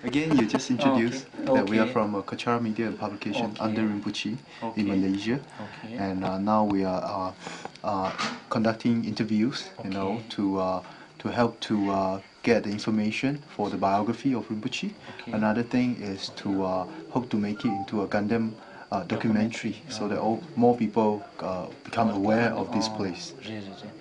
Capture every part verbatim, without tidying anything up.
Again, you just introduced that we are from a Kachar Media and Publication under Rinpoche in Malaysia. And uh, now we are uh, uh, conducting interviews, you know, to uh, to help to uh, get the information for the biography of Rinpoche. Another thing is to uh, hope to make it into a Ganden uh, documentary so that all, more people uh, become aware of this place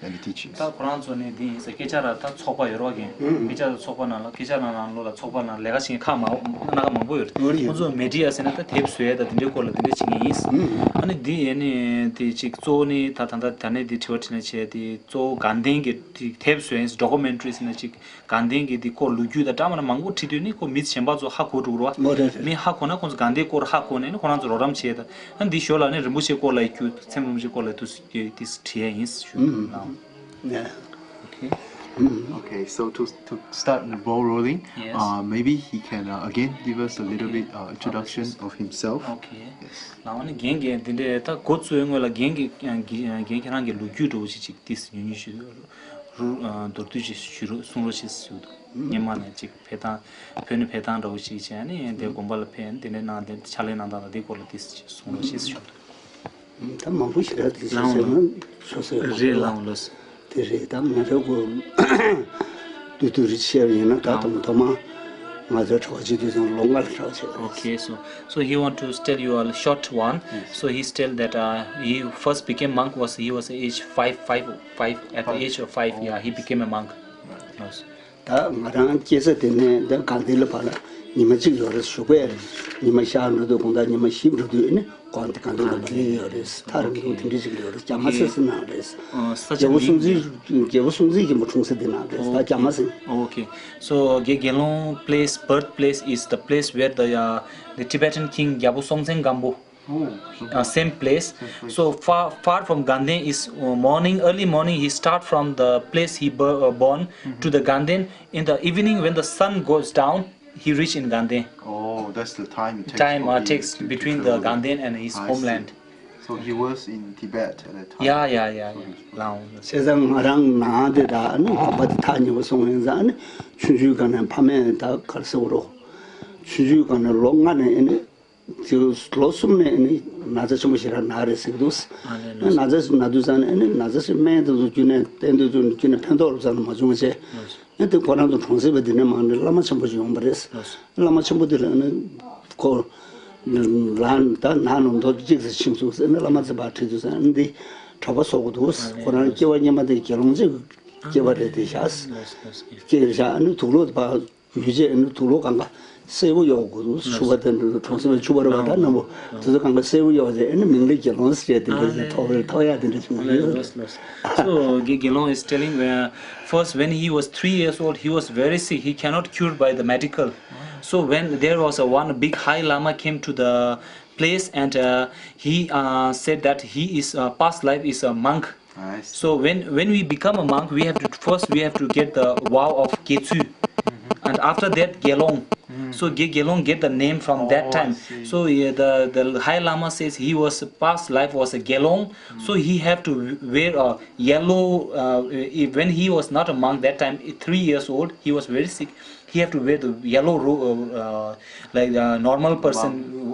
and the teachings. ད་ཁོ་རང་ཚོ་ནི་འདི་ཡིན་ཟེར་སྐད་ཆ་ར་ད་ཚོགས་པ་ཡོད་རོགས་ཀྱིན་སྐད་ཆ་ར་ཚོགས་པ་ནང་ལ་སྐད་ཆ་ར་ནང་ལོ་ལ་ཚོགས་པ་ནང་ལས་ཀ་བྱེད་མཁན་ཁག་མང་སྣ་ཁ་མང་པོ་ཡོད་རེད། ཁོང་ཚོ་མི་ཌི་ཡ་ཟེར་ན་ད་དེབ་བཟོ་ཡས་ད་དེ་འདྲའི་སྐོར་ལ་དེ་འདྲ་བྱེད་མཁན་ཡིན། ཨ་ནི་འདི་ཡས་ནི་དེ་ཅིག་གཙོ་བོ་ནི་ད་ད་ད་ད་ནས་འདི་དྲི་བ་དྲིས་ལན་བྱས་དེ་གཙོ་བོ་དགའ་ལྡན་གྱི་དེ་དེབ་བཟོ་ཡས་ཌོ་ཀུ་མེན་ཊ་རི་ཟེར་ན་ཅིག་དགའ་ལྡན་གྱི་འདི་སྐོར་ལོ་རྒྱུས་དང་འདྲ་མ་འདྲ་མང་པོ་བྲིས་དུས་ནི་ཁོ་མི་གཞན་པ་ཚོ་ཧ་གོ་འགྲོ་གི་རེད་བ། མི་ཧ་གོ་ན་ཁོང་ཚོ་དགའ་ལྡན་སྐོར་ཧ་གོ་ནས་ནི་ཁོ་རང་ཚོ་རོགས་རམ་བྱས་ད། ཨ་འདི་ཞོར་ལ་ནི་རིན་པོ་ཆེ་སྐོར་ལ་ཡི་རྒྱུ་ཚེམ་རིན་པོ་ཆེ་སྐོར་ལ་དུ་དེ་བྲིས་ཡས་ཡིན་ཞུ་ན། Okay. Okay, so to, to start the ball rolling, uh, maybe he can uh, again give us a little bit uh, introduction of himself. Okay. Yes. ལའོ་ནི་རྒན་གྱི་འདི་འདྲའི་ད་འགོ་བཙུགས་ཡོང་སྔོན་ལ་རྒན་གྱི་རྒན་ཁྱེད་རང་གི་ལོ་རྒྱུས་འདྲ་བོ་ཞིག་ཅིག་ཏིས་ཉུང་ཉུང་ཞིག་རུ་མདོར་བསྡུས་ཅིག་ཞུ་རོགས་གསུང་རོགས་ཞེས་ཞུ་འདུག་སྔོན་མ་ནས་ཅིག་ཕེབས་སྟངས་བོད་ནས་ཕེབས་སྟངས་འདྲ་བོ་ཞིག་བྱས་ནས་དེ་དགོན་པ་ལ་ཕེབས་དེ་འདྲའི་གནང་དེ་ཕྱག་ལས་གནང་སྟངས་དང་དེའི་སྐོར་ལ་ཏིས་ཅིག་གསུང་རོགས་ཞེས་ཞུ་འདུག་ད་མང་པོ་ཞིག་རག་དེ་ཞིག་ཟེར་ན་ཆོག་ཟེར་མ་རེད་ལགས་འོང་ལགས། དེ་རེད་ད་མ་རེད་གོ། ཏུ་ཏུ་རི་ཆེ་བ་ཡིན་ན་ད་དུང་ཐོག་མ་ང་ཚོ་གྲྭ་པ་བྱེད་དུས་ཙམ་ལོ་ལྔ་ལ་གྲྭ་པ་བྱེད་པ་རེད། Okay, so so he want to tell you a short one. So he tell that uh, he first became monk was he was age five, five, five. At the age of five, yeah, he became a monk. Yes. ད་ང་རང་སྐྱེས་ས་དེ་ནས་ད་གངས་ཏི་ལ་བར་ལ་ཉི་མ་གཅིག་ཡོད་རེད་བཞུགས་པས། ཉི་མ་ཤར་འགྲོ་དུས་དགོང་དག་ཉི་མ་བཞི་འགྲོ་དུས་ཨ་ནི་གངས་ཏི་གངས་ཏི་ལ་བར་ལ་ཡོད་རེད། ཐག་རིང་ཐུང་དེ་འདྲ་ཅིག་ཡོད་རེད། རྒྱ་མ་ས་ཟིན་ནང་རེད། རྒྱལ་པོ་སྲོང་བཙན་རྒྱལ་པོ་སྲོང་བཙན་སྒམ་པོ་འཁྲུངས་ས་དེ་ནང་རེད། ད་རྒྱ་མ་ཟིན། Okay, so Ge- Gelong place, birthplace is the place where the uh, the Tibetan king Gyabu Songtsen Gampo uh, same place. So far, far from Ganden is uh, morning, early morning he start from the place he bo- uh, born to the Ganden. In the evening when the sun goes down, he reach in Ganden. Oh, that's the time it takes Time for uh, him takes to, to between the travel there. Ganden and his I see. Homeland. So he was in Tibet at that time. Yeah, yeah, yeah, yeah. Lao. བྱས་ཙང་ང་རང་ནང་དེ་དག་ནི་དགོན་པ་དེ་ཐག་ཉེ་པོ་སོང་ཡིན་ཙང་ནི་ཆུང་ཆུང་སྒང་ནས་ཕ་མས་ད་ག་རེ་ཟེར་དགོས་རེད། ཆུང་ཆུང་སྒང་ནས་ལོ་ལྔ་ནས་ཨ་ནི་དེ་ལོ་གསུམ་ནས་ཨ་ནི་ན་ཚ་ཆེན་པོ་ཞིག་རག་ན་རེད་ཟེར་གི་འདུག་ཨ་ནི་ན་ཚ་ཞིག་ན་དུས་ཙང་ནས་ཨ་ནི་ན་ཚ་ཞིག་སྨན་དེ་ཚོ་བརྒྱུད་ནས་བསྟེན་དུས་ཚོ་བརྒྱུད་ནས་ཕན་ཐོགས་རུ་ཙང་ནས་མ་བྱུང་བ་བྱས། ཨ་དེ་ཁོ་རང་ཚོ་གྲོང་གསེབ་པ་འདི་ནས་མང་ནས་བླ་མ་ཆེན་པོ་ཞིག་ཡོང་པ་རེད། བླ་མ་ཆེན་པོ་འདི་ལ་ནི་ཁོ་ལ་ད་ན་ནོ་མདོ་གཅིག་ཙམ་ཕྱིན་སོང་ཟེར་ནས་བླ་མ་ཚེ་དཔག་ཁྲིད་དུས་ཟེར་ནི་འདི་གྲྭ་པ་བཟོ་དགོས་འདུག་ཁོ་རང་སྐྱེ་བ་སྔོན་མ་དེ་དགེ་སློང་ཅིག་སྐྱེ་བ་རེད་དེ་བཞག་སྐྱེ་བཞག་ནི་དུག་ལོག་དེ་ཕར་ཡོད་ཅེས་ནི་དུག་ལོག་གང་ག་སེར་པོ་གཡོག་དགོས་འདུག་ཕྱུ་པ་དེ་འདྲ་གྲོང་གསེབ་ཕྱུ་པ་རེད་བ་ད་ནམ་པོ་དེ་ཚོ་གང་ག་སེར་པོ་གཡོག་ཅེས་ནི་མིང་ལ་དགེ་སློང་ཟེར་དེ་འདྲ་ཐོག་པའི་ཐོག་ཡ་དེ་འདྲ་བྱུང་ཡོད། So Ge- Gelong is telling where first when he was three years old, he was very sick. He cannot cured by the medical. So when there was a one big high lama came to the place and uh, he uh, said that he is uh, past life is a monk. I see. So when when we become a monk, we have to first we have to get the vow of Getsu, and after that Gelong. So Ge- Gelong get the name from that Oh, I time. See. So uh, the the High Lama says he was past life was a Gelong, so he have to wear a yellow. Uh, if, when he was not a monk that time, three years old, he was very sick. He have to wear the yellow robe uh, uh, like a normal person.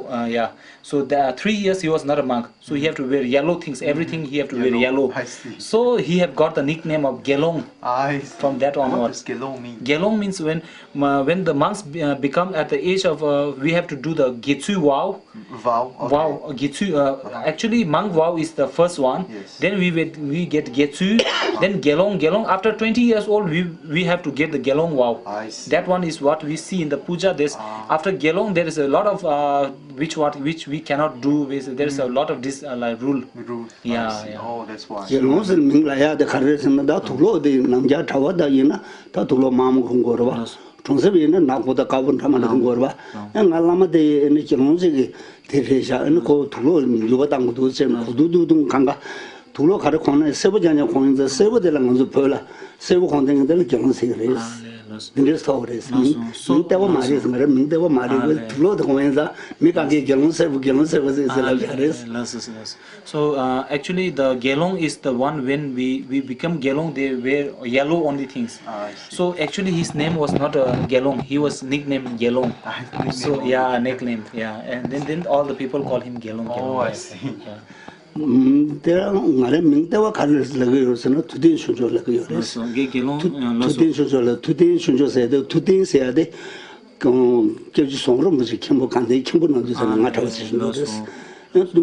Uh, yeah. So the three years he was not a monk. So he have to wear yellow things. Everything he have to wear yellow. I see. So he have got the nickname of Gelong. I see. From that onward. What does Gelong mean? Gelong means when uh, when the monks be- uh, become at the age of uh, we have to do the Getsu vow. Vow. Okay. Vow, uh, Getsu. Uh, Actually, monk vow is the first one. Yes. Then we will, we get Getsu. Then Gelong, Gelong. After twenty years old, we we have to get the Gelong vow. I see. That one is what we see in the puja. There's after Gelong, there is a lot of uh, which what which we cannot do. With there is a lot of this uh, like rule. Rules. Yeah, I see. Yeah. Oh, that's why. དགེ་སློང་ཟེར་མིང་ལ་ཡ་དེ་ག་རེ་ཟེར་ན་ད་དུག་ལོག་དེ་ནམ་རྒྱ་གྲྭ་པ་དག་ཡིན་ན་ད་དུག་ལོག་མང་མང་གོན་དགོས་རེད་བ། གྲོང་གསེབ་ཡིན་ན་ནག་པོ་དང་དཀར་པོ་འདྲ་མ་འདྲ་གོན་དགོས་རེད་བ། ཨེ་ང་བླ་མ་དེ་ཨེ་ནི་དགེ་སློང་ཅིག་གིས་དེ་རེད་ཤག་ཨེ་ནི་ཁོ་དུག་ལོག་འགྱུར་བ་བཏང་གི་འདུག་ཅེས་གོ་དུ་དུ་དུང་གང་ག་དུག་ལོག་ག་རེ་གོན་ན་སེར་པོ་རྐྱང་རྐྱང་གོན་ཡིན་ཙང་སེར་པོ་དེ་ལ་ང་ཚོ་བོད་ལ་སེར་པོ་གོན་སྟངས་དེ་ལ་དགེ་སློང་ཟེར་གྱི་རེད། ཨ་ལས་ལགས་སོ། འདི་འདྲས་ཐོགས་རེད། ལགས་སོ། མིང་མིང་ལྟ་བ་མ་རེད་ཟེར་ང་རེ་མིང་ལྟ་བ་མ་རེད། ཨ་ལས། དུག་ལོག་དེ་གོན་ཡིན་ཙང་མི་གང་གིས་དགེ་སློང་སེར་པོ་དགེ་སློང་སེར་པོ་ཟེར་ཟེར་ལབ་བཞག་རེད། ལགས་སོ་ལགས་སོ། So uh, actually the Gelong is the one when we we become Gelong, they wear yellow only things. So actually his name was not uh, Gelong, he was nicknamed Gelong. So yeah, nickname, yeah, and then then all the people call him Gelong. Oh, I see. Yeah. ཨུམ། དེ་རང་ང་རའི་མིང་ལྟ་བ་ག་རེ་ལབ་ཀྱི་ཡོད་ཟེར་ན་ཐུབ་བསྟན་ཆོས་མཆོག་ལབ་ཀྱི་ཡོད་རེད། ལགས་སོ། དགེ་དགེ་སློང་ཐུབ་ཨ་ལགས་ཐུབ་སོ། བསྟན་ཆོས་མཆོག་ལ་ཐུབ་བསྟན་ཆོས་མཆོག་ཟེར་ཡ་དེ་ཐུབ་བསྟན་ཟེར་ཡ་དེ་སྐྱབས་རྗེ་ཟམ་གདོང་རིན་པོ་ཆེ་མཁན་པོ་དགའ་ལྡན་མཁན་པོ་ནང་དུ་ཟེར་ན་ང་གྲྭ་པ་ཆེ་ཞིག་འདུག་རེད། ལགས་སོ། ཨ་ཐུབ་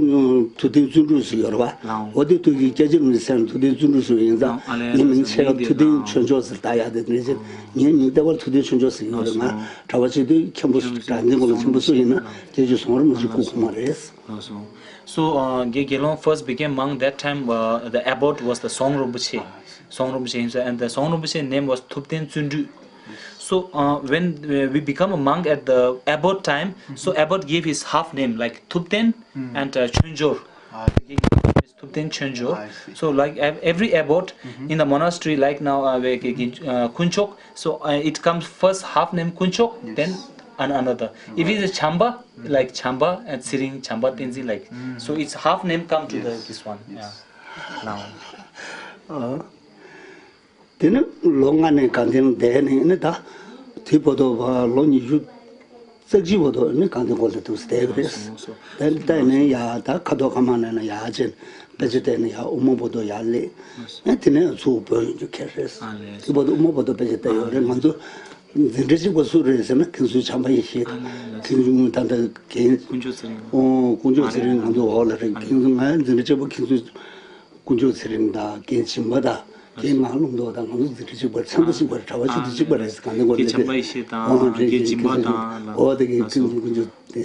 ཐུབ་བསྟན་བརྩོན་འགྲུས་ཟེར་ཡོད་རེད་པ། ལགས། འོ་དེ་ཐུགས་ཀྱི་སྐྱབས་རྗེ་རིན་པོ་ཆེ་ཟེར་ན་ཐུབ་བསྟན་བརྩོན་འགྲུས་ཟེར་ཡིན་ཙང་ཨ་ལས་ངའི་ལགས་སོ། མིང་ཆེ་ལ་མིང་དེ་ཐུབ་བསྟན་ལགས་ཆོས་མཆོག་ཟེར་ད་ཡ་དེ་འདྲ་ཅིག་ངའི་མིང་ལྟ་བར་ཐུབ་བསྟན་ཆོས་མཆོག་ཟེར་ཡོད་རེད། ང་གྲྭ་པ་ཆེ་དུས་མཁན་པོ་དགའ་ལྡན་མཁན་པོ་ལ་མཁན་པོ་སུ་ཡིན་ན་སྐྱབས་རྗེ་ཟམ་གདོང་རིན་པོ་ཆེ་སྐུ་གོང་མ་རེད། So, uh, Ge- Gelong first became monk that time, uh, the abbot was the Song Rinpoche. Song Rinpoche himself, and the Song Rinpoche name was Thupten Tsundru. So, uh, when uh, we become a monk at the abbot time, so abbot gave his half name like Thupten and uh, Chonjor. He gave his Thupten Chonjor. So, like ev- every abbot in the monastery, like now, uh, we- ge- ge- uh, Kunchok, so uh, it comes first half name Kunchok, then an- another. If it is a Chamba, like Chamba and Tsiring, Chamba Tenzin, like so, its half name come to the this one. Yeah. Now. དེ་ནི་ལོ་ལྔ་ནས་དགའ་ལྡན་བསྡད་ནས་ནི་ད་དེ་བར་དུ་ལོ་ཉི་ཤུ་རྩ་གཅིག་བར་དུ་ནི་དགའ་ལྡན་དགོན་ལ་འདུག་བསྡད་ཀྱི་རེད། དེ་ནི་བལྟས་ནས་ཡ་ད་ཁ་དོག་ཁ་མ་ནས་ན་ཡ་ཅན་དཔེ་ཆ་བལྟས་ནས་ཡ་དབུ་མ་བར་དུ་ཡ་སླེབས། ཨེ་དེ་ནས་ཚུར་བོད་ཡོང་རྒྱུ་ཁེལ་རེད། དེ་བར་དུ་དབུ་མ་བར་དུ་དཔེ་ཆ་བལྟས་ཡོད་རེད། ང་ཚོ་འཛིན་གྲྭ་གཅིག་པ་སུ་རེད་ཟེར་ན་མཁན་ཟུར་བྱམས་པ་ཡེ་ཤེས་དང་། མཁན་ཟུར་ད་ལྟ་རྒན་དཀོན་མཆོག་ཚེ་རིང་། ཨོ་དཀོན་མཆོག་ཚེ་རིང་ང་ཚོ་འོག་ལ་རེད། མཁན་ཟུར་ང་འཛིན་གྲྭ་གཅིག་པ་མཁན་ཟུར་དཀོན་མཆོག་ཚེ་རིང་དང་རྒན་སྦྱིན་པ་དང་རྒན་ངག་ལུང་རྡོ་དང་ང་ཚོ་འཛིན་གྲྭ་གཅིག་པ་ཚན་པ་གཅིག་པ་རེད། གྲྭ་པ་ཆུ་ཚོད་གཅིག་པ་རེད། གང་དེ་འགོ་ལས་དེ་ཨོ་རེད། རྒན་སྦྱིན་པ་དང་རྒན་དཀོན་མཆོག་དེ་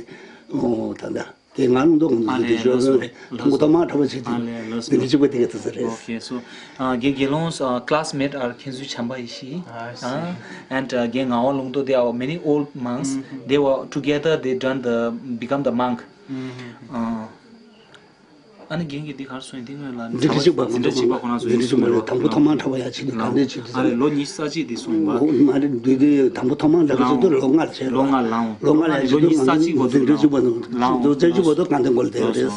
ཨོ་ད་ལྟ། དེ་ང་རང་ཚོ་ང་ཚོ་དེ་ཞོར་ལ་རེད། དང་པོ་ཐོག་མར་གྲྭ་པ་བྱེད་དུས་དེ་འདྲ་གཅིག་པ་དེ་ག་ཚོད་ཚོད་རེད། Okay, so uh, Ge- Gelong's uh, classmate are Khyentse Chamba Yeshe. Uh, and uh, Ge Ngawa Lungto, they are many old monks. They were together, they done the become the monk. Uh, ཨ་ནི་རྒན་གྱིས་འདི་གར་སོང་ཡིན་འདི་སྔོན་ལ་འཛིན་གྲྭ་གཅིག་པ་ང་ཚོ་འཛིན་གྲྭ་གཅིག་པ་ཁོ་རང་ཚོ་འཛིན་གྲྭ་གཅིག་པ་རེད། དང་པོ་ཐོག་མར་གྲྭ་པ་ཡ་བྱེད་དུས་ག་འདྲ་བྱེད་དུས་ཨ་རེད། ལོ་ཉི་ཤུ་རྩ་གཅིག་དེ་སོང་ཡིན་པ། ང་རེད་འདུས་དེ་དང་པོ་ཐོག་མར་གྲྭ་པ་བྱེད་དུས་ལོ་ལྔ་བྱས་རེད། ལོ་ལྔ་ལང་། ལོ་ལྔ་ལང་། ལོ་ཉི་ཤུ་རྩ་གཅིག་བར་དུ་འཛིན་གྲྭ་གཅིག་པ་དང་འཛིན་གྲྭ་གཅིག་པ་དང་ག་འདྲ་འགོར་བསྡད་ཡོད་རེད།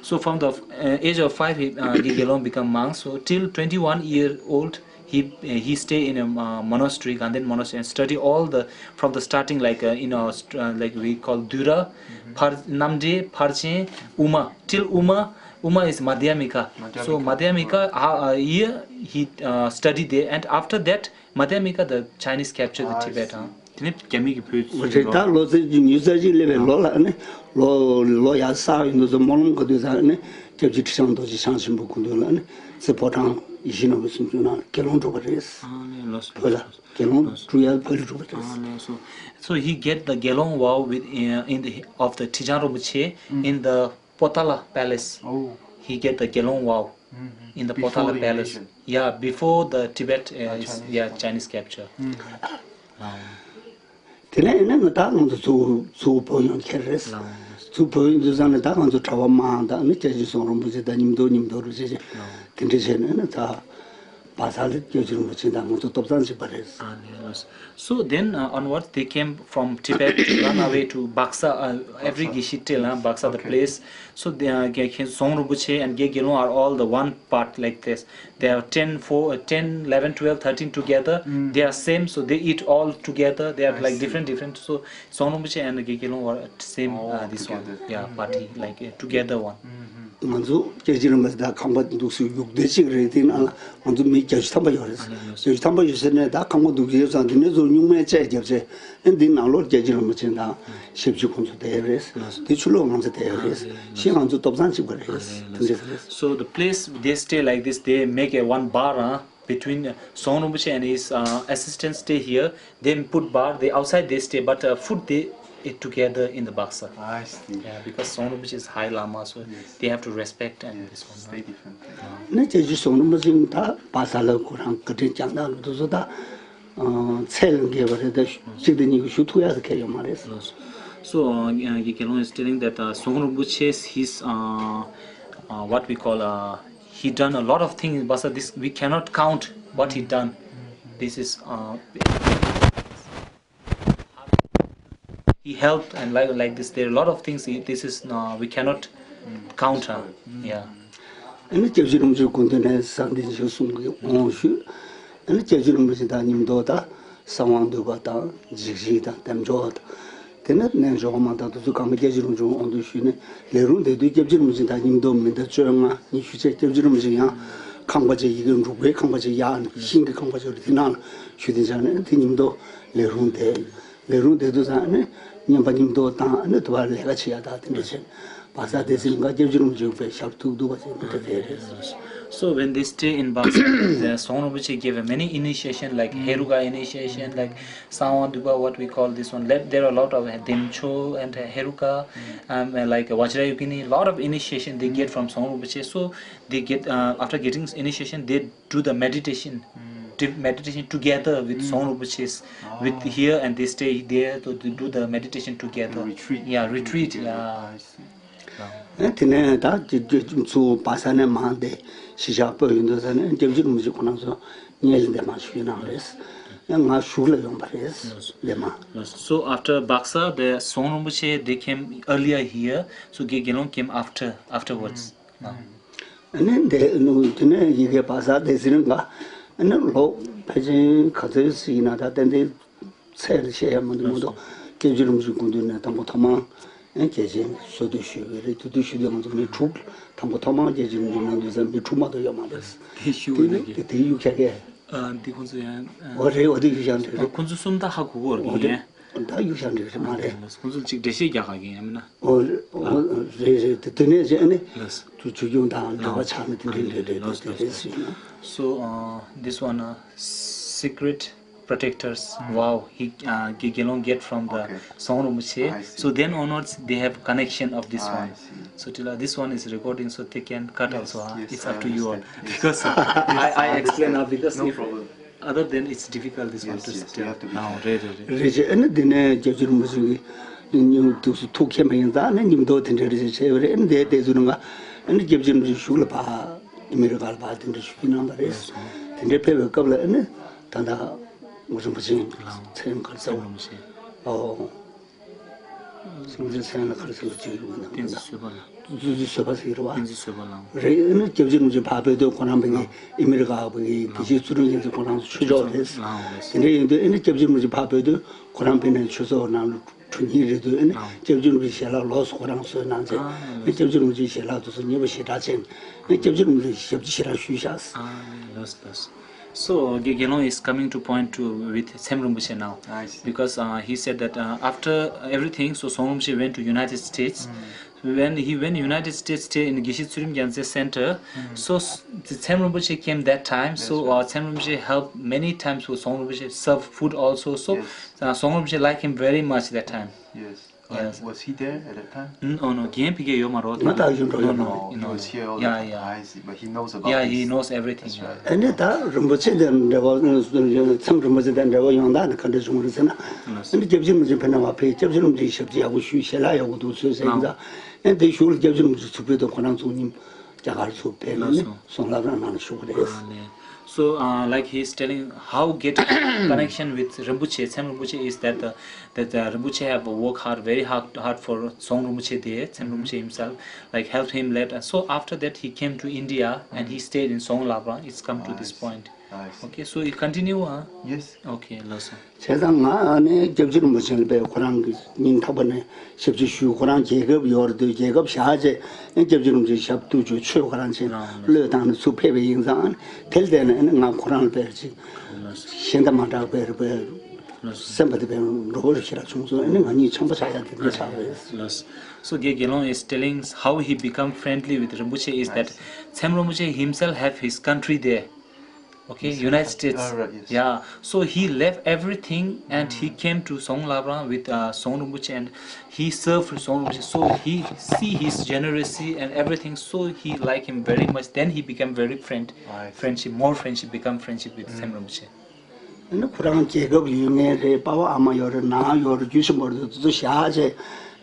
So from the uh, age of five, he, uh, Ge- Gelong become monk. So till twenty-one year old, he uh, he stay in a uh, monastery, Ganden monastery, and study all the from the starting, like uh, you know, st- uh, like we call Dura, Par- Namde, Parchen, Uma. Till Uma, Uma is Madhyamika. So Madhyamika, uh, uh, year he uh, studied there, and after that, Madhyamika, the Chinese capture the Tibet. Huh? དེ་ནས་རྒྱ་མི་གིས་བོད་རེད། ད་ལོ་ཚད་ཉུང་ཙག་ཅིག་སླེབས་པའི་ལོ་ལ་ནི་ལོ་ལོ་ཡར་གསར་ཡིན་དུས་སུ་སྨོན་ལམ་ག་དུས་ཚར་ནི་སྐྱབས་རྗེ་ཁྲི་བྱང་རྡོ་རྗེ་འཆང་ཆེན་པོ་སྐུ་མདུན་ལ་ནི་རྩེ་ཕོ་བྲང་ཡིད་བཞིན་ནོར་བུ་གསུང་ཆོས་གནང་དགེ་སློང་གྲུབ་པ་རེད། ཨ་ནི་ལོ་སོ་བོད་ལ་དགེ་སློང་གྲུབ་ཡ་བོད་ལ་གྲུབ་པ་རེད། ཨ་ནི་ལོ་སོ། So he get the Gelong vow with uh, in the of the Trijang Rinpoche in the Potala Palace. Oh. He get the Gelong vow in the Potala Palace. Yeah, before the Tibet, uh, is, yeah, Chinese capture. དེ་ནས་ཨེ་ནས་ང་ད་ང་ཚོ་ཚུར་ཚུར་བོད་ཡོང་ཁེལ་རེད། ཚུར་བོད་ཡོང་དུས་ཙང་ནས་ད་ང་ཚོ་གྲྭ་པ་མང་དང་ནི་སྐྱབས་རྗེ་ཟམ་གདོང་རིན་པོ་ཆེ་དང་ཉིན་ཐོ་ཉིན་ཐོ་རུ་བྱས་བྱས་དེ་འདྲ་བྱས་ནས་ནི་ད་བ་ས་ལ་སྐྱབས་རྗེ་རིན་པོ་ཆེ་དང་ང་ཚོ་སྟོབས་ཚང་གཅིག་པ་རེད། So then uh, onwards they came from Tibet to run away to Baksa, uh, every Geshe Tele, uh, Baksa the place. So they, uh, Ge- Ge- Zong Rinpoche and Ge Gelong are all the one part like this. They are ten, four, uh, ten, eleven, twelve, thirteen together. They are same, so they eat all together. They are like different, different. So Zong Rinpoche and Ge Gelong were at same uh, this one, yeah, party, like uh, together one. ང་ཚོ་སྐྱབས་རྗེ་རིན་པོ་ཆེ་དང་ཁང་པ་འདུག་སེ་ཡུག་སྡེ་གཅིག་རེད། དེ་ནང་ལ་ང་ཚོ་མི་བརྒྱད་ཅུ་ཐམ་པ་ཡོད་རེད། བརྒྱད་ཅུ་ཐམ་པ་ཡོད་ཟེར་ནས་ད་ཁང་པ་འདུག་སེ་ཡོད་ཙང་དེ་ནས་ཚུར་སྨྱུག་མའི་ལྕགས་བརྒྱབ་བྱས་ཨེ་འདི་ནང་ལོགས་སྐྱབས་རྗེ་རིན་པོ་ཆེ་དང་ཞབས་ཕྱི་ཁོང་ཚོ་བསྡད་ཡོད་རེད། དེ་ཕྱི་ལོགས་ང་ཚོ་བསྡད་ཡོད་རེད། ཤེས་ང་ཚོ་སྟོབས་ཚང་གཅིག་པ་རེད། དེ་འདྲ་རེད། So the place they stay like this, they make a one bar, huh? Between uh, Zong Rinpoche and his uh, assistants stay here. They put bar, they outside they stay, but uh, food they eat together in the baksa. I see. Yeah, because Zong Rinpoche is high lama, so they have to respect and this one. Stay different. ནི་སྐྱབས་རྗེ་ཟམ་གདོང་རིན་པོ་ཆེ་ད་བ་ས་ལ་ཁོ་རང་བཀའ་དྲིན་བསྐྱངས་དང་འདུག་སོ། ད་ཚད་ལ་འགལ་བ་རེད། ད་གཅིག་དང་གཉིས་ཀྱིས་ཞུ་ཐུབ་ཡག་གི་ཁེལ་ཡོད་མ་རེད། So uh, Ge- Gelong is telling that uh, Zong Rinpoche is uh, uh, what we call uh, He done a lot of things, Basa. This we cannot count what he done. This is uh, he helped and like like this. There are a lot of things. He, this is uh, we cannot count. Huh? Yeah. ཨ་ནི་སྐྱབས་རྗེ་རིན་པོ་ཆེ་སྐུ་མདུན་ནས་ས་འདི་འཇིགས་གསུམ་གྱི་དབང་ཞུས། ཨ་ནི་སྐྱབས་རྗེ་རིན་པོ་ཆེ་དང་མཉམ་དུ་ད་གསང་བ་འདུས་པ་དང་འཇིགས་བྱེད་དང་དལ་འབྱོར་དང་། དེ་ནས་རྣལ་འབྱོར་མ་དང་དེ་ཚོ་གང་ག་སྐྱབས་རྗེ་རིན་པོ་ཆེ་དབང་དུ་ཞུས་ནས་ལས་རུང་བསྡད་དུས་སྐྱབས་རྗེ་རིན་པོ་ཆེ་དང་མཉམ་དུ་མི་ཟླ་བཅོ་ལྔ་ཉི་ཤུ་ཆ་སྐྱབས་རྗེ་རིན་པོ་ཆེ་ཡང་ཁང་པ་ཅིག་ཡི་གེ་འབྲུག་པའི་ཁང་པ་ཅིག་གཡར་ནས་ཤིང་གི་ཁང་པ་ཅིག་རེད། དེ་ནང་ལ་ཞུ་དེ་བྱས་ནས་དེ་མཉམ་དུ་ལས་རུང་བསྡད། ལས་རུང་བསྡད་དུས་ཙང་ནི་བསྙེན་པ་མཉམ་དུ་བཏང་། ཨ་ནི་དུ་བ་ལས་ཀ་བྱེད་ཡ་ད་དེ་འདྲ་བྱས། བག་ཚ་དེ་ཚེ་མི་དགའ་སྐྱབས་རྗེ་རིན་པོ་ཆེ་བའི་ཞབས་ཐུག་ཐུག་པ་ཞིག་མི་འདྲ་དེ་རེད། So when they stay in Baksa, the Song Rinpoche gave a many initiation like Heruka initiation, like Sangwa Duba, what we call this one. Let- There are a lot of Demcho and Heruka, um, and like Vajrayogini, lot of initiation they get from Song Rinpoche. So they get uh, after getting initiation, they do the meditation, do meditation together with Song Rinpoche's, with here and they stay there to do the meditation together. Yeah, retreat. Yeah. དེ་ནས་ད་ཚུར་བག་ཚ་ནས་མར་འདི་གཞིས་ཆགས་སྤོས་ཡོང་དུས་ཙ་ནས་སྐྱབས་རྗེ་རིན་པོ་ཆེ་ཁོ་རང་ཚོ་སྔོན་ལ་འདི་མར་ཞུས་གནང་རེད། ང་གཞུག་ལ་ཡོང་པ་རེད། འདི་མར། So after Baksa, the Song Rinpoche, they came earlier here. So Ge Gelong came after, afterwards. ཨ་ནི་འདི་དེ་ནས་ཡི་གེ་བག་ཚ་སྡེ་ཚན་འགའ་ཨ་ནི་ལོ་ཕལ་ཆེར་ག་ཚོད་ཞིག་ཡིན་ན་ད་ཏན་ཏན་ཚད་ལ་བཤད་ཡ་མི་འདུག་མ་གཏོགས་སྐྱབས་རྗེ་རིན་པོ་ཆེ་སྐུ་མདུན་ནས་དང་པོ་ཐོག་མར་ཨེ་རྒྱལ་ཆེན་བསོད་བདེ་ཞུས་པ་རེད། དེ་དུས་ཞུས་དུས་ང་ཚོ་མི་དྲུག་དང་པོ་ཐོག་མར་སྐྱབས་རྗེ་རིན་པོ་ཆེ་གནང་དུས་ཙམ་མི་དྲུག་མ་གཏོགས་ཡོད་མ་རེད། དེ་ཞུ་དེ་ཡུག་དེ་དེ་ཡུག་ཁྱ་ཁས། ཨ་འདི་ཁོང་ཚོ་ཡང་ཨ། འོ་རེད། འོ་དེ་ཡུག་ཤང་རེད། ཁོང་ཚོ་གསུམ་ད་ཧ་གོ་གོ་ར་གི་ཡིན། ད་ཡུག་ཤང་རེད་རེད་མ་རེད། ཁོང་ཚོ་གཅིག་འགྲེལ་བཤད་རྒྱག་ག་གི་ཡིན་ཡང་མིན་ན། འོ་རེད་རེད། དེ་དེ་ནས་ཅི་ཨ་ནི་དུ་ཆོས་སྐྱོང་དང་འབྲེལ་བ་ཆགས་ནས་དེ་འདྲ་རེད་རེད་དེ་རེད་ཟེར་ན། So uh, this one uh, secret protectors. Wow, he uh, Ge- Gelong get from the Song Rinpoche. So then onwards they have connection of this one. So till uh, this one is recording, so they can cut also. Uh, it's up to you all. Because uh, I, I explain now because if other than it's difficult this one to still. No, right, right, right. རེད་ཅེ་ཨ་ནི་འདི་ནས་སྐྱབས་རྗེ་རིན་པོ་ཆེ་གི་སྙིང་དུ་སུ་ཐུགས་མཁྱེན་པ་ཡིན་ཙང་ཨ་ནི་མཉམ་དུ་དེ་འདྲ་རེད་ཅེ་བྱས་པ་རེད། ཨ་ནི་འདས་དེ་ཚོ་ནང་ཨ་ནི་སྐྱབས་རྗེ་རིན་པོ་ཆེ་གཞུག་ལ་ཕ་ཨ་མི་རི་ཀ་ལ་ཕ་དེ་འདྲ་ཞུ་གི་གནང་པ་རེད། དེ་འདྲ་ཕེབས་པའི་སྐབས་ལ་ཨ་ནི་ད་ལྟ་རིན་པོ་ཆེ་མཚན་ག་རེ་ཟེར་བ། ཨོ། སྲིད་འཛིན་མཚན་ལ་ག་རེ་ཟེར་བ་ཅིག་ཡོད་ན། བསྟན་འཛིན་བཟོད་པ་ལགས། བསྟན་འཛིན་བཟོད་པ་ཟེར་གྱི་རེད་བ། བསྟན་འཛིན་བཟོད་པ་ལགས། རེད། ཨ་ནི་སྐྱབས་རྗེ་རིན་པོ་ཆེ་ཕར་ཕེབས་དུས་ཁོ་རང་ཕ་གི་ཨ་མི་རི་ཀ་བ་གི་དགེ་བཤེས་ཚུལ་ཁྲིམས་ཡིན་ཚེ་ཁོ་རང་ཚོ་ཆོས་ཕྱོགས་རེད། དེ་འདྲ་ཡིན་དུས་ཨ་ནི་སྐྱབས་རྗེ་རིན་པོ་ཆེ་ཕར་ཕེབས་དུས་ཁོ་རང་ཕེབས་ནས་ཆོས་ཚོགས་ནང་ལ་གྲོལ་ཉིན་རེད་འདུག་ཨ་ནི་སྐྱབས་རྗེ་རིན་པོ་ཆེ་ཞལ་ལག་ལོགས་སུ་ཁོ་རང་བཟོས་གནང་བྱས། ཨ་ནི་སྐྱབས་རྗེ་རིན་པོ་ཆེ་ཞལ་ལག་དེ་ཚོ་མཉེས་པོ་ཞེ་དྲག་བྱས་ནས་ཨ་ནི་སྐྱབས་རྗེ་རིན་པོ་ཆེ་ཞབས་ཕྱི་ཞེ་དྲག་ཞུས་ཤག་ཨ་ལོས་ལོས། So Ge- Gelong is coming to point to with Sem Rinpoche now. I see. Because uh, he said that uh, after everything, so Song Rinpoche went to United States. When he went United States, stay in Geshe Tsurim Gyaltsen Center. So s- the Sem Rinpoche came that time. So uh, Sem Rinpoche helped many times for Song Rinpoche, served food also. So uh, Song Rinpoche liked him very much that time. Yes. Yes. Was he there at that time? No, no, རྒན་ཕ་གིར་ཡོད་མ་རེད། ང་ད་གཞུང་འགྲོ་ཡོད་མ་རེད། No, he was here all the time. I see, but he knows about this. Yeah, he knows everything. That's right. ཨ་ནི་ད་རིན་པོ་ཆེ་དང་འབྲེལ་བ་མཚམས་རིན་པོ་ཆེ་དང་འབྲེལ་བ་ཡོང་སྟངས་ནི་ག་འདྲ་བྱུང་རེད་ཟེར་ན། ཨ་ནི་སྐྱབས་རྗེ་རིན་པོ་ཆེ་ཕེབས་ནས་བ་ཕེབས། སྐྱབས་རྗེ་རིན་པོ་ཆེའི་ཞབས་ཕྱི་ཡག་པོ་ཞུས། ཞལ་ལག་ཡག་པོ་འདུག་བཟོས་ཟེར་ཡིན་ཙང་། ཨ་ནི་དེ་གཞུག་ལ་སྐྱབས་རྗེ་རིན་པོ་ཆེ་ཚུར་ཕེབས་དུས་ཁོ་རང་ཚོ་གཉིས་རྒྱ་གར་ཚུར་ཕེབས་ནས་ནི་སོང་བླ་བྲང་ནང་ལ་བཞུགས་པ་རེད། So, uh, like he's telling how get connection with Rinpoche, Tsem Rinpoche is that the, that the Rinpoche have worked hard, very hard, hard for Song Rinpoche there, Tsem Rinpoche himself, like helped him let. And so after that, he came to India and he stayed in Song Labra. It's come to this point. Okay, so you continue, huh? Yes. Okay, listen. བྱས་ཙང་ང་ནི་སྐྱབས་རྗེ་རིན་པོ་ཆེ་ལ་དཔེ་ཁོ་རང་གི་སྙིང་ཐག་པ་ནས་ཞབས་ཕྱི་ཞུ། ཁོ་རང་རྒྱལ་ཁབ་ཡོད་རེད་འདུག་རྒྱལ་ཁབ་བཞག་རྗེས་ཨ་སྐྱབས་རྗེ་རིན་པོ་ཆེའི་ཞབས་བཏུད་ཅིག་ཆོས་ཁོ་རང་ཆེད་བློས་བཏང་ནས་ཚུར་ཕེབས་པ་ཡིན་ཙང་། དེ་ལ་བརྟེན་ནས་ཨ་ནི་ང་ཁོ་རང་ལ་དཔེ་ཅིག་གཞན་དང་མ་འདྲ་བའི་དཔེ་སེམས་པ་དེ་དཔེ་འགྲོ་བོ་ཞེ་དྲག་བྱུང་སོང་། ཨ་ནི་ང་གཉིས་ཆམ་པ་ཆགས་ཡ་དེ་འདྲ་ཆགས་པ་རེད། So Ge Gelong is telling how he become friendly with Rinpoche is that Tsem Rinpoche himself have his country there. Okay, United States. Uh, right, yes. Yeah. So he left everything and he came to Song Labrang with uh, Song Rinpoche and he served Song Rinpoche. So he see his generosity and everything. So he like him very much. Then he became very friend, I see. Friendship, more friendship, become friendship with Sem Rinpoche. ཨ་ནི་ཁོ་རང་རྒྱལ་ཁབ་ཡོད་མཁན་རེད། པ་ཕ་ཨ་མ་ཡོད་རེད། ནང་ཡོད་རེད། རྒྱུད་ཆེན་པོ་རེད། དེ་ཚོ་བཞག་བྱས་ཨ་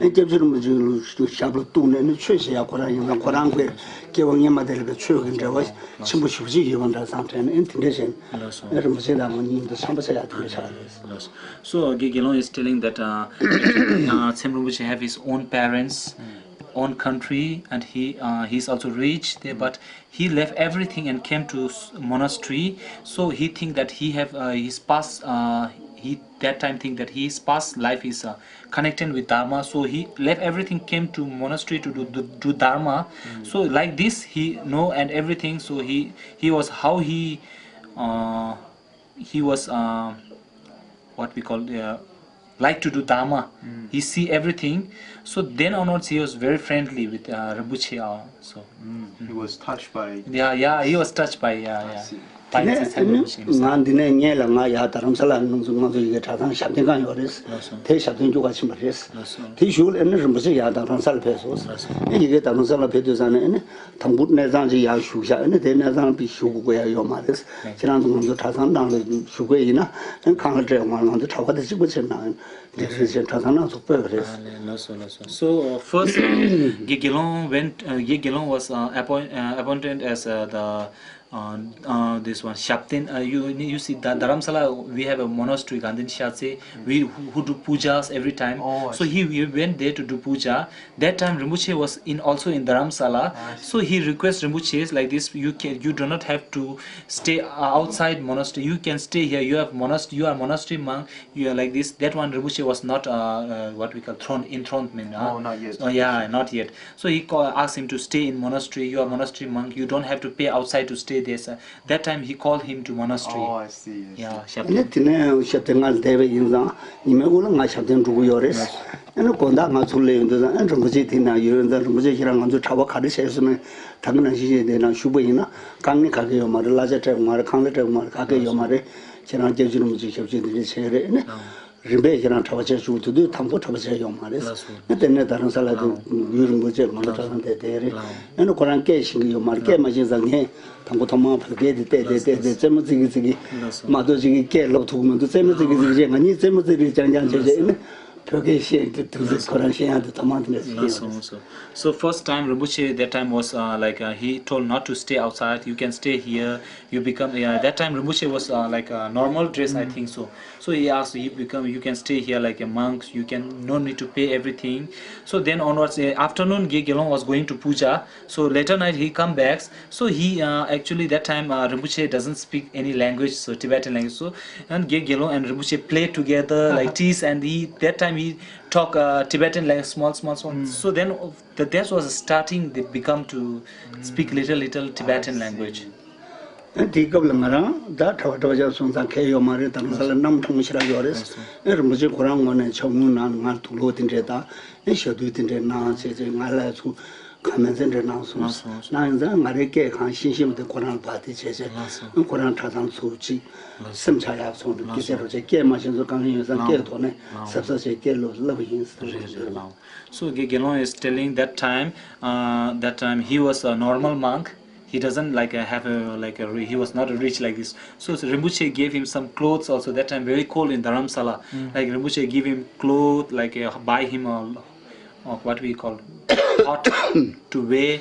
ནི་སྐྱབས་རྗེ་རིན་པོ་ཆེ་ལ་ཞབས་ལ་གཏུགས་ནས་ཨ་ནི་ཆོས་བྱེད་ཡག་ཁོ་རང་ཡིན་ཙང་། ཁོ་རང་གི་སྐྱེ་བ་སྔོན་མ་དེ་ལ་ཆོས་ཀྱི་འབྲེལ་བ་ཆེན་པོ་ཞེ་པོ་ཅིག་ཡོད་པ་འདྲ་བསམ་དྲན་ནས། ཨ་ནི་དེ་འདྲ་བྱས་ནས་ཨ་ནི་རིན་པོ་ཆེ་དང་ང་གཉིས་མཉམ་དུ་ཆམ་པ་བྱེད་ཡག་དེ་འདྲ་ཆགས་རེད། So, uh, Ge Gelong is telling that uh, uh, Tshempa Rinpoche have his own parents, own country, and he uh, he's also rich there, but he left everything and came to s- monastery. So he think that he have uh, his past. Uh, he that time think that his past life is uh, connected with dharma. So he left everything, came to monastery to do do, do dharma. So like this, he know and everything. So he he was how he uh, he was uh, what we call uh, like to do dharma. He see everything. So then onwards he was very friendly with uh, Rinpoche. Uh, so He was touched by. yeah, yeah, he was touched by yeah, yeah. See. By དེ་the ནས་Tshempa ནི་Rinpoche himself. ང་འདི་ནས་ངེད་ལ་ང་ཡར་རྡ་རམ་ས་ལ་ང་ཚོ་ང་ཚོ་ཡི་གེ་གྲྭ་ཚང་ཞབས་བརྟན་ཁང་ཡོད་རེད། དེ་ཞབས་བརྟན་རྒྱུགས་ག་ཕྱིན་པ་རེད། དེ་གཞུག་ལ་ནི་རིན་པོ་ཆེ་ཡར་རྡ་རམ་ས་ལ་ཕེབས་སོང་། ཨེ་ཡི་གེ་རྡ་རམ་ས་ལ་ཕེབས་དུས་ཙང་ནས་ཨེ་ནི་དང་པོ་གནས་ཚང་ཅིག་ཡར་བཞུགས་ཤག་ཨེ་ནི་དེ་གནས་ཚང་བཞུགས་དགོས་ཡ་ཡོད་མ་རེད། ཁྱེད་རང་ཚོ་ང་ཚོ་གྲྭ་ཚང་ནང་ལ་བཞུགས་དགོས་ཡིན་ན་ཨེ་ཁང་གླ་སྤྲད་ཡོང་བ། ང་ཚོ་གྲྭ་པ་དེ་གཅིག་པ་ཕྱིར་ནང་འདི་རེད་ཅེས་གྲྭ་ཚང་ནང་ཚུགས་པོས་རེད། Ah, le- lo so, lo so. So uh, first, uh, Ge Gelong went. Uh, Ge Gelong was uh, appoint, uh, appointed as uh, the uh, uh, this one Shapten. Uh, you you see, the Dharamsala, we have a monastery, Gandhin Shatse, we who, who do pujas every time. Oh, I So he, he went there to do puja. That time Rinpoche was in also in Dharamsala. So he requests Rinpoche like this: you can, you do not have to stay uh, outside monastery. You can stay here. You have monastery. You are monastery monk. You are like this. That one Rinpoche was not uh, uh, what we call thrown enthronement. Uh. Oh, not yet. Oh yeah, not yet. So he call, asked him to stay in monastery. You are monastery monk. You don't have to pay outside to stay there. So that time he called him to monastery. Oh, I see. I see. Yeah, ཨ་ནི་དེ་ནས་ཞབས་བརྟན་ང་བསྡད་པ་ཡིན་ཙང་ཉི་མའི་དགུང་ལ་ང་ཞབས་བརྟན་འགྲོ་གི་ཡོད་རེད། ཨ་ནི་དགོང་དག་ང་ཚུར་སླེབས་ཡོང་དུས་ཙང་ཨ་རིན་པོ་ཆེ་དེ་ན་ཡོད་ཙང་རིན་པོ་ཆེ་ཁྱེད་རང་ང་ཚོའི་གྲྭ་པ་ག་རེ་བྱས་སོང་ནས་ད་ག་ནང་བཞིན་བྱས་དེ་ན་བཞུགས་པ་ཡིན་ན་དཀའ་ངལ་ག་གེ་ཡོད་མ་རེད། གླ་ཆ་སྤྲད་དགོས་མ་རེད། ཁང་གླ་སྤྲད་དགོས་མ་རེད། ཁང་གླ་སྤྲད་དགོས་མ་རེད། ཁྱེད་རང་སྐྱབས་རྗེ་རིན་པོ་ཆེ་ཞབས་ཕྱི་འདི་འདྲ་བྱས་རེད། ཨ་ནི་རིམ་པས་ཁྱེད་རང་གྲྭ་པ་བྱས་བཞུགས། དེ་དུས་དང་པོ་གྲྭ་པ་བྱས་ཡོད་མ་རེད། ཨ་དེ་ནས་རྡ་རམ་ས་ལ་དུ་ཡུན་རིང་པོ་བྱས་ང་ཚོ་གྲྭ་ཚང་དེ་དེ་རེད། ཨ་ནི་ཁོ་རང་སྐད་ཤེས་ཀྱི་ཡོད་མ་རེད། སྐད་མ་ཤེས་ཙང་ངས་དང་པོ་ཐོག་མར་བོད་སྐད་དེ་བལྟས་བལྟས་བལྟས་བལྟས་རྩེད་མོ་རྩེ་གི་རྩེ་གི་མ་གཏོགས་ཅིག་གི་སྐད་སློབ་ཐུབ་ཀྱི་མི་འདུག་རྩེད་མོ་རྩེ་གི་རྩེ་གི་བྱས་ང་གཉིས་རྩེད་མོ་རྩེ་རེས་རྐྱང་རྐྱང་བྱས་བྱས་ཨ་ནི་བོད་སྐད་ཤེས་དེ་དུས་ཚོད་ཁོ་རང་ཤེས་ཡག་དེ་ཐོག་མར་དེ་འདྲ་ཞིག་ཡོད་རེད། So first time Rinpoche that time was uh, like uh, he told not to stay outside. You can stay here. You become yeah, that time Rinpoche was uh, like a normal dress, I think so. So he asked, you become, you can stay here like a monk. You can no need to pay everything. So then onwards, uh, afternoon Ge Gelong was going to puja. So later night he come back. So he uh, actually that time uh, Rinpoche doesn't speak any language, so Tibetan language. So and Ge Gelong and Rinpoche play together like tease, and he that time he talk uh, Tibetan language, small, small, small. So then uh, the, that was starting. They become to speak little, little Tibetan language. ཨ་དེའི་སྐབས་ལ་ང་རང་ད་གྲྭ་པ་གྲྭ་པ་ཅག་སོང་ཙང་ཁྱད་ཡོད་མ་རེད། རྡ་རམ་ས་ལ་གནམ་གྲང་མོ་ཞེ་དྲག་ཡོད་རེད། ཨ་རིན་པོ་ཆེ་ཁོ་རང་ངོས་ནས་ཆབ་ངུ་ནང་ང་དུག་ལོག་དེ་འདྲས་དང་ཨ་ཞབས་ཏོག་དེ་འདྲས་གནང་བྱས་བྱས་ང་ལ་ཚུར་ཁ་མེད་ཚེ་འདྲས་གནང་སོང་། གནང་ཡིན་ཙང་ང་རའི་སྐད་གང་ཤེས་ཤེས་མ་དེ་ཁོ་རང་ལ་བ་དེ་བྱས་བྱས་ཨ་ཁོ་རང་གྲྭ་ཚང་ཚུར་ཅིག་སེམས་ཆགས་ཡག་སོང་འདུག་སྐད་ཆ་རོ་བྱས་སྐད་མ་ཤེས་ཚོ་གང་ཡིན་ཡོད་ཙང་སྐད་ཐོག་ནས་གཟབ་གཟབ་བྱས་སྐད་ལོ་ལབ་ཡིན་ཟེར་ལབ་ཡིན། So Ge Gelong is telling that time, uh, that time he was a normal monk. He doesn't like uh, have a like a ri- he was not rich like this. So, so Rinpoche gave him some clothes also. That time very cold in Dharamsala. Like Rinpoche give him cloth, like uh, buy him a, a what we call hot to wear.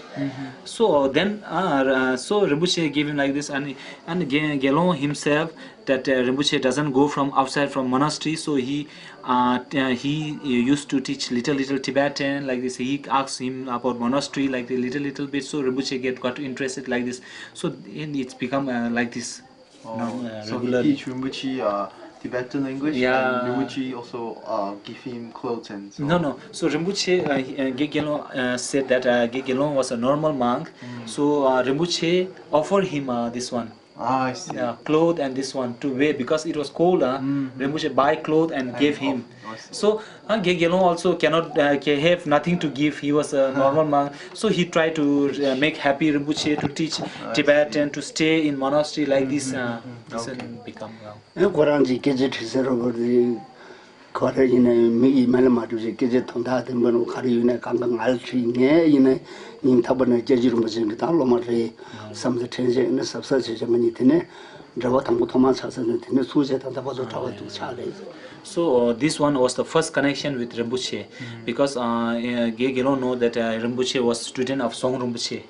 So then uh, uh, so Rinpoche gave him like this, and and Ge- Gelong himself that uh, Rinpoche doesn't go from outside from monastery, so he uh, t- uh, he uh, used to teach little little Tibetan like this. He asked him about monastery like a little little bit. So Rinpoche get got interested like this. So and it's become uh, like this. Oh, No, uh, so regularly. He teach Rinpoche uh, Tibetan language, Yeah. And Rinpoche also uh, give him clothes and so. No, no. So Rinpoche, uh, he- uh, Ge Gelong uh, said that uh, Ge Gelong was a normal monk. So uh, Rinpoche offered him uh, this one, Ah, I see. uh, cloth and this one to wear because it was cold. Uh, Rinpoche buy cloth and gave him. Oh, I see. So uh, Ge Gelong also cannot uh, ca- have nothing to give. He was a normal monk. So he tried to uh, make happy Rinpoche to teach Tibetan to stay in monastery like this. Uh, this and become. Uh, ཨེ་ཁོ་རང་གི་སྐད་ཆ་དྲི་ཟེར་རོ་བར་དེ་ག་རེ་ཡིན་ནའི་མི་ཡིས་མེ་ལ་མ་བསྒྲིབས་ཤིང་སྐད་ཆ་དོན་དག་ལྡན་པ་ནོ་ག་རེ་ཡོད་ནའི་གང་ག་ང་ལ་དྲིས། ངས་ཡིན་ནའི་སྙིང་ཐག་པ་ནས་སྐྱབས་རྗེ་རིན་པོ་ཆེ་གི་ད་སློབ་མ་རེད་བསམ་ཚེ་དྲན་བྱས་ནས་གཟབ་གཟབ་བྱས་བྱས་ང་གཉིས་དེ་ནས་ འབྲེལ་བ་དང་པོ་ཐོག་མར་ཆགས་ས་ནི་དེ་ནས་ཚུར་བྱས་ད་ལྟ་བར་དུ་གྲྭ་པ་འདུག་ཆགས་རེད། So uh, this one was the first connection with Rinpoche, because uh, uh, Ge Gelong know that uh, Rinpoche was student of Song Rinpoche.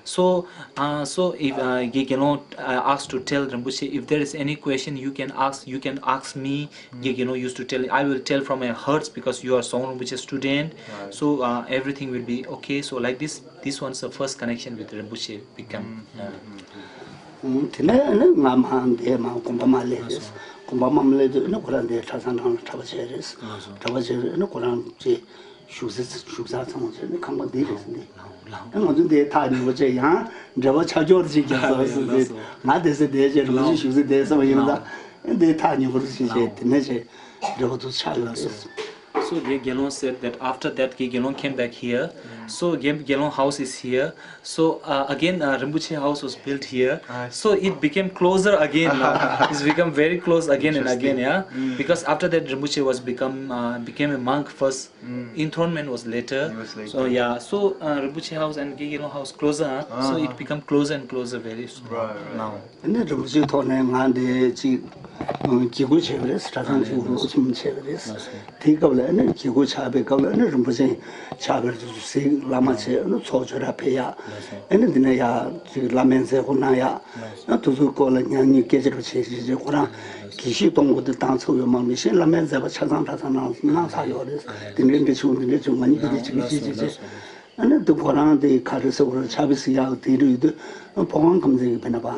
So uh, so if uh, Ge Gelong uh, asked to tell Rinpoche, if there is any question you can ask, you can ask me. Ge Gelong used to tell, I will tell from my hearts because you are Song Rinpoche student. So uh, everything will be okay. So like this, this one's the first connection with Rinpoche become. Uh, དེ་ནས་ནི་ང་མ་འདས་མ་དགོན་པ་མ་སླེབས་རེད། དགོན་པ་མ་སླེབས་དུས་ནི་ཁོ་རང་འདས་གྲྭ་ཚང་ནང་ལ་གྲྭ་པ་བྱས་རེད། གྲྭ་པ་བྱས་རེད་ནི་ཁོ་རང་ཅེ་བཞུགས་ས་བཞུགས་ས་ཚང་བྱས་ནི་ཁང་པ་འདི་རེད་ཟེར་འདི། ཨ་ང་ཚོ་འདས་ཐག་ཉེ་པོ་བྱས་ཡང་འབྲེལ་བ་ཆ་འཇོག་ཅིག་རྒྱག་ས་ཟེར་འདི། ང་འདས་ས་འདས་བྱས་རུ་ཞིག་བཞུགས་ས་འདས་ས་བ་ཡིན་ད། འདས་ཐག་ཉེ་པོ་ཞིག་བྱས་དེ་ནས་བྱས་འབྲེལ་བ་དུ་ཆགས་ཡོད་རེད། So Ge Gelong said that after that Ge Gelong came back here. So Ge Gelong house is here. So uh, again uh, Rinpoche house was built here. So it became closer again now. It's become very close again and again, yeah. Because after that Rinpoche was become uh, became a monk first. Enthronement was later. So yeah, so uh, Rinpoche house and Ge Gelong house closer, huh? So it become closer and closer very soon now. ཨ་ནི་རིན་པོ་ཆེའི་ཐོག་ནས་ང་འདི་ཅིག་ཨ་བགྱི་སྒོ་བྱས་པ་རེད། གྲྭ་ཚང་ཅིག་ལོ་གསུམ་བྱས་པ་རེད། དེའི་སྐབས་ལ་ཨ་ནི་བགྱི་སྒོ་ཆགས་པའི་སྐབས་ལ་ཨ་ནི་རིན་པོ་ཆེ་ཆགས་པའི་དུས་སུ་གཟིགས་བླ་མ་བྱས་ཨ་ནི་ཚོགས་ཆོས་ར་ཕེབས་ཡག་ཨ་ནི་འདི་ནས་ཡག་ཅིག་བླ་མའི་མཛད་སྒོ་གནང་ཡག་ཨ་དུས་ཚོད་སྐོར་ལ་ཉག་ཉིག་སྐད་ཆ་རུ་བྱས་བྱས་བྱས་ཁོ་རང་དགེ་བཤེས་གཏོང་སྒོ་དེ་བཏང་ཚར་ཡོད་མ་མི་ཤེས། བླ་མའི་མཛད་པ་ཆ་ཚང་གྲྭ་ཚང་ནང་གནང་ཚར་ཡོད་རེད། དེ་འདྲའི་འདི་བྱུང་འདི་འདྲའི་བྱུང་ང་གཉིས་ཀྱི་འདི་བྱེད་ཀྱི་བྱེད་བྱེད་བྱེད། ཨ་ནི་འདི་ཁོ་རང་དེ་ག་རེ་ཟེར་བ་རེད། ཆབ་སྲིད་ཡག་དེ་རུ་ཡོད་དུས་ཕོ་ཁང་ཁམས་ཚན་གྱི་བེ་ན་པ་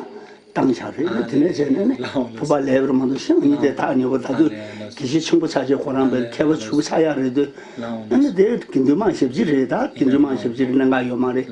བཏང་བཞག་རེད། ཨ་ནི་དེ་ནས་བྱས་ནས་ནི་ཕུ་པ་ལེབ་རུ་མ་འདུག་ཤིང་གཉིས་དེ་ཐག་ཉེ་པོ་ད་དུས་དགེ་བཤེས་ཆེན་པོ་ཆགས་ཆེ་ཁོ་རང་བས་མཁས་པ་ཞུ་ཆགས་ཡག་རེད་དུས་ཨ་ནི་དེ་དགེ་འདུན་མང་ཞབས་ཕྱི་རེད། ད་དགེ་འདུན་མང་ཞབས་ཕྱི་རེད་གནད་འགག་ཡོད་མ་རེད།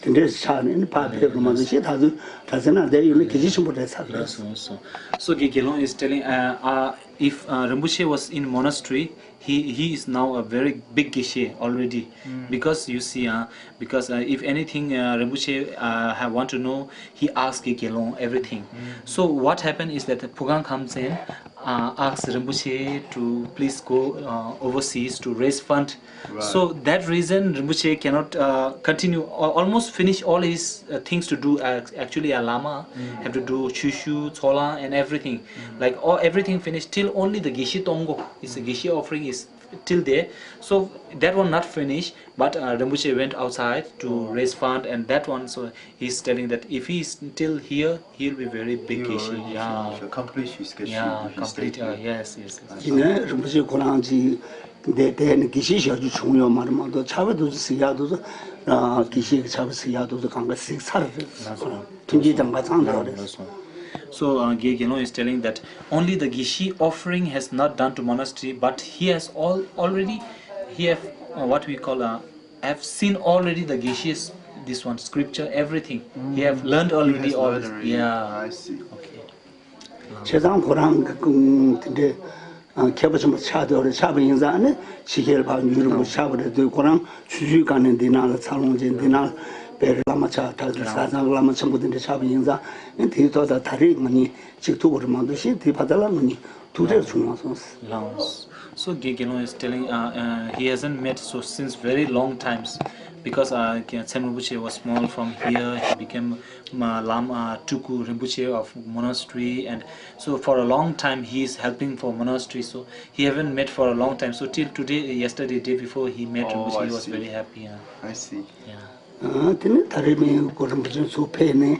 དེ་འདྲས་ཆགས་ནས་ནི་ཕར་ཕེབས་རུ་མ་འདུག་ཤིང་ད་དུས་གྲྭ་ཚང་ནང་བསྡད་ཡོད་ན་དགེ་བཤེས་ཆེན་པོ་རེད་ཚར་རེད། So, so, so Ge Gelong is telling, uh, uh, if uh, Rinpoche was in monastery, he he is now a very big geshe already. Because you see, uh, because uh, if anything uh, Rinpoche uh, have want to know, he ask Ge Gelong everything. So what happened is that Phugang Khamsen uh, asked Rinpoche to please go uh, overseas to raise fund. So that reason Rinpoche cannot uh, continue, al- almost finish all his uh, things to do. Uh, actually, a lama have to do chushu, chola, and everything. Like all everything finished till only the geshe tongo. Is the geshe offering is till there. So that one not finished. But uh, Rinpoche went outside to raise fund, and that one. So he's telling that if he is still here, he'll be very big geshe. Yeah, Accomplish his geshe. Yeah, complete. Uh, yes, yes, yes. ཡིན་ནའི་རིན་པོ་ཆེ་ཁོ་རང་ཅིག་འདས་བསྡད་ནས་དགེ་བཤེས་བཞག་རྒྱུ་བྱུང་ཡོད་མ་རེད་མ་གཏོགས་ཕྱག་དཔེ་དེ་ཚོ་གཟིགས་ཡག་དེ་ཚོ་དགེ་བཤེས་ཀྱི་ཕྱག་དཔེ་གཟིགས་ཡག་དེ་ཚོ་གང་ག་གཟིགས་ཚར་རེད། ཁོ་རང་མཐུན་རྐྱེན་དང་མ་ཚང་ཡོད་རེད། So uh, Ge Gelong is telling that only the geshe offering has not done to monastery, but he has all already he have uh, what we call uh, have seen already the geshe's this one scripture everything. He have learned already all this. Yeah. I see. Okay. བྱས་ཙང་ཁོ་རང་གི་དེ་འདྲའི་མཁས་པ་ཆེན་པོ་ཆགས་བསྡད་རེད། ཆགས་པ་ཡིན་ཙང་ནི་ཕྱི་རྒྱལ་ཕར་ཡུལ་རིན་པོ་ཆགས་པ་རེད་དུས་ཁོ་རང་ཆུང་ཆུང་སྒང་ནས་འདི་ནང་ལ་འཚར་ལོངས་བྱས་འདི་ནང་ལ་དཔེ་བླ་མ་ཆགས་དྲག་གི་ས་ཚང་བླ་མ་ཆེན་པོ་དེ་འདྲ་ཆགས་པ་ཡིན་ཙང་ནི་དེའི་ཐོག་ད་ད་རེས་ང་གཉིས་གཅིག་ཐུག་པ་རེད་མ་གཏོགས་ཤིང་དེའི་ཕ་ཚ་ལ་ང་གཉིས་ཐུག་འཕྲད་བྱུང་མ་སོང་། Laos. So Ge Gelong is telling uh, uh, he hasn't met so since very long times because uh, Tsen Rinpoche was small. From here he became uh, Lama Tuku Rinpoche of monastery, and so for a long time he is helping for monastery. So he haven't met for a long time. So till today, yesterday, day before he met Rinpoche, he was very happy. Yeah. I see. Yeah. དེ་ནས་ད་རེས་མི་གོ་རིན་པོ་ཆེ་ཚུར་ཕེབས་ནས་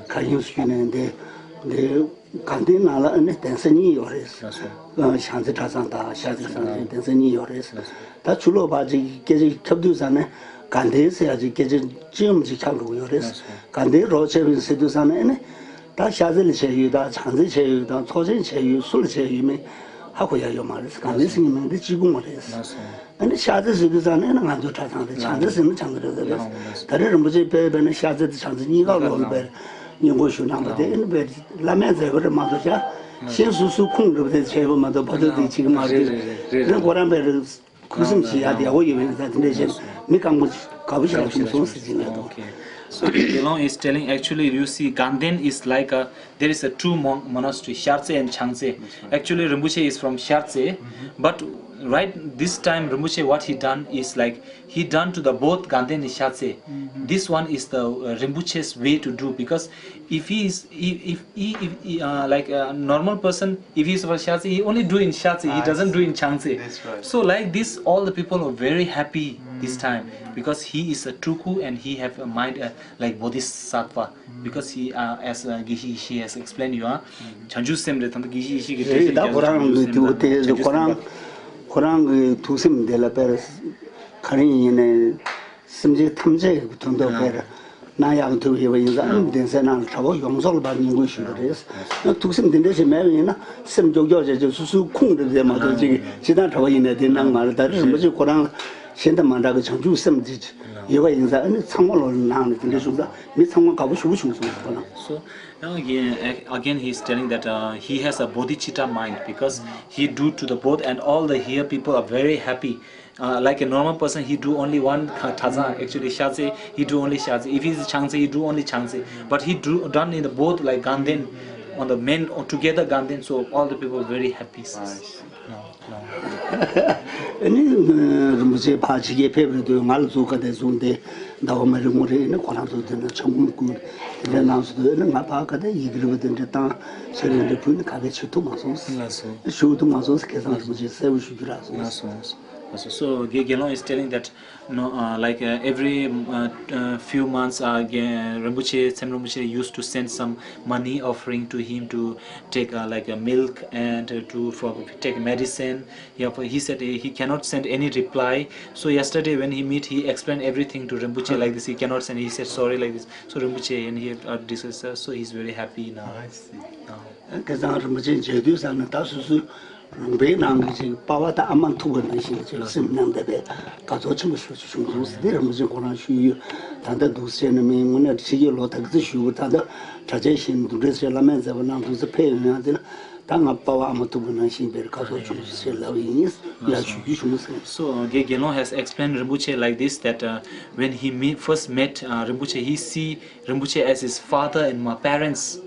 ཁ་ཡོང་སུ་ནས་འདི་འདི་དགའ་ལྡན་ནང་ལ་ཨ་ནི་གདན་ས་གཉིས་ཡོད་རེད། བྱང་རྩེ་གྲྭ་ཚང་དང་ཤར་རྩེ་གྲྭ་ཚང་གདན་ས་གཉིས་ཡོད་རེད། ད་ཕྱི་ལོགས་ཕར་ཅིག་སྐད་ཆ་ཁྱབ་དུས་ཙང་ནས་དགའ་ལྡན་ཟེར་ཡག་ཅིག་སྐད་ཆ་ཅི་ཡོང་ཅིག་ཁྱབ་འགྲོ་གི་ཡོད་རེད། དགའ་ལྡན་རོགས་བྱས་པ་ཡིན་ཟེར་དུས་ཙང་ནས་ཨ་ནི་ད་ཤར་རྩེ་ལ་བྱས་ཡོད་དང་བྱང་རྩེ་བྱས་ཡོད་དང་ཚོགས་ཆེན་བྱས་ཡོད་སུ་ལ་བྱས་ཡོད་མེད་ཧ་གོ་ཡག་ཡོད་མ་རེད། དགའ་ལྡན་ཟེར་མཁན་མིང་འདི་གཅིག་པུ་མ་རེད། ཨ་ནི་ཤར་རྩེ་ཟེར་དུས་ཙང་ནས་ཨ་ནི་ང་ཚོའི་གྲྭ་ཚང་རེད། བྱང་རྩེ་ཟེར་ན་བྱང་རྩེ་རེད་ཟེར་རེད། ད་རེས་རིན་པོ་ཆེ་དཔེ་དཔེར་ན་ཤར་རྩེ་དང་བྱང་རྩེ་གཉིས་ཀ་ལོག་ལ་དཔེར་སྙན་གོ་ཞུ་གནང་པ་དེ་ཨ་ནི་དཔེར་བླ་མའི་མཛད་པ་རེད་མ་གཏོགས་ཤར་གཞན་སུ་སུ་ཁུངས་རེད་པ་དེ་བྱས་པ་མ་གཏོགས་ཕ་ཚོ་དེ་བྱེད་ཀྱི་མ་རེད། དེ་ཁོ་རང་དཔེར་ཁུ་སིམ་བྱེད་ཡག་དེ་ཡག་པོ་ཡོད་པའི་ད་དེ་འདྲས་བྱས་མི་རྐང་པོ་དགའ་པོ་ཞིག་ལ་བྱུང་སོང་ཟེར་གྱི་ཡོད་དོ། Okay. So Gelong is telling actually you see Ganden is like a there is a two mon- monastery, Shartse and Changtse. Actually Rinpoche is from Shartse, but Right, this time Rinpoche, what he done is like he done to the both Ganden and Shatse. This one is the uh, Rinpoche's way to do, because if he is, if, if he, if he uh, like a normal person, if he is for Shatse, he only do in Shatse, he doesn't do in Changse. That's right. So like this, all the people are very happy this time because he is a Tuku and he have a mind uh, like Bodhisattva. Because he, uh, as uh, Geshe Ishi has explained you, uh, བྱང་ཆུབ་སེམས་རེད། ད་ལྟ་དགེ་བཤེས་ཡེ་ཤེས་ཀྱི་རེད། ད་ཁོ་རང་གི་དེ་བོ་དེ་ཁོ་རང་ཁོ་རང་གི་ཐུགས་སེམས་དེ་ལ་དཔེར་ག་རེ་ཡིན་ནའི་སེམས་ཅན་ཐམས་ཅད་ཀྱི་དོན་དུ་དཔེར་གནང་ཡག་ཐུབ་ཡོད་པ་ཡིན་ཙང་གདན་སའི་ནང་ལ་གྲྭ་པ་ཡོངས་རྫོགས་ལ་ཕར་སྙན་སྒྲོན་ཞུ་གི་རེད། ཐུགས་སེམས་དེ་འདྲ་ཞིག་མེད་པ་ཡིན་ན་སེམས་ཀྱོག་ཀྱོག་བྱས་བྱས་སོ་སོའི་ཁུངས་འདྲ་དེ་མ་གཏོགས་ཅིག་ཇི་ལྟར་གྲྭ་པ་ཡིན་ནའི་དེ་གནང་མ་རེད། ད་རིན་པོ་ཆེ་ཁོ་རང་གཞན་དང་མ་འདྲ་གི་བྱང་ཆུབ་སེམས་ཅིག་ཡོད་པ་ཡིན་ཙང་ཨ་ནི་ཚང་མ་ལོ་ནང་ནས་དེ་འདྲ་བྱུང་ཙང་མི་ཚང་མ་དགའ་པོ་ཞེ་པོ་བྱུང་སོང་ཁོ་ན། So, now again, again, he's telling that uh, he has a bodhicitta mind because he do to the both and all the here people are very happy. Uh, like a normal person, he do only one tha- thaza. Actually, Shatse, he do only Shatse. If he's Changse, he do only Changse. But he do done in the both like Ganden, on the men or together Ganden. So all the people very happy. ཨ་ནི་རིན་པོ་ཆེ་ཕར་ཕྱི་རྒྱལ་ཕེབས་རེད་དུས་ང་ལ་ཚུར་ཁ་དེ་བཟུང་སྟེ་ཟླ་བ་མ་རིང་པོ་རེད། ཨ་ནི་ཁོ་རང་ཚོ་དེ་འདྲ་འཆམ་གོམ་བསྐུལ་དེ་འདྲ་གནང་སོང་དུས་ཨ་ནི་ང་ཕར་ཁ་དེ་ཡི་གེ་རིལ་བུ་དེ་འདྲ་བཏང་ཕྱག་རིལ་འདྲ་ཕུལ་ནས་ག་གེ་བྱེད་ཐུབ་མ་སོང་། ཞུ་ཐུབ་མ་སོང་། ཁ་སང་རིན་པོ་ཆེ་གསལ་པོ་ཞུ་རྒྱུ་རག་སོང་། So, so Ge- Gelong is telling that no, uh, like uh, every uh, uh, few months, uh, Ge- Rinpoche, Tsem Rinpoche used to send some money offering to him to take uh, like a milk and uh, to for take medicine. Yeah, for, he said he, he cannot send any reply. So yesterday when he meet, he explained everything to Rinpoche like this. He cannot send. He said sorry like this. So Rinpoche and he uh, discussed. Uh, so he's very happy now. I see. Now. ཁ་སང་རིན་པོ་ཆེ་མཇལ་དུས་ཙམ་ནས་ད་སོ་སོའི་ལུང་པའི་ནང་གི་ཅིག་པ་ཕ་དང་ཨ་མ་ཐུག་པ་ནང་བཞིན་ཅིག་སེམས་ནང་བསྡད་པའི་དགའ་ཚོར་ཆེན་པོ་ཞེ་པོ་ཅིག་བྱུང་སོང་ཟེར་ཏེ་རིན་པོ་ཆེ་ཁོ་རང་ཞུས་ཡོད། ད་ལྟ་འདུག་ཟེར་ནས་མིན་དངོས་གནས་ཕྱི་རྒྱལ་ལོ་ད་ག་ཚོད་བཞུགས་པ། ད་ལྟ་གྲྭ་ཆས་བཞིན་འདུག་འདྲ་ཟེར། བླ་མས་མཛད་པ་གནང་འདུག་ཟེར་ཕེབས་ཡོང་ཡང་དེ་ལ་ད་ང་པ་ཕ་ཨ་མ་ཐུག་པ་ནང་བཞིན་པའི་དགའ་ཚོར་ཆེན་པོ་ཞིག་ཟེར་ལབ་ཡིན་ལ་ཞུ་རྒྱུ་བྱུང་ཟེར། So uh, Ge- Gelong has explained Rinpoche like this that uh, when he meet, first met uh, Rinpoche, he see Rinpoche as his father and my parents.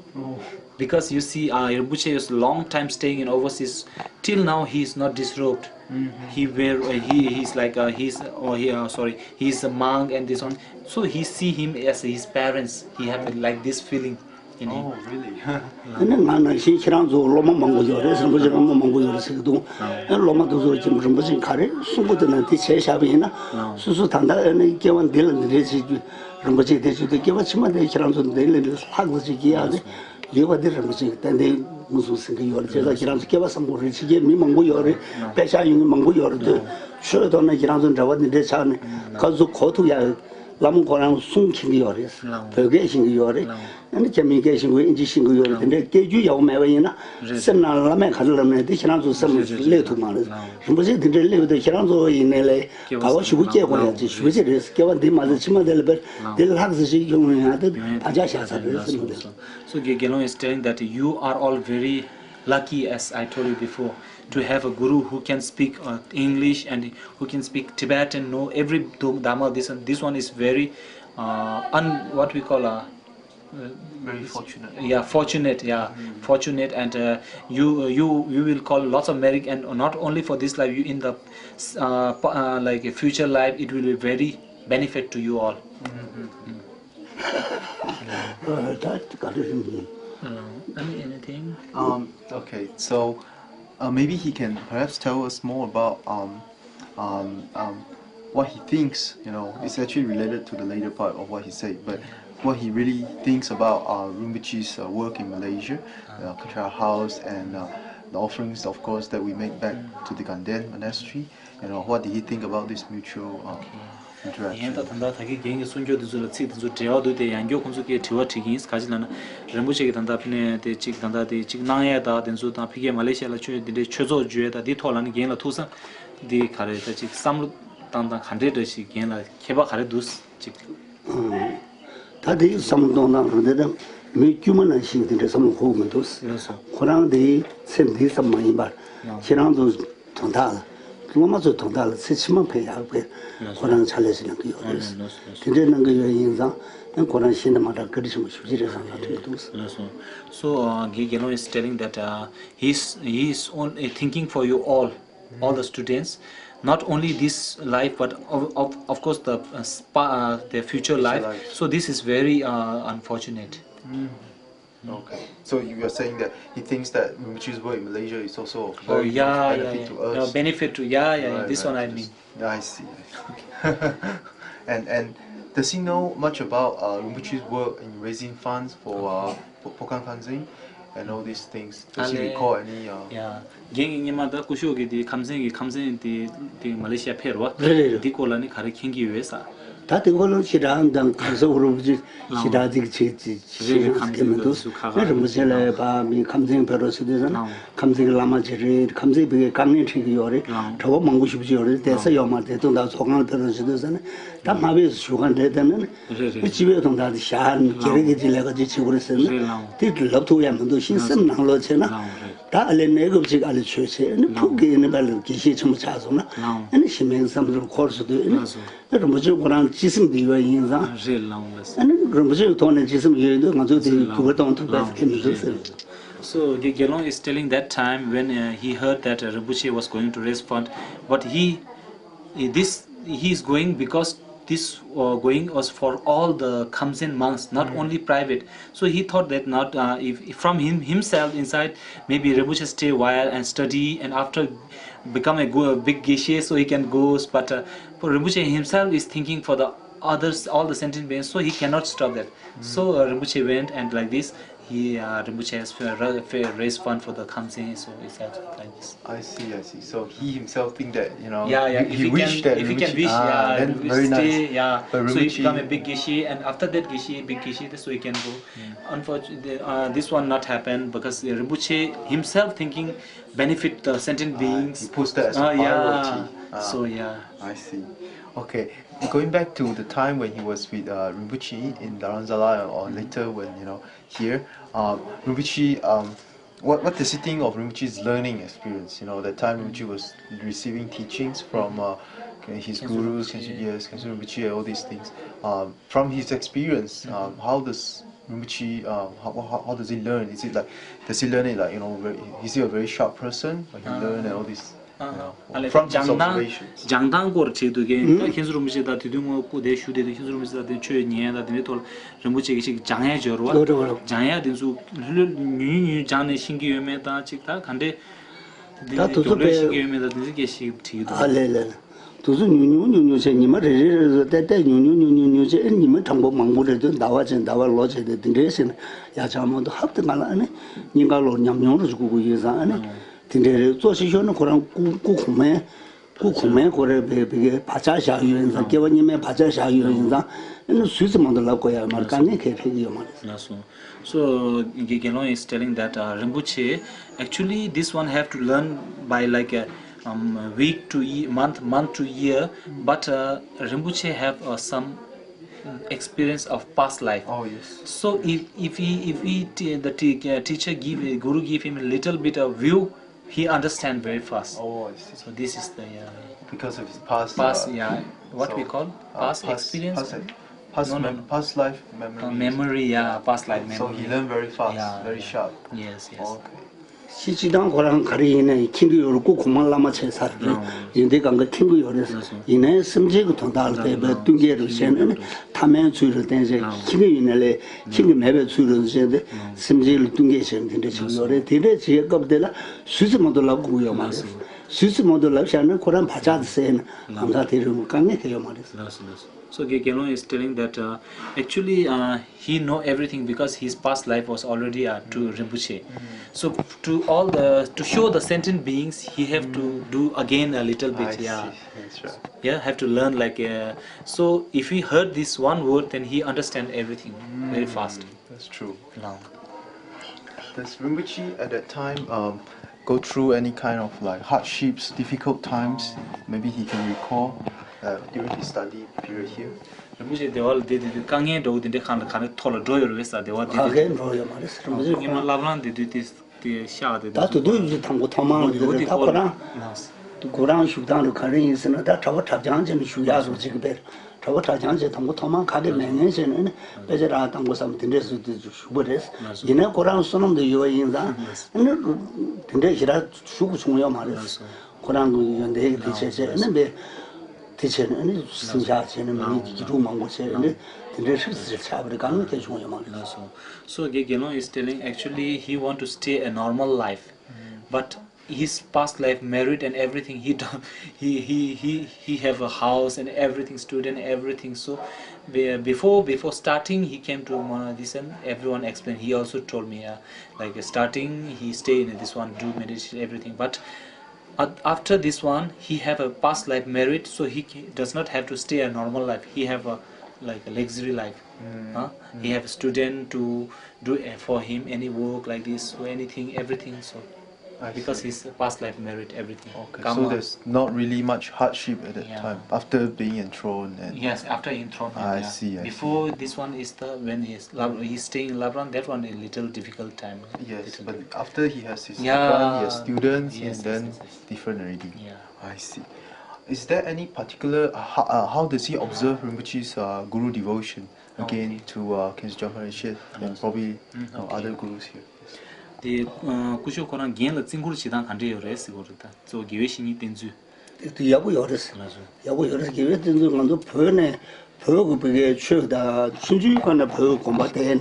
Because you see, uh, Rinpoche is long time staying in overseas. Till now, he is not disrobed. He wear, uh, he he's like uh, he's oh he uh, sorry, he's a monk and this one. So he see him as his parents. He have like this feeling in him. Oh, really? ཨ་ནི་ང་ནང་བཞིན་ཁྱེད་རང་ཚོ་སློབ་མ་མང་པོ་ཡོད་རེད། རིན་པོ་ཆེ་སློབ་མ་མང་པོ་ཡོད་རེད་ཟེར་གི་འདུག་ཨ་ནི་སློབ་མ་དེ་ཚོ་ཅིག་རིན་པོ་ཆེ་ག་རེ་གསུང་གི་འདུག་ན་དེ་བྱས་བཞག་པ་ཡིན་ན་སོ་སོ་ད་ལྟ་ཨ་ནི་སྐྱེ་བ་འདི་ལ་འདི་འདྲས་བྱེད་རྒྱུ། རིན་པོ་ཆེ་དེ་བྱེད་དུས་སྐྱེ་བ་ཕྱི་མ་དེ་ཁྱེད་རང་ཚོ་འདི་ལས་འདི་ལྷག་ཙམ་ཅིག་སྐྱེ་ཡག་དེ་ཡོད་པ་འདི་རིན་པོ་ཆེ་གིས་ཏན་ཏན་མུ་གསུང་ཟིན་གི་ཡོད་རེད། བྱས་ཙང་ཁྱེད་རང་ཚོ་སྐལ་བ་བཟང་པོ་རེད། ཕྱི་རྒྱལ་མི་མང་པོ་ཡོད་རེད། དཔེ་ཆ་ཡོད་མཁན་མང་པོ་ཡོད་རེད་དུས་ཆོས་ཐོག་ནས་ཁྱེད་རང་ཚོ་འབྲེལ་བ་འདི་འདྲས་ཆགས་ནས་ག་ཚོད་གོ་ཐུབ་ཡག་བླ་མ་ཁོ་རང་གསུང་མཁྱེན་གི་ཡོད་རེད། བོད་སྐད་ཤེས་གི་ཡོད་རེད། ཨ་ནི་རྒྱ་མིའི་སྐད་ཤེས་གི་ཡོད། ཨིན་ཇི་ཤེས་གི་ཡོད་རེད། དེ་འདྲའི་སྐད་སྒྱུར་ཡག་པོ་མེད་པ་ཡིན་ན་སེམས་ནང་བླ་མས་ག་རེ་ལབ་ནའི་དེ་ཁྱེད་རང་ཚོ་སེམས་ལ་སླེབས་ཐུབ་མ་རེད། རིན་པོ་ཆེ་དེ་འདྲའི་སླེབས་དུས་ཁྱེད་རང་ཚོ་ཡིན་ནའི་ལས་དགའ་བ་ཞེ་པོ་སྐྱེ་དགོས་ཡག་ཅིག་ཞུ་ཅིག་རེད། སྐྱེ་བ་འདི་མ་ཟད་ཕྱི་མ་དེ་ལ་དཔེར་དེ་ལྷག་ཙམ་ཞིག་ཡོང་ཡག་དེ་དམ་བཅའ་བཞག་ས་རེད་བསམ་གི་འདུག So Ge- Gelong is telling that you are all very lucky, as I told you before, to have a guru who can speak uh, English and who can speak Tibetan, know every do- Dharma. This one, this one is very uh, un what we call a uh, Very fortunate. Yeah, fortunate. Yeah, fortunate, and uh, you you you will call lots of merit, and not only for this life, you in the uh, p- uh, like a future life, it will be very benefit to you all. ད་ག་རེ་རེད། Uh, I mean, anything? Um, okay, so uh, maybe he can perhaps tell us more about um, um, um, what he thinks, you know, it's actually related to the later part of what he said, but what he really thinks about uh, Rinpoche's uh, work in Malaysia, uh, Katra House, and uh, the offerings, of course, that we make back to the Ganden Monastery. You know, what did he think about this mutual uh, interaction? ཡིན་ད་ད་ལྟ་ད་གིན་རྒན་གྱི་གསུང་སྐྱོར་དེ་ཚོ་ལ་ཚིག་དེ་ཚོ་འབྲེལ་བ་འདུག་སྟེ་ཡང་བསྐྱར་ཁོང་ཚོ་གིས་དྲི་བ་དྲི་གི་ཡིན། ག་ཅི་ལབ་ན་རིན་པོ་ཆེ་གིས་ད་ལྟ་ཕ་ནས་དེ་གཅིག་ད་ལྟ་དེ་གཅིག་གནང་ཡས་ད་དེ་ཚོ་དང་ཕ་གིའི་མ་ལེ་ཤི་ཡ་ལ་ཆོས་འདི་འདྲའི་ཆོས་ཚོགས་བརྗོད་ཡས་ད་དེ་ཐོག་ལ་ནི་རྒན་ལ་ཐུགས་བསམ་འདི་ག་རེ་ད་གཅིག་བསམ་བློ་བཏང་སྟངས་ག་འདྲས་འདྲ་ཞིག་རྒན་ལ་ཁྱད་པར་ག་རེ་འདུག་གཅིག་ད་དེ་བསམ་བློ་གཏོང་སྟངས་རུ་དེ་དང་མི་དཀྱུས་མ་ནང་བཞིན་དེ་འདྲའི་བསམ་བློ་འཁོར་གྱི་མི་འདུག་ལགས་སོ། ཁོ་རང་དེ་ཚེ་འདི་ཙམ་མ་ཡིན་པར་ལགས། ཁྱེད་རང་ཚོ་དོན་དག་ལ་སློབ་མ་ཚོའི་དོན་དག་ལ་ཚེ་ཕྱི་མ་ཕན་ཡག་པའི་ལགས་སོ། ཁོ་རང་ཕྱག་ལས་ཤིག་གནང་གི་ཡོད་རེད། ཨ་ནི་ལགས་སོ། དེ་འདྲའི་གནང་གི་ཡོད་ཡིན་ཙང་ཁོ་རང་གཞན་དང་མ་འདྲ་བཀའ་དྲིན་ཆེན་པོ་ཞེ་པོ་ཅིག་རེད་བསམ་ལ་དྲན་གྱི་འདུག་ལགས་སོ། So uh, Ge- Gelong is telling that uh, he's he is only thinking for you all. all the students, not only this life, but of, of, of course the uh, spa, uh, their future life. Life. So this is very uh, unfortunate. Okay. So you are saying that he thinks that Rinpoche's work in Malaysia is also Oh very yeah, much yeah, benefit yeah. to No, us. Benefit to, yeah, yeah, yeah. Right, This one right. I mean. I see. I see. Okay. and and does he know much about uh, Rinpoche's work in raising funds for uh, for Pokang Khamsin and all these things? Does he Ale- recall any? Uh, Yeah. རྒན་གྱི་སྔོན་མ་ད་སྐུ་ཞབས་ཀྱི་དེ་ཁམས་ཚན་གྱི་ཁམས་ཚན་དེ་དེ་མ་ལེ་ཤི་ཡ་ཕེབས་རོ། རེད་རེད། འདི་སྐོར་ལ་ནི་ག་རེ་མཁྱེན་གྱི་ཡོད་ས། ད་དེ་ཁོ་ལོ་ཞེ་དྲག་དང་གང་ཟག་རུ་བཞི་ཞེ་དྲག་ཅིག་བྱེད་ཅིག་རེད་རེད། ཞེ་ཁམས་དྲག་མི་ཚན་འདུག་སུ་ཁ་ཁ་ང་རིན་པོ་ཆེ་ལ་ཡ་པ་མི་ཁམས་ཚན་ཕེབས་རོགས་ཞུ་དུས་ཙང་ན་ཁམས་ཚན་གྱི་བླ་མ་ཅིག་རེད། ཁམས་ཚན་བི་གའི་དཀའ་ངལ་འཕྲད་ཀྱི་ཡོད་རེད། གྲྭ་པ་མང་པོ་ཞེ་པོ་ཅིག་ཡོད་རེད། བསྡད་ས་ཡོད་མ་རེད། དེ་དུས་ད་ཚོགས་ཁང་ལ་ཕེབས་རོགས་ཞུ་དུས་ཙང་ན་ད་མ་ཕེབས་སུ་ཞུ་གང་རེད། དེ་ནི་རེད་རེད། སྤྱི་པའི་དོན་དག་དེ་བཞག་ནས་སྒེར་གྱི་ཅིག་ལས་ཀ་ཅིག་བྱེད་དགོས་རེད་ཟེར་ན་དེ་ལབ་ཐུབ་ཡ་མི་འདུག་ཤིང་སེམས་ནང་ལོག་བྱས་ན་ད་ཨ་ལས་གནས་སྐབས་ཅིག་ཨ་ལས་ཆོས་བྱས་ནི་ཕུགས་ཀྱི་ནི་པ་ལ་དགེ་བཤེས་ཆེན་པོ་ཆགས་སོང་ན་ཨ་ནི་ཞི་མིའི་བསམ་ཚུལ་འཁོར་སོང་དུས་ཨ་ནི། རིན་པོ་ཆེ་ཁོ་རང་སྤྱི་སེམས་འདི་ཡོད་ཡིན་ཙང་། རེད་ལགས་ལགས། ཨ་ནི་རིན་པོ་ཆེའི་ཐོག་ནས་སྤྱི་སེམས་ཡོད་དུས་ང་ཚོས་དེ་བརྒྱུད་སྐུར་གཏོང་ཐུབ་པ་ཞིག་མི་འདུག་ཟེར། So Ge- Gelong is telling that time when uh, he heard that uh, Rinpoche was going to raise fund, but he, he this he is going because this uh, going was for all the Khamsin monks, not only private. So he thought that not uh, if, if from him himself inside, maybe Rinpoche stay while and study, and after become a, go, a big geshe, so he can go. But uh, for Rinpoche himself is thinking for the others, all the sentient beings, so he cannot stop that. So uh, Rinpoche went and like this, he uh, Rinpoche has fa- ra- fa- raised fund for the Khamsin, so it's like this. I see, I see. So he himself think that you know. Yeah, yeah. He, If he he wish can, that if he can Rinpoche- wish, ah, yeah, then Rinpoche very stay, nice. Yeah. But So he Rinpoche- become a big geshe, and after that geshe, big geshe, so he can go. Unfortunately, uh, this one not happen because uh, Rinpoche himself thinking benefit the sentient beings. He puts that as a Uh, yeah. priority. Ah. So yeah. I see. Okay, going back to the time when he was with uh, Rinpoche in Dharamsala or later when you know here, um, Rinpoche, um, what what does he think of Rinpoche's learning experience? You know, that time Rinpoche was receiving teachings from uh, his gurus, Khenso, yes, Khenso Rinpoche, all these things. Um, from his experience, um, how does Rinpoche, um, how, how, how does he learn? Is it like, does he learn it like, you know, very, is he a very sharp person when he learn and all this? You know, ཨ་ལས་from his སྦྱང་སྟངས། observations. སྦྱང་སྟངས་སྐོར་བྱེད་དུས་ཀྱི་ད་མཁན་ཟུར་རིན་པོ་ཆེ་དང་དེ་དུས་ངོ་སྐུ་དེ་བཞུགས་དེ་དུས་མཁན་ཟུར་རིན་པོ་ཆེ་དང་དེ་ཆོས་ཉན་ཡ་དང་དེ་འདྲའི་ཐོག་ལ་རིན་པོ་ཆེ་གི་ཞིག་སྦྱང་ཡ་སྦྱོར་བ། ལོ་རེ་བ་རེ། སྦྱང་ཡ་དེ་ཚོ་ལྷོད་ལྷོད་ཉུང་ཉུང་ཉུང་སྦྱང་ནས་ཤེས་ཀྱི་ཡོད་མེད་དང་གཅིག་ད་ག་འདྲས། དེ་ད་དུ་ཚོ་མགྱོགས་ལས་ཤེས་དཔེ། ཀྱི་ཡོད་མེད་དང་དེ་ཚོ་སྐད་ཤེས་བྲིས་ཀྱི་འདུག་ཨ་ལས་ལས་ལས། དུ་ཚོ་ཉུང་ཉུང་ཉུང་ཉུང་བྱས་ཉི་མ་རེ་རེ་རེ་རེ་བལྟས་བལྟས་ཉུང་ཉུང་ཉུང་ཉུང་ཉུང་བྱས་ཨེ་ཉི་མ་གྲངས་པ་མང་པོ་རེ་དུས་ཟླ་བ་ཅན་ཟླ་བ་ལོ་བྱས་ཏེ་དེ་འདྲའི་ཟེར་ནས་ཡ་ཆགས་མ་འདུག་ཧབ་ཏེ་ང་ལ་ཨ་ནི་སྙིང་ག་ལོ་ཉམས་མྱོང་རུ་ཞུ་དགོས་ཀྱི་ཡོད་ཙང་ཨ་ནི་དེ་འདྲའི་རེད། གཙོ་ཆེ་ཤོས་ནི་ཁོ་རང་སྐུ་སྐུ་གོང་མའི་སྐུ་གོང་མའི་ཁོ་རའི་བེ་བེ་གའི་བག་ཆགས་བཞག་ཡོད་ཡིན་ཙང་སྐྱེ་བ་སྔོན་མའི་བག་ཆགས་བཞག་ཡོད་ཡིན་ཙང་ཨ་ནི་ཟུར་ཙམ་མ་གཏོགས་ལབ་དགོས་ཡ་མ་རེད། དཀའ་ངལ་གང་ཡང་འཕྲད་ཀྱི་ཡོད་མ་རེད། ལགས་སོ། So Ge- Gelong is telling that uh, Rinpoche, actually this one have to learn by like a um, week to ye- month, month to year, but uh, Rinpoche have uh, some mm, experience of past life. Oh yes. So if if he if he t- the t- uh, teacher give guru give him a little bit of view, he understand very fast. Oh, I see. So this is the uh, Because of his past. past, uh, yeah. What we so- call uh, past experience. Past, past, No, no, mem- no. Past life memory. Uh, memory, yeah, past life memory. So he learned very fast, Yeah, very yeah. sharp. Yes, yes. Okay. ཤི་ཅི་དང་ཁོ་རང་ག་རེ་ཡིན་ནའི་མཁྱེན་གྱི་ཡོད་རེད། སྐུ་གོང་མ་བླ་མ་བྱས་ཚར་རེད། ཡིན་དེ་གང་ག་མཁྱེན་གྱི་ཡོད་རེད། ཡིན་ནའི་སེམས་ཅན་གྱི་དོན་དག་ལ་དེ་བས་བསྟུན་མཁས་རུ་བྱས་ནས་ཐ་མའི་ཚུལ་རུ་བསྟན་བྱས་མཁྱེན་གྱི་ཡིན་ན་ལས་མཁྱེན་གྱི་མེད་པའི་ཚུལ་རུ་བྱས་ཏེ་སེམས་ཅན་ལ་བསྟུན་མཁས་བྱས་ནས་དེ་འདྲ་བྱེད་ཀྱི་ཡོད་རེད། དེ་འདྲ་བྱེད་སྐབས་དེ་ལ་ཟུར་ཙམ་མ་གཏོགས་ལབ་དགོས་ཀྱི་ཡོད་མ་རེད། ཟུར་ཙམ་མ་གཏོགས་ལབ་བཞག་ན་ཁོ་རང་བག་ཆགས་དེ་སད་ནས་གང་ག་དེ་རུ་དཀའ་ངལ་གང་ཡང་ཡོད་མ་རེད། ལགས་སོ། ལགས་སོ། So Ge- Gelong is telling that uh, actually uh, he know everything because his past life was already uh, to Rinpoche. So to all the to show the sentient beings, he have to do again a little bit. I Yeah, see. That's right. Yeah, have to learn like uh, so. If he heard this one word, then he understand everything very fast. That's true. Now. Does Rinpoche at that time um, go through any kind of like hardships, difficult times? Maybe he can recall uh, during his study period here. རིན་པོ་ཆེ་སྡེ་བ་ལ་བསྡད་དེ་དུས་དཀའ་ངལ་འདྲ་བོ་དེ་འདྲའི་གང་ལ་གང་ལ་ཐོག་ལ་འགྲོ་ཡོད་རེད་ས་སྡེ་བ་བསྡད་ག་དེ་གས་འགྲོ་ཡོད་མ་རེད། རིན་པོ་ཆེ་ཁོང་སྔོན་མ་བླ་བྲང་དེ་དུས་དེ་དེ་ཤག་དེ་ད་དུ་དུ་ཡུལ་དང་པོ་ཐོག་མར་ཡོད་རེད། ད་ཁོ་རང་ཁོ་རང་བཞུགས་སྟངས་རུ་ག་རེ་ཡིན་ཟེར་ན་ད་གྲྭ་པ་གྲྭ་རྐྱང་ཅན་དུ་བཞུགས་ཡག་རུ་ཅིག་གི་བེར་གྲྭ་པ་གྲྭ་རྐྱང་ཅན་དང་པོ་ཐོག་མར་ག་གེ་མེད་མཁན་བྱས་ནས་ནི་དཔེ་ཆ་རག་དང་པོ་བསམ་དེ་འདྲས་སུ་དུ་བཞུགས་པ་རེད། ཡིན་ནའི་ཁོ་རང་བསོད་ནམས་དུ་ཡོད་པ་ཡིན་ཙང་ནི་དེ་འདྲས་ཞེ་དྲག་བཞུགས་བྱུང་ཡོད་མ་རེད། ཁོ་རང་གི་ཡོན་ཏན་གྱི་དེ་བྱས་བྱས་ནི་མེད། དེ་བྱས་ནས་ནི་སེམས་ཤག་བྱས་ནས་མི་ཉིད་ཀྱི་དགེ་ཕྲུག་མང་པོ་བྱས་ནས་དེ་འདྲའི་ཧྲིབ་སི་ཆགས་པ་རེད། དཀའ་ངལ་དེ་བྱུང་ཡོད་མ་རེད། That's all. So, Ge- Gelong is telling actually he want to stay a normal life, but his past life, married and everything, he don't, he, he, he, he have a house and everything, student, everything. So, be- before, before starting, he came to Mona this and everyone explained. He also told me, uh, like, starting, he stay in this one, do meditation, everything. But uh, after this one, he have a past life married, so he ca- does not have to stay a normal life. He have a, like, a luxury life. Huh? He have a student to do uh, for him any work like this or anything, everything. So I because see. His past life married everything. Okay, karma. So there's not really much hardship at that, yeah, time after being enthroned and yes, after enthronement. I, yeah, see, I before see. This one is the when he's Lab- he's staying in Labran, that one a little difficult time. Yes, little but difficult. After he has his, yeah, Labran, he has students, yes, and yes, then yes, yes. Different already. Yeah. I see. Is there any particular uh, how, uh, how does he observe Rinpoche's uh, guru devotion again, okay, to uh, Khyentse Jampa Rinpoche and, understood, probably mm, you know, okay, other gurus here? དེ་སྐུ་ཞབས་ཁོ་རང་རྒན་ལ་བརྩི་བཀུར་བྱེད་སྟངས་ག་འདྲས་ཡོད་རེད་ཟེར་གོ་རེད། ད་གཙོ་བོ་དགེ་བའི་བཤེས་གཉེན་བསྟེན་ཚུལ། དེ་ཡག་པོ་ཡོད་རེད། ལགས་སོ། ཡག་པོ་ཡོད་རེད། དགེ་བའི་བསྟེན་ཚུལ་ང་ཚོ་བོད་ནས་བོད་ཀྱི་བོད་ཀྱི་ཆོས་དང་ཆུང་ཆུང་སྒང་ནས་བོད་ཀྱི་དགོན་པ་དེ་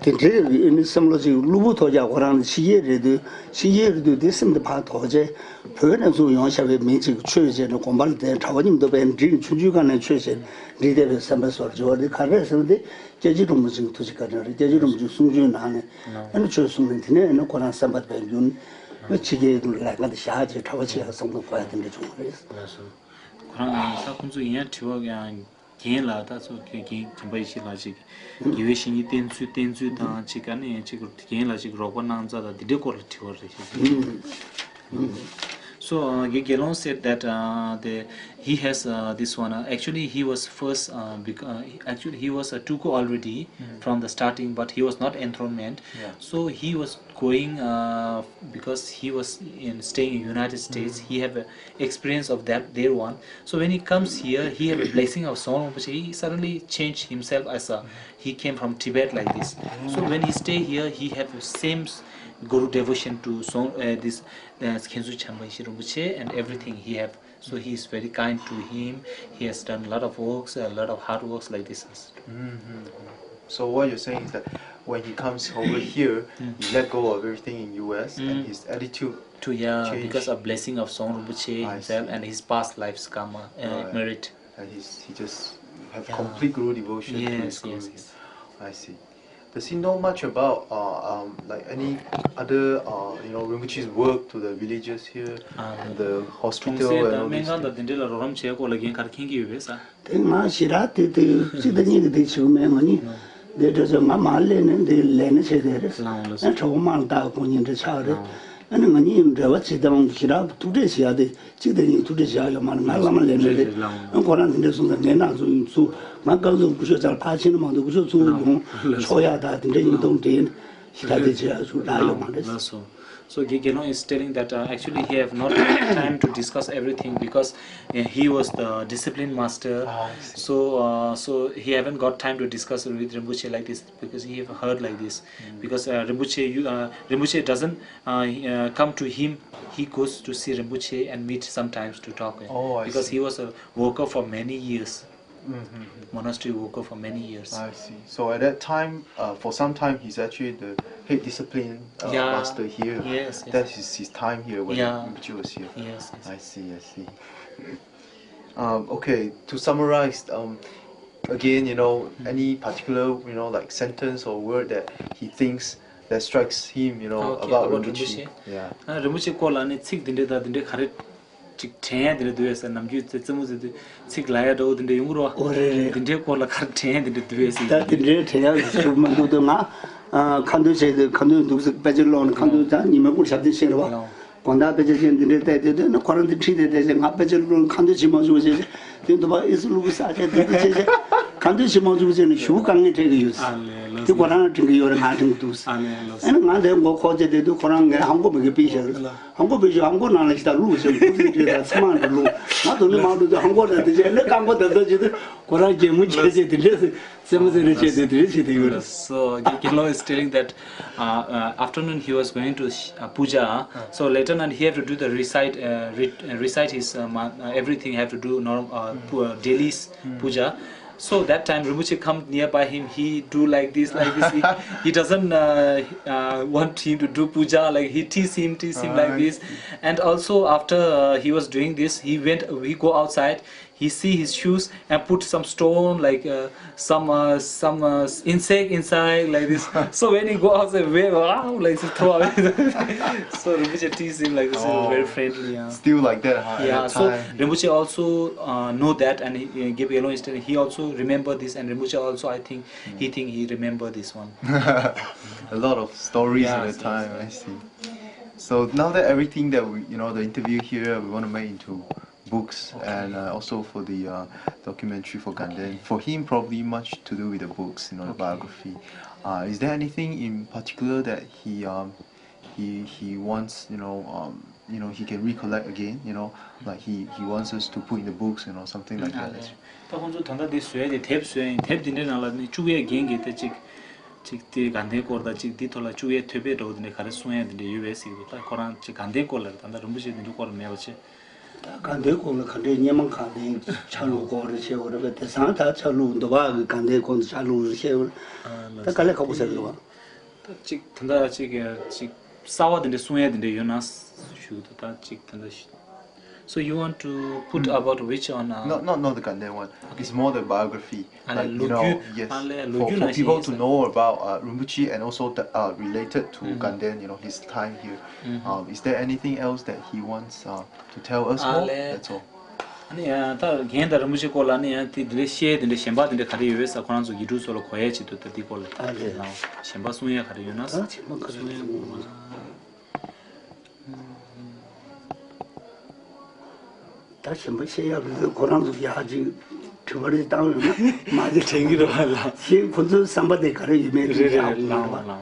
དེ་འདྲའི་ཨ་ནི་བསམ་བློ་ཅིག་གློ་བུར་ཐོག་ཀྱང་ཁོ་རང་ཕྱི་རྒྱལ་རེད་དུས་ཕྱི་རྒྱལ་རེད་དུས་དེ་སེམས་དེ་ཕར་དོར་བྱས་བོད་ནས་ཚུར་ཡོང་བཞག་པའི་མི་ཅིག་ཆོས་བྱས་ནས་དགོན་པ་ལ་དེ་གྲྭ་པ་མཉམ་དུ་བས་འགྲིག་ཆུང་ཆུང་སྒང་ནས་ཆོས་བྱས་འགྲིག་བསྡད་པའི་བསམ་པའི་བཟོ་འདྲ་བྱེད་པ་དེ་ག་རེ་རེད་ཟེར་ན་དེ། སྐྱབས་རྗེ་རིན་པོ་ཆེའི་ཐུགས་རྗེ་བཀའ་དྲིན་རེད། སྐྱབས་རྗེ་རིན་པོ་ཆེའི་གསུང་ཆོས་ནང་ནས་ཨ་ནི་ཆོས་གསུངས་ནས་དེ་ནས་ཨ་ནི་ཁོ་རང་བསམ་པ་བས་འགྱུར་ནས་ཕྱི་རྒྱལ་ལས་ཀ་དེ་བཞག་བྱས་གྲྭ་པ་ཆེ་ཡག་བསམ་བློ་འཁོར་ཡག་དེ་འདྲ་བྱུང་བ་རེད། ལགས་སོ། ཁོ་རང་ད་ཁོང་ཚོ་ཡིན་ཡང་དྲི་བ་ཡང་རྒན་ལགས་ད་ཚོ་རྒན་རྒན་རྒན་པ་ཡེ་ཤེས་ལགས་ཅིག་དགེ་བའི་བཤེས་གཉེན་བསྟེན་ཚུལ་བསྟེན་ཚུལ་དང་ཅིག་ག་ནས་ཅིག་རྒན་ལགས་ཅིག་རོགས་པ་གནང་ཚ་དང་འདི་འདྲའི་སྐོར་ལ་དྲི་བ་རེད་ཤག So, uh, Ge- Gelong said that uh, the, he has uh, this one. Uh, actually, he was first. Uh, bec- uh, he- actually, he was a Tulku already from the starting, but he was not enthronement. Yeah. So he was going uh, because he was in staying in United States. He have a experience of that there one. So when he comes here, he have a blessing of Song Rinpoche. He suddenly changed himself as a he came from Tibet like this. So when he stay here, he have the same s- guru devotion to Song uh, this uh, Khyentse Champa Yeshe Rinpoche and everything he have. So he is very kind to him. He has done a lot of works, a lot of hard works like this. So what you're saying is that when he comes over here, he let go of everything in U S and his attitude To yeah, Change. Because of blessing of Song Rinpoche I himself see. And his past life's karma uh, Right. Merit. And he's, he just have Yeah. Complete guru devotion to his Yes, guru. Yes, yes. I see. Does he know much about uh, um, like any other uh, you know Rinpoche's work to the villages here, Um, the hospital གྲོང་གསེབ་and དང་all སྨན་these ཁང་things? དང་དེ་འདྲ་ལ་རོགས་རམ་བྱེད་སྐོར་ལ་འགན་ག་རེ་མཁྱེན་གྱི་ཡོད་པས་ས། དེ་ང་ཞེ་དྲག་དེ་དེ་གཅིག་ད་གཉིས་ཀྱི་དེ་བྱེད་ཀྱི་མེད། ང་གཉིས་དེ་འདྲ་ཚོ་ང་མ་སླེབས་ནས་འདི་ལས་ནི་བྱས་དེ་རེད། ལའང་ལ་ཨ་གྲོགས་མང་ལ་ད་ཁོང་གཉིས་འདྲ་ཆགས་རེད། ཨ་ནི་ང་གཉིས་འབྲེལ་བ་བྱེད་སྟངས་ཞེ་དྲག་ཐུག་འཕྲད་བྱེད་ཡག་དེ་གཅིག་ད་གཉིས་ཐུག་འཕྲད་བྱེད་ཡག་ཡོད་མ་རེད། ང་བླ་མ་ལས་ནི་རེད། ཨ་ཁོ་རང་དེ་འདྲ་སོང་ཙང་ངའི་ནང་ཚོ་ཚུ་ང་རྐང་ཚོ་སྐུ་ཞབས་ཚར་ཕར་ཕྱིན་ན་མ་གཏོགས་སྐུ་ཞབས་ཚུར་ཡོང་ཆོག་ཡག་ད་དེ་འདྲ་ཡིན་མདོག་འདྲེས་ནས་ཞེ་དྲག་དེ་བྱེད་ཡག་ཚུ་རག་ཡོད་མ་རེད། So, Ge- Gelong is telling that uh, actually he have not time to discuss everything because uh, he was the discipline master. Ah, I see. So, uh, so he haven't got time to discuss with Rinpoche like this because he have heard like this. Because uh, Rinpoche, you, uh, Rinpoche doesn't uh, he- uh, come to him. He goes to see Rinpoche and meet sometimes to talk. Eh? Oh, I Because see. He was a worker for many years, monastery worker for many years. I see. So at that time, uh, for some time, he's actually the head discipline uh, Yeah. Master here. Yes, yes. That's his, his time here when Yeah. Rinpoche was here. Yes, yes. I see, I see. Um, okay, to summarize, um, again, you know, any particular, you know, like sentence or word that he thinks that strikes him, you know, Okay, about about Rinpoche. Rinpoche. Yeah. ཨ་རིན་པོ་ཆེ་སྐོར་ལ་ནི་ཚིག་འདི་འདྲ་དང་འདི་འདྲ་ག་རེ་ཅིག་དྲན་ཡ་འདི་འདྲ་འདུག་ཡ་ཟེར། ནམ་རྒྱུན་ཙེ་ཙེ་མོ་ཟེར་དུས་ཚིག་ལ་ཡ་འདྲ་བོ་འདི་འདྲ་ཡོང་གི་རེད་བ། ཨོ་རེད་རེད། འདི་འདྲའི་སྐོར་ལ་ག་རེ་དྲན་ཡ་འདི་འདྲ་འདུག་ཡ་ཟེར། ད་དེ་འདྲའི་དྲན་ཡག་ཞུ་མི་འདུག་ཏུ་ང་ཁ་འདོན་བྱས་ཏེ་ཁ་འདོན་འདུག་ཟེར་དཔེ་ཆ་ཀློག་ནས་ཁ་འདོན་ད་ཉི་མའི་སྐོར་ཞབས་བརྟན་ཤེས་རེད་བ། དགོང་དག་དཔེ་ཆ་ཤེས་འདི་འདྲའི་བལྟས་དེ་དེ་ནི་ཁོ་རང་འདི་ཁྲིད་དེ་བལྟས་ཤེས་ང་དཔེ་ཆ་ཀློག་ནས་ཁ་འདོན་བྱེད་མ་བྱུང་ཞེས་ཤེས་དེ་འདུག་པ་ཨི་སི་ལུག་ས་ཆ་དེ་དེ་ཤེས་ཤེས་ཁ་ ང་ཚོས་ཤེས་མ་ཐུབ་ཟེར་ནས་ཞུ་གང་ངས་དྲན་གྱི་ཡོད། ཨ་ལས་ལགས་དེ་ཁོ་རང་དྲན་གྱི་ཡོད་རེད། ང་དྲན་གྱི་འདུག་ཨ་ལས་ལགས་ཨ་ནི་ང་དེ་མགོ་འཁོར་བྱས་དེ་དུས་ཁོ་རང་ངས་ཧང་གོ་མི་གི་པི་ཤག་རེད། ཧང་གོ་པི་ཤག་ཧང་གོ་ནང་ལ་ཞིག་ད་ལུག་ཟེར་ཁུ་ཚིག་བྲིས་ད་ཚེ་མང་དུ་ལུག་ང་དོ་ནི་མང་དུ་དུ་ཧང་གོ་ད་དེ་བྱས་ནི་རྐང་པ་ད་ད་བྱས་དུས་ཁོ་རང་གད་མོ་བྱས་བྱས་དེ་འདྲས་སེ་སེ་མོ་སེ་རེ་བྱས་དེ་དེ་རེ་བྱས་དེ་ཡོད་རེད། So, uh, Ge- Genlong is telling that uh, uh, afternoon he was going to sh- uh, puja. So later on he have to do the recite, uh, re- uh, recite his uh, ma- uh, everything he have to do norm uh, pu- uh, daily s- puja. So that time Rinpoche come nearby him, he do like this, like this. He, he doesn't uh, uh, want him to do puja, like he tease him, tease him like this. And also after uh, he was doing this, he went, he go outside, he see his shoes and put some stone, like uh, some uh, some uh, insect inside, like this. So when he go outside, where, wow, like this, throw away. So Rinpoche tease him like this, oh, very friendly. Yeah. Still like that, huh? Yeah. So Rinpoche also uh, know that, and he uh, gave yellow instead. He also remember this, and Rinpoche also, I think, he think he remember this one. A lot of stories in the time. I see. So now that everything that we, you know, the interview here, we want to make into books and uh, also for the uh, documentary for Ganden. For him, probably much to do with the books, you know, the biography. Uh, is there anything in particular that he um, he he wants, you know, um, you know, he can recollect again, you know, like he he wants us to put in the books, you know, something like that. ད་ཁོང་ཚོ་ད་ལྟ་འདི་བཟོས་ཏེ་དེབ་བཟོས་ཡིན། དེབ་འདི་འདྲའི་ནང་ལ་ནི་བཅུག་ཡས་རྒན་གྱིས་ད་ཅིག་ཅིག་དེ་དགའ་ལྡན་སྐོར་དང་ཅིག་འདི་ཐོག་ལ་བཅུག་ཡས་ཐོད་པའི་འགྲོ་འདི་འདྲའི་ག་རེ་གསུང་ཡས་འདི་འདྲའི་ཡོད་པས་ཟེར་གི་འདུག་ད་ཁོ་རང་ཅིག་དགའ་ལྡན་སྐོར་ལ་རེད། ད་ལྟ་རིན་པོ་ཆེ་འདི་འདྲའི་སྐོར་ལ་མེད་པ་བྱས། ད་དགའ་ལྡན་སྐོར་ལ་ག་འདྲའི་སྙེ་མ་གང་ལྡན་ཆ་ལུགས་སྐོར་རེ་བཤད་དགོས་རེད་པས། དེང་སང་ད་ཆ་ལུགས་འདུ་བ་གི་དགའ་ལྡན་སྐོར་ཆ་ལུགས་རེ་བཤད་དགོས་རེད། ད་དཀའ་ལས་ཁག་པོ་ཟེར་གི་འདུག་ད་ཅིག་ད་ལྟ་ཅིག་ཅིག་གསར་བ་དེ་འདྲ་གསུང་ཡས་དེ་འདྲ་ཡོད་ན་ཞུ་འདུག་ད་ཅིག་ད་ལྟ་ཞུ- So you want to put about which on uh, Not not not the Ganden one. It's more the biography. ཨ་ལས། Like, you ལོ་know, རྒྱུས། yes. ཨ་ལས། ལོ་For རྒྱུས་ནང་for བཞིན་people ཡིན་to ཟེར། Know about uh, Rinpoche and also the, uh, related to Ganden, you know, his time here. Um, is there anything else that he wants uh, to tell us more? ཨ་ལས། That's all. ཨ་ནི་ཡང་ད་རྒན་དང་རིན་པོ་ཆེ་སྐོར་ལ་ཨ་ནི་ཡང་དེ་འདི་འདྲའི་བཤད་དེ་འདྲའི་གཞན་པ་དེ་འདྲ་ག་རེ་ཡོད་པས་ཟེར། ཁོ་རང་ཚོ་དགེ་ཕྲུག་ཚོ་ལ་གོ་ཡས་ཆེད་དུ་ད་འདི་སྐོར་ལ་ཨ་ལས། གཞན་པ་གསུང་ཡས་ག་རེ་ཡོད་ན་ད་གཞན་པ་ག་རེ་གསུང་ཡས་མ་ད་གཞན་པ་བཤད་ཡག་རེད། ཁོ་རང་ཚོ་ཡག་ཅིག་དྲི་བ་རེ་བཏང་ཡོད་ན་མ་དེ་དྲན་གྱི་རེད་བ་ལ། ཞེས་ཁོ་ཚོའི་བསམ་པ་དེ་ག་རེ་ཡོད་མེད་རེ་རེ་རེད་ལ་ལ།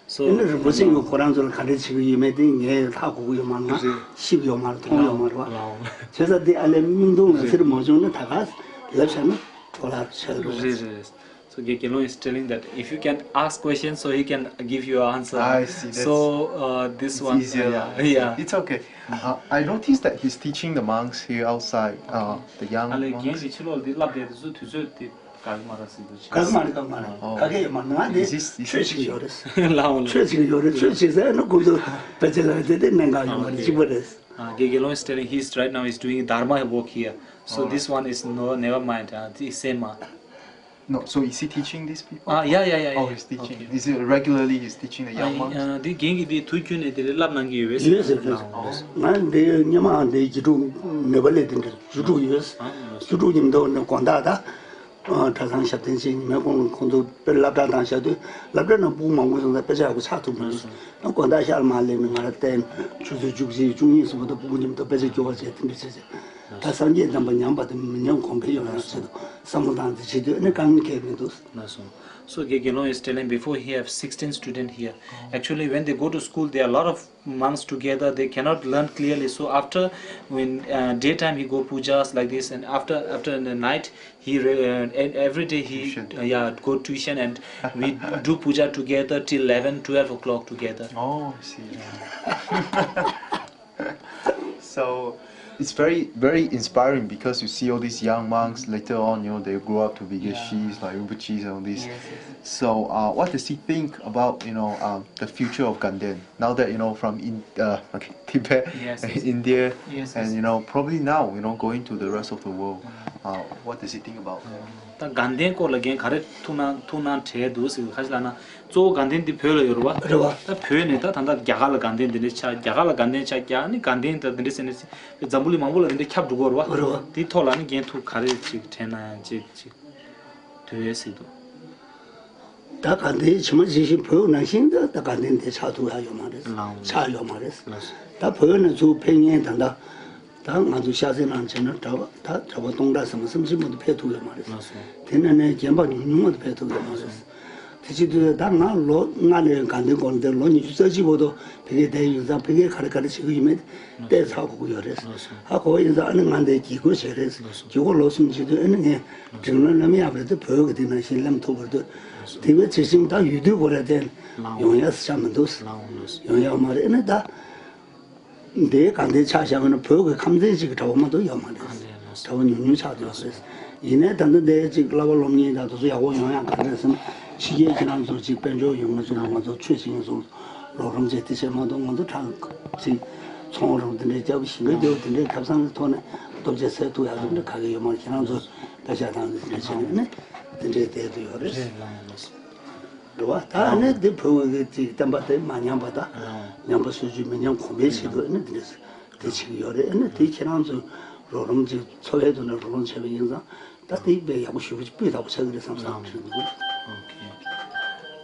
So ཨེ་ནི་རིན་པོ་ཆེ་ཡིས་ཁོ་རང་ཚོ་ལ་ག་འདྲ་བྱེད་ཀྱི་ཡོད་མེད་དེ་ངས་ཧ་གོ་གི་ཡོད་མ་རེད། ཤེས་ཀྱི་ཡོད་མ་རེད། མཐོང་ཡོད་མ་རེད་བ། བྱས་ཙང་དེ་ཨ་ལས་མིག་མཐོང་ལག་ཟིན་མ་བྱུང་ན་ད་ག་ལབ་བྱས་ན་འཕྲོ་བརླག་ཆགས་ཀྱི་རེད། So Ge- Gelong is telling that if you can ask questions, so he can give you an answer. I see. That's- So uh, this one, easier. Yeah, yeah. It's okay. Uh, I noticed that he's teaching the monks here outside, uh, the young monks. ཨ་ལས། རྒན་གྱིས་ཕྱི་ལོགས་འདི་བསླབ་བསྡད་དེ་ཚོ་དུས་ཚོད་དེ་ག་གི་མ་ར་ཟིན་དུ་ག་གི་མ་རེད། ག་གི་མ་རེད། ག་གི་ཡོད་མ་རེད། ང་འདི་ཆོས་བྱེད་ཀྱི་ཡོད་རེད། ལའོ་ལ། ཆོས་བྱེད་ཀྱི་ཡོད་རེད། ཆོས་བྱེད་ཟེར་ན་ཁོང་ཚོ་ཕལ་ཆེར་ལ་དེ་དེ་གནད་འགག་ཡོད་མ་རེད། གཅིག་པ་རེད། Uh, Ge- Gelong is telling he's right now is doing Dharma work here. So this one is no, never mind. Uh, the same. Uh, No, so is he teaching these people? Ah, yeah, yeah, yeah. Oh, yeah. He's teaching. Okay. Is it regularly he's teaching the young monks? ཨ་འདི་རྒན་གྱིས་འདི་དུས་རྒྱུན་ནས་དེ་ལས་བསླབ་གནང་གི་ཡོད་པས། ཡོད་ཟེར་ཟེར། ང་འདི་སྔོན་མ་འདི་རྒྱུ་དྲུག་ནེ་པ་ལི་དེ་འདྲ་རྒྱུ་དྲུག་ཡོད། རྒྱུ་དྲུག་མཉམ་དུ་ནས་དགོང་དག་ད་གྲྭ་ཚང་ཞབས་བརྟན་བྱས་ཉི་མའི་གུང་ཁོང་ཚོ་དཔེ་སློབ་གྲྭ་དང་བཞག་དུས་སློབ་གྲྭ་ནང་ཕྲུ་གུ་མང་པོ་སོང་ཙང་དཔེ་ཆ་ཡག་པོ་ཆགས་ཐུབ་མི་འདུག་དགོང་དག་ཤག་མ་སླེབས་ནས་ང་ལ་བསྟན། ཆུ་ཚོད་བཅུ་གཅིག་བཅུ་གཉིས་སོང་བ་དུས་ཕྲུ་གུ་མཉམ་དུ་དཔེ་ཆ་སྐྱོར་བ་བྱས་དེ་འདྲ་བྱས་བྱས། ད་སངས་རྒྱས་བསྟན་པ་ཉམས་པ་དེ་མི་ཉམས་གོང་འཕེལ་ཡོང་ཡག་ཆེད་དུ་བསམ་བློ་བཏང་སྟེ་བྱེད་དུས་ཨ་ནི་དཀའ་ངལ་འཁེལ་མི་འདུག་ལགས་སོ། So Ge- Gelong is telling before he have sixteen student here. Actually, when they go to school, there are a lot of monks together. They cannot learn clearly. So after, when uh, daytime he go pujas like this, and after after in the night he re- uh, and every day he uh, yeah go tuition, and we do puja together till eleven, twelve o'clock together. Oh, I see. So it's very, very inspiring because you see all these young monks later on, you know, they grow up to be Geshis, like Rinpoches and all these. Yes, yes. So uh, what does he think about, you know, um, the future of Ganden? Now that, you know, from in, uh, okay, Tibet, yes, yes. India, yes, yes. And, you know, probably now, you know, going to the rest of the world. Uh, what does he think about that? ད་དགའ་ལྡན་སྐོར་ལ་རྒན་ག་རེ་ཐུགས་སྣང་ཐུགས་སྣང་བྲལ་འདུག་ཟེར་གི་ཁ་ཅིག་ལབ་ན། གཙོ་བོ་དགའ་ལྡན་འདི་བོད་ལ་ཡོད་རེད་བ། རེད་བ། ད་བོད་ནས་ད་ད་ལྟ་རྒྱ་གར་ལ་དགའ་ལྡན་འདི་འདྲ་ཆགས། རྒྱ་གར་ལ་དགའ་ལྡན་ཆགས་རྒྱ་ནི་དགའ་ལྡན་ད་འདི་འདྲ་ཟེར་ནས་འཛམ་བུ་གླིང་མང་པོ་ལ་འདི་འདྲ་ཁྱབ་འགྲོ་གི་ཡོད་རེད་བ། རེད་བ། འདི་ཐོག་ལ་ནི་རྒན་ཐུགས་ག་རེ་ཅིག་དྲན་ན་ཡང་ཅིག་ཅིག་དུ་ཡོད་ཟེར་འདུག་ད་དགའ་ལྡན་ཇི་མ་ཇི་བཞིན་བོད་ནང་བཞིན་ད་ད་དགའ་ལྡན་འདི་ཆགས་ཐུབ་ཡག་ཡོད་མ་རེད། ལའོ། ཆགས་ཡོད་མ་རེད། ལགས་སོ། ད་བོད་ནས་ཚུར་ཕེབས་མཁན་ད་ལྟ། ད་ང་ཚོ་ཤ་ཚའི་ནང་བྱས་ན་གྲྭ་པ་ད་གྲྭ་པ་སྟོང་ཕྲག་ཙམ་བསམ་ཚུལ་མ་གཏོགས་ཕེབས་ཐུབ་ཡོད་མ་རེད། ལགས་སོ། དེ་ནས་ནས་རྒན་པ་ཉུང་ཉུང་མ་གཏོགས་ཕེབས་ཐུབ་ཡོད་མ་རེད། དེ་བྱེད་དུས་ད་ང་ལོ་ལྔ་ནས་དགའ་ལྡན་དགོན་ལ་བསྡད་ལོ་ཉི་ཤུ་རྩ་གཅིག་བར་དུ་ཕ་གིར་བསྡད་ཡོད་ཙང་ཕ་གིར་ག་རེ་ག་རེ་བྱེད་ཀྱི་ཡོད་མེད་བལྟས་ཚར་དགོས་ཀྱི་ཡོད་རེད། ལགས་སོ། ཧ་གོ་བ་ཡིན་ཙང་ཨ་ནི་ང་འདིར་བགྱིས་སྐོར་བྱས་རེད། ལགས་སོ། བགྱིས་སྐོར་ལོ་གསུམ་བྱེད་དུས་ཨ་ནི་ངས་སྒྲིག་ལམ་ལམ་ཡག་པ་རེད་དེ་བོད་ཀྱི་དེ་ནང་བཞིན་ལམ་ཐུག་པ་རེད་དུས། དེ་བས་ཇི་བཞིན་ད་ཡུལ་དུས་སྐོར་ལ་བརྟེན་ཡོང་ཡག་ས་ཆ་མི་འདུག་ཡོང་ཡག་མ་རེད། ཨ་ནི་ད། འདིའི་དགའ་ལྡན་ཆ་བཞག་པ་ན་བོད་ཀྱི་ཁམས་ཚན་གཅིག་གི་གྲྭ་པ་མ་གཏོགས་ཡོད་མ་རེད། གྲྭ་པ་ཉུང་ཉུང་ཆགས་བསྡད་ཡོད་རེད། ཡིན་ནའི་ད་ལྟ་འདི་གཅིག་བསླབ་པ་སློབ་གཉེར་དང་དེ་ཚོ་ཡག་པོ་ཡོང་ཡག་ག་འདྲ་སེམས་ཕྱི་རྒྱལ་ཁྱེད་རང་ཚོ་གཅིག་དཔལ་འབྱོར་ཡོང་ང་ཚོ་ང་ཚོ་ཆོས་བྱེད་མཁན་ཚོ་རོགས་རམ་བྱས་དེ་བྱས་མ་གཏོགས་ང་ཚོ་ཁྲག་གཅིག་ཚོང་རོགས་འདི་འདྲའི་རྒྱབ་ཞིང་ཁ་རྒྱབ་དེ་འདྲའི་ཁ་སང་གི་ཐོག་ནས་སྟོབས་ཆེ་སེལ་ཐུབ་ཡག་དེ་འདྲ་ག་གེ་ཡོད་མ་རེད། ཁྱེད་རང་ཚོ་དཔེ་ཆ་དང་དེ་འདྲ་བྱས་ནས་ནི་དེ་འདྲའི་བསྡད་དུ་ཡོད་རེད། རེད་བ། ད་ནི་འདི་བོད་ཀྱི་ཅིག་བསྟན་པ་དེ་མ་ཉམས་པ་དང་། ཉམས་པ་སོར་ཆུད་མི་ཉམས་གོང་འཕེལ་བྱེད་དགོས་ནི་འདི་འདྲ་དེ་བྱེད་ཀྱི་ཡོད་རེད། ཨ་ནི་དེ་ཁྱེད་རང་ཚོས་རོགས་རམ་ཅིག་འཚོ་བའི་ཐོག་ནས་རོགས་རམ་བྱས་པ་ཡིན་ཙང་ད་དེ་དཔེ་ཡག་པོ་ཞེ་པོ་ཅིག་སྤུས་དག་པོ་ཆགས་ཀྱི་རེད་བསམ་བསམ་དྲན་འདུག Okay.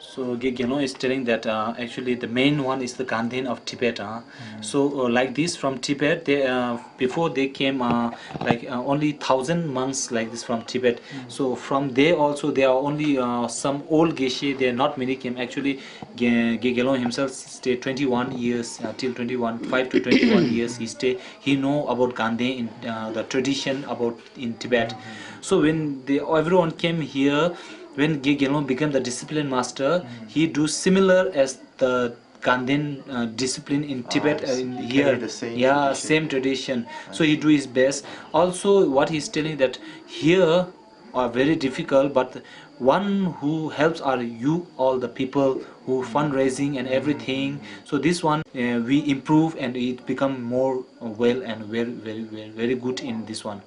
So Ge Gelong is telling that uh, actually the main one is the Ganden of Tibet. Uh. So uh, like this from Tibet, they uh, before they came uh, like uh, only thousand monks like this from Tibet. So from there also there are only uh, some old geshe. There are not many came. Actually, Ge- Ge Gelong himself stayed twenty-one years uh, till twenty-one, five to twenty-one years he stayed. He know about Ganden in uh, the tradition about in Tibet. So when they, everyone came here, when Ge Gelong became the discipline master, he do similar as the Ganden uh, discipline in Tibet. Uh, in here, the same yeah, tradition. Same tradition. So he do his best. Also, what he's telling that here are very difficult, but one who helps are you all the people who fundraising and everything. So this one uh, we improve and it become more uh, well and very very very very good in this one.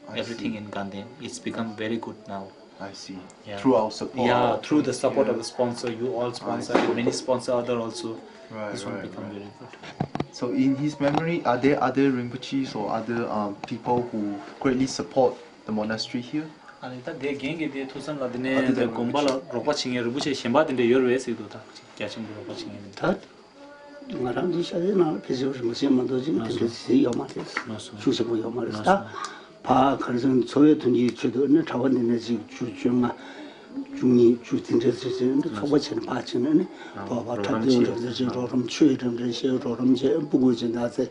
I everything see. In Ganden, it's become very good now. I see. Yeah. Through our support. Yeah, through the support yeah. Of the sponsor, you all sponsor, see. Many sponsor other also. Right, this one right, become right. Very good. So in his memory, are there other Rinpoches or other um, people who greatly support the monastery here? ཨ་ནི་ད་དེ་རྒན་གྱི་དེ་ཐུགས་བསམ་ལ་དེ་ནས་དགོན་པ་ལ་རོགས་པ་བྱེད་མཁན་རིན་པོ་ཆེ་གཞན་པ་དེ་འདྲ་ཡོད་རེད་ཟེར་འདུག་ད་རྒྱ་ཆེན་པོ་རོགས་པ་བྱེད་མཁན་དེ་འདྲ། ད་ང་རང་ཚོ་ཤ་ཚའི་ནང་ལ་ཕལ་ཆེར་རིན་པོ་ཆེ་མ་གཏོགས་ཅིག་དེ་འདྲ་ཞིག་ཡོད་མ་རེད། ཤུགས་ཆེན་པོ་ཡོད་མ་རེད། ད་ཕ་ག་རེ་ཟེར་ན་འཚོ་བའི་དོན་གྱི་ཆེད་དུ་ནི་གྲྭ་པ་འདི་ནས་ཅིག་བཅུ་བཅོ་ལྔ་བཅུ་གཉིས་བཅུ་དེ་འདྲ་ཟེར་ཟེར་ནི་ཚོགས་པ་བྱས་ནས་ཕར་ཕྱིན་ནས་ནི་བོད་པ་འཁྲབ་སྟོན་འཁྲབ་སྟོན་བྱས་རོགས་རམ་ཆོས་འཁྲབ་འཁྲབ་བྱས་རོགས་རམ་བྱས་སྤུ་གུ་བྱས་ད་ཚེ་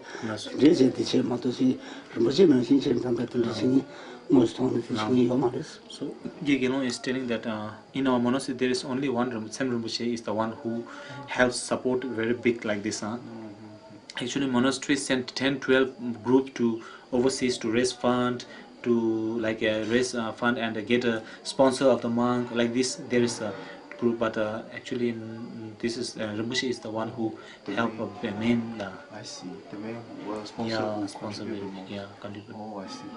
དེ་འདྲ་བྱས་དེ་བྱས་མ་གཏོགས་ཅིག་རིན་པོ་ཆེ་ནང་བཞིན་བྱས་ཙང་ད་དེ་འདྲ་བྱས་ནི་དངོས་སུ་མཐོང་ནས་དེ་བྱས་ནི་ཡོད་མ་རེད། So Ge Gelong is telling that uh, in our monastery there is only one Rinpoche, Sem Rinpoche is the one who helps support very big like this. Huh? Actually, monastery sent ten, twelve groups to overseas to raise fund, to like uh, raise uh, fund and uh, get a sponsor of the monk. Like this, there is a group, but uh, actually, mm, this is uh, Rinpoche is the one who the help main, of the main. Uh, I see. The main uh, sponsor yeah, who sponsor contribute the most. Yeah, contribute. Oh, I see.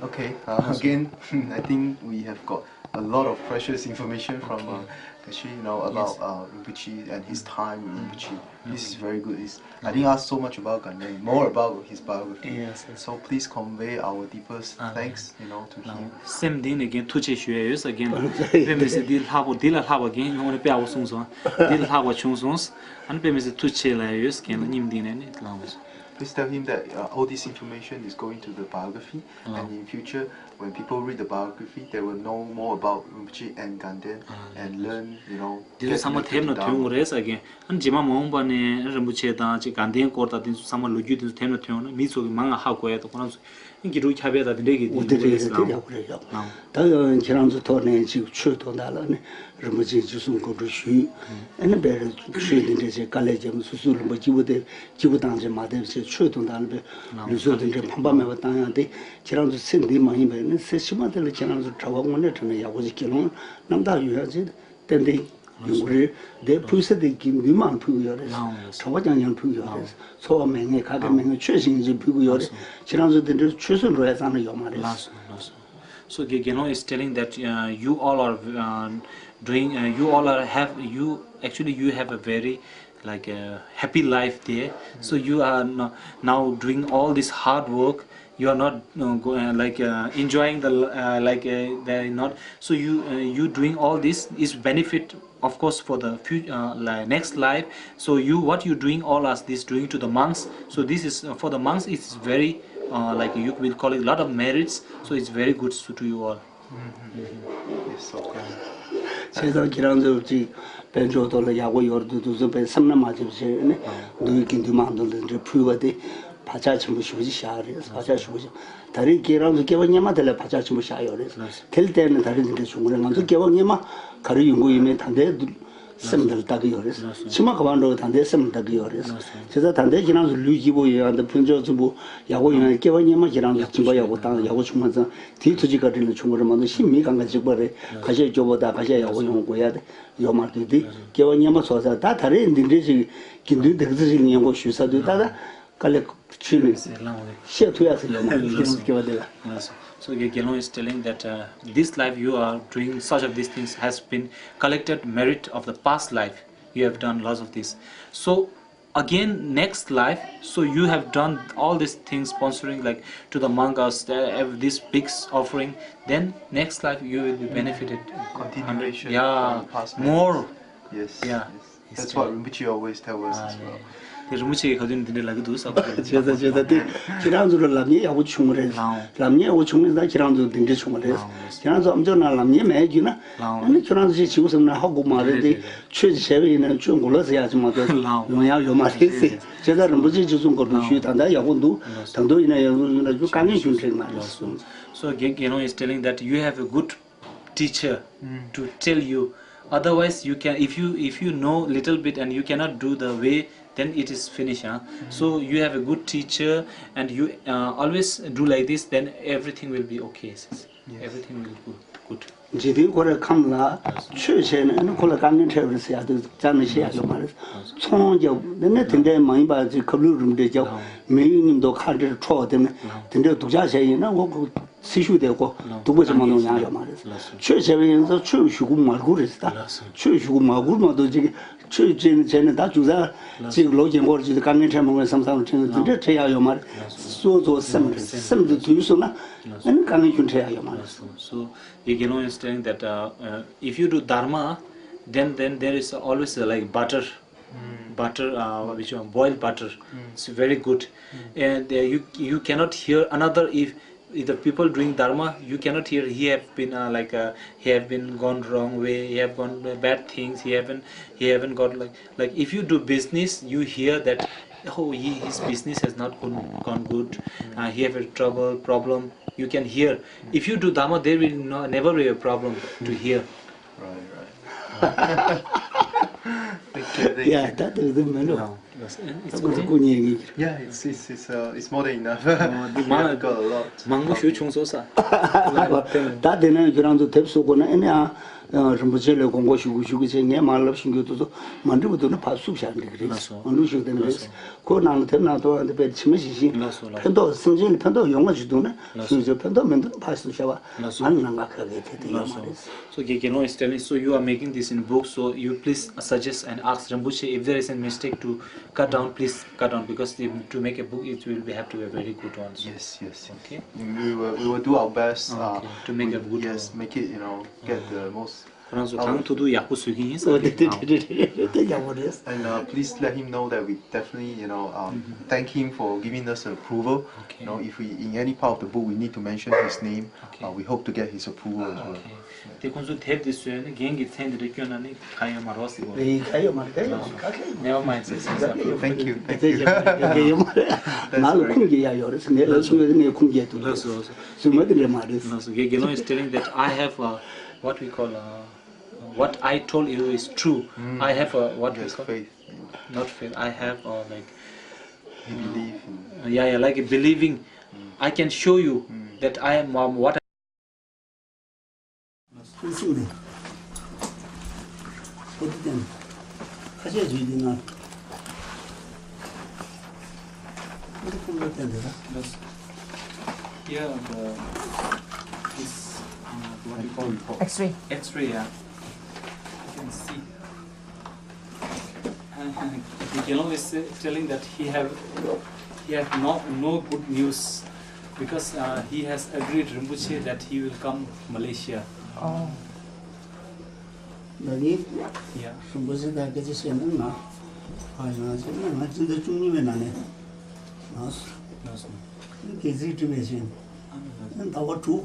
Okay, uh, again, I think we have got a lot of precious information from uh, Geshe, you know, about uh, Rinpoche and his time with Rinpoche. This is very good. It's, I didn't ask so much about Ganden, more about his biography. Yes, yes. So please convey our deepest thanks, you know, to him. སེམས་གཏིང་ནས་རྒན་ཐུགས་རྗེ་ཆེ་ཞུ་ཡ་ཡོད་ས་རྒན་ལ། དཔེ་མི་སྲིད་འདི་ལྷག་པོ་འདི་ལ་ལྷག་པ་རྒན་ཡོང་ནས་དཔེ་ཨ་བོ་གསུངས་སོང་། འདི་ལ་ལྷག་པ་བྱུང་སོང་། ཨ་ནི་དཔེ་མི་སྲིད་ཐུགས་རྗེ་ཆེ་ལ་ཡ་ཡོད་ས་རྒན་ལ་སྙིང་གཏིང་ནས་ནི་ལངས་སོང་། Please tell him that uh, all this information is going to the biography, and in future, when people read the biography, they will know more about Rinpoche and Ganden and learn, you know, འདི་ཚོ་ཚང་མ་དེབ་ནང་ཐོན་དགོས་རེད་ས་རྒན། ཨ་ནི་རྗེས་མ་མ་འོངས་པ་ནས་རིན་པོ་ཆེ་དང་ཅིག་དགའ་ལྡན་སྐོར་དང་དེ་ཚོ་ཚང་མ་ལོ་རྒྱུས་དེ་ཚོ་དེབ་ནང་ཐོན་ཡོང་ན་མི་ཚོ་གི་མང་ང་ཧ་གོ་ཡ་དང་ཁོ་རང་ཚོ་དགེ་ཕྲུག་ཁྱབ་ཡ་དང་དེ་འདྲས་ཀྱི་འོ་དེ་དེ་འདྲས་རེད་ཡོད་རེད་ས་དེ་ལ། ཡག་པོ་རེད་ཡག་ད་ཁྱེད་རང་ཚོ་ཐོག་ནས་ཅིག་ཆོས་དོན་དག་ལ་ནི་རིན་པོ་ཆེ་རྗེ་བཙུན་སྐུ་ཕྲེང་ཞུས། ཨ་ནི་བས་ཆོས་འདི་འདྲས་ཅིག་དཀའ་ལས་བརྒྱབ་ནས་སོ་སོའི་ལུང་པ་སྐྱིད་པོ་དེ་སྐྱིད་པོ་བཏང་ཅིག་མ་བསྡད་པ་བྱས་ཆོས་དོན་དག་ལ་བས་ལུས་སྲོག་དེ་འདྲས་ཕངས་པ་མེད་པ་བཏང་ཡ་དེ་ཁྱེད་རང་ཚོ་ཚེ་འདི་མ་ཡིན་པའི་ནི་ཚེ་ཕྱི་མ་དེ་ལ་ཁྱེད་རང་ཚོ་གྲྭ་པ་དངོས་གནས་དྲང་གནས་ཡག་པོ་ཅིག་དགེ་སློང་རྣམ་དག་ཡོང་ཡ་ཅིག་ཏན་ཏན་ཡོང་གི་རེད། དེ་ཕུལ་ས་དེ་དགེ་འདུན་མང་ཕུལ་གྱི་ཡོད་རེད། ལགས་འོང་། གྲྭ་པ་རྐྱང་རྐྱང་ཕུལ་གྱི་ཡོད་རེད། འཚོ་བ་མེད་མཁན་ག་གེ་མེད་མཁན་ཆོས་བྱེད་མཁན་ཅིག་ཕུལ་གྱི་ཡོད་རེད། ཁྱེད་རང་ཚོ་དེ་འདྲའི་ཆོས་སྲོལ་འགྲོ་ཡ་རྩ་ནས་ཡོད་མ་རེད། ལགས་སོ། ལགས་སོ། So Ge- Gelong is telling that uh, you all are uh, doing, uh, you all are have, you actually you have a very like a happy life there. So you are no- now doing all this hard work You are not uh, go, uh, like uh, enjoying the uh, like uh, they are not. So you uh, you doing all this is benefit, of course, for the future, uh, like next life. So you, what you doing all as this doing to the monks. So this is uh, for the monks, it's very uh, like you will collect a lot of merits. So it's very good to, to you all. བྱས་ཙང་ཁྱེད་རང་ཚོ་ཅིག་དཔལ་འབྱོར་ཐོག་ལ་ཡག་པོ་ཡོད་འདུག་འདུག་ཚོ་པའི་སེམས་ན་མ་བྱེད་པ་བྱས་ནས་འདུག་གི་དགེ་འདུན་མང་དུ་ལ་འདྲེ་ཕུལ་བ་དེ་བག་ཆགས་ཆེན་པོ་ཞེ་པོ་ཅིག་བཞག་རེད། བག་ཆགས་ཆེན་པོ་ཞིག་ད་རེས་ཁྱེད་རང་ཚོ་སྐྱེ་བ་སྔོན་མ་དེ་ལ་བག་ཆགས་ཆེན་པོ་བཞག་ཡོད་རེད། དེ་ལ་བརྟེན་ནས་ད་རེས་འདི་འདྲ་བྱུང་གི་རེད། ང་ཚོ་སྐྱེ་བ་སྔོན་མ་ག་རེ་ཡོང་གི་ཡོད་མེད་ད་ལྟའི་སེམས་དེ་ལ་ལྟ་གི་ཡོད་རེད། ཕྱི་མ་ག་པར་འགྲོ་ད་ལྟའི་སེམས་ལ་ལྟ་གི་ཡོད་རེད། བྱས་ཙང་ད་ལྟའི་ཁྱེད་རང་ཚོ་ལུས་སྐྱིད་པོ་ཡོད་ཡང་ད་ཕུན་ཚོགས་ཚུན་པོ་ཡག་པོ་ཡོང་ཡང་སྐྱེ་བ་སྔོན་མ་ཁྱེད་རང་ཚོ་སྦྱིན་པ་ཡག་པོ་བཏང་ཡག་པོ་བྱུང་མ་ཚང་དེའི་ཐུགས་རྗེ་བཀའ་དྲིན་ལ་བྱུང་བ་རེད་མ་གཏོགས་ཕྱི་མི་གང་ག་གཅིག་པ་རེད། ཁ་ཤས་སྐྱོ་པོ་དང་ཁ་ཤས་ཡག་པོ་ཡོང་དགོས་ཡ་དེ་ཡོད་མ་རེད། དེ་སྐྱེ་བ་སྔོན་མ་ཚོགས་ས་ད་ད་རེས་འདི་འདྲའི་ཞིག་དགེ་འདུན་སྡེ་ཚན་ཞིག་ལ་སྙན་སྒོ་ཞུས་ས་དུས་ད་ད་དཀའ་ལས་ཁྲིད་ནས་བཤད་ཐུབ་ཡ་ཟེར་ཡོད་མ་རེད། ཁྱེད་རང་སྐྱེ་བ་འདི་ལ། So Gelong is telling that uh, this life you are doing such of these things has been collected merit of the past life. You have done lots of this. So again, next life, so you have done all these things sponsoring like to the monk or uh, this big offering. Then next life you will be benefited. Continuation. Yeah, Past more. Yes. Yeah. That's what Rinpoche always tell us as well. དེ་རིན་པོ་ཆེ་གིས་ག་དུས་འདི་འདྲ་ལབ་ཀྱི་འདུག་ས་ཁོ་ཚོ་ལ། བྱས་ཙང་བྱས་ཙང་དེ་ཁྱེད་རང་ཚོ་ལ་ལབ་མཁན་ཡག་པོ་བྱུང་བ་རེད། ལབ་མཁན་ཡག་པོ་བྱུང་བ་རེད། ད་ཁྱེད་རང་ཚོ་འདི་འདྲ་བྱུང་བ་རེད། ཁྱེད་རང་ཚོ་ཨམ་ཅོག་ནང་ལབ་མཁན་མེད་རྒྱུ་ན་ཨ་ནི་ཁྱོད་རང་ཚོ་ཅིག་བྱེད་དགོས་བསམ་ན་ཧ་གོ་མ་རེད། དེ་ཆོས་ཅིག་བྱས་པ་ཡིན་ན་ཆོས་མགོ་ལོག་ཟེར་ཡག་ཅིག་མ་གཏོགས་ཡོང་ཡག་ཡོད་མ་རེད་ཟེར། བྱས་ཙང་རིན་པོ་ཆེ་ཅིག་གསུང་གོ་རུ་ཞུས། ད་ལྟ་ཡག་པོ་འདུག་ད་དུང་ཡིན་ན་ཡག་པོ་ཡིན་ན་རྒྱུ་དཀའ་ངལ་ཞུ་འཕྲད་མ་རེད། So Ge- Gelong is telling that you have a good teacher to tell you. Otherwise, you can, if you if you know little bit and you cannot do the way, then it is finished. Huh? So you have a good teacher and you uh, always do like this, then everything will be okay. Sis. Everything will be good. Good. འཇིག་རྟེན་ཁོ་རའི་ཁམས་ལ་ཆོས་བྱས་ནས་ཨ་ནི་ཁོ་ལ་དཀའ་ངལ་འཕྲད་པ་རེད་ཟེར་ཡག་དེ་རྩ་ནས་བཤད་ཡག་ཡོད་མ་རེད། ཚོང་རྒྱབ་དེ་ནས་དེ་འདྲའི་མ་ཡིན་པ་ཅིག་ཁབ་ལུད་རིན་པོ་འདྲ་རྒྱབ་མི་ཡུལ་མཉམ་དུ་ཁ་འབྲལ་འཕྲོག་དེ་ནས་དེ་འདྲའི་སྡུག་ཅག་བྱས་ཡིན་ན་ཁོ་ཁོ་སྲི་ཞུ་དེ་ཁོ་སྡུག་པ་ཅིག་མ་གཏོགས་ཡང་ཡོད་མ་རེད། ཆོས་བྱས་པ་ཡིན་ཙང་ཆོས་ཞུ་དགོས་མ་དགོས་རེད་ཟེར། ད་ཆོས་ཞུ་དགོས་མ་དགོས་མ་གཏོགས་ཅིག་ཆོས་བྱས་ནས་བྱས་ནས་ད་ཅུང་ཟད་ཅིག་ལོ་རྒན་འཁོར་ཅིག་དཀའ་ངལ་འཕྲད་མ་དགོས་བསམ་བསམ་དྲན་དེ་འདྲ་འཕྲད་ཡག་ཡོད་མ་རེད། སོ་སོ་སེམས་རེད། སེམས་དེ་དུལ་སོང་ན་ཨ་ནི་དཀའ་ངལ་ཁྱོན་འཕྲད་ཡག་ཡོད་མ་རེད། So, so Gelong is telling that uh, uh, if you do dharma, then then there is always uh, like butter, butter uh, which one boiled butter. It's very good, and uh, you you cannot hear another if if the people doing dharma, you cannot hear he have been uh, like uh, he have been gone wrong way, he have gone bad things, he haven't he haven't got like like if you do business, you hear that oh he, his business has not gone, gone good, uh, he have a trouble problem. You can hear. If you do dharma, there will no, never be a problem to hear. Right, right. Thank you, thank you. ཡ་ད་དེ་དེ་མེད་ལོ། It's ཁོ་ཚོ་okay. སྐུ་ཉེ་གི། Yeah, it's it's it's, uh, it's more than enough. འདི་མ་I've got a lot. མང་པོ་ཞུ་བྱུང་སོང་ས། ད་དེ་ནས་ཁྱོད་རང་ཚོ་དེབ་བཟོ་དགོས་ན་ཨ་ནི་ཨ་རིན་པོ་ཆེ་ལ་དགོངས་སྐོར་ཞུ་དགོས་ཞུ་དགོས་བྱས་ངས་མར་ལབ་ཤེས་རྒྱུ་དེ་ཚོ་མ་འགྲིག་པ་འདུག་ན་ཕར་བསུབ་བཞག་འགྲིག་གི་རེད། ལགས་སོ། མ་འགྲིག་ཞུ་གི་རེད། ཁོ་ནང་ལ་དེབ་ནང་དུ་ཨ་འདི་དཔེ་ཕྱི་མ་ཞིག་ཤིང་། ལགས་སོ་ལགས་སོ། ཕན་ཐོགས་སེམས་ཅན་ལ་ཕན་ཐོགས་ཡོང་བ་ཞིག་འདུག་ན་ཞུ་ཞུ། ཕན་ཐོགས་མི་འདུག་ན་ཕར་བསུབ་བཞག་པ། ང་ལ་ནང་ཁ་ཁ་གི་དེ་དེ་ཡོད་མ་རེད། So Ge- Gelong is telling, so you are making this in book, so you please suggest and ask Rinpoche if there is a mistake to cut down, please cut down, because if, to make a book, it will be, have to be a very good one. So, Yes, yes, yes. Okay. We will we will do our best. Okay, Uh, to make we, a good yes, one. Make it, you know, get the most. ཁོ་རང་ཚོ་གང་ཐུབ་ཐུབ་ཡག་པོ་བཟོ་གི་ཡིན་ས་ཨོ་རེད། དེ་དེ་དེ་དེ་དེ་ཡག་པོ་རེད། And uh, please let him know that we definitely, you know, um, thank him for giving us approval. Okay. You know, if we in any part of the book we need to mention his name, Okay. Uh, we hope to get his approval as well. Okay. དེ་ཁོང་ཚོ་དེབ་དེ་བཟོས་ནས་རྒན་གྱི་མཚན་དེ་འདྲ་བསྐྱོན་ན་ནི་གང་ཡོད་མ་རེད་ཟེར་གོ། ཨེ་ག་ཡོད་མ་རེད། ག་ཡོད་མ་རེད། ག་ག་ཡོད་མ་རེད། Never mind, sis, sis. Thank you, thank དེ་you. ག་ཡོད་མ་རེད། ང་ལ་ཁུངས་སྐྱེལ་ཡག་ཡོད་རེད། ངས་ལབ་སོང་བས་ངས་ཁུངས་སྐྱེལ་ཐུབ་རེད། ལགས་སོ་ལགས་སོ། སུ་མ་དེ་འདྲ་མ་རེད། ལགས་སོ། Ge- Gelong is telling that I have uh, what we call uh, what I told you is true. I have a what we Yes, call faith. Not faith. I have uh, like He believe in. Uh, yeah, yeah, like a believing. I can show you that I am um, what. སུ་སུ་རེད། ཁོ་དེ་དེ་ཁ་ཤས་ཅིག་དེ་ན། ཁོ་དེ་ཁོ་ལ་བསྟན་དེ་ལ། Yes. Here, the, this, uh, what we call X-ray. X-ray, yeah. You can see. And, and Gelong is uh, telling that he have he have no no good news. Because uh, he has agreed, Rinpoche, that he will come Malaysia. Oh. ད་ནི་Yeah. རིན་པོ་ཆེ་དང་སྐད་ཆ་བཤད་ན་ང་ཕ་ཡོང་ང་བྱས་ན་ང་སྤྱི་ཟླ་བཅུ་གཉིས་པའི་ནང་ནས་ང་ལགས་སོ། སྒལ་ཚིགས་བཀྲུས་པའི་ཤིང་ཨ་ནི་ཟླ་བ་དྲུག་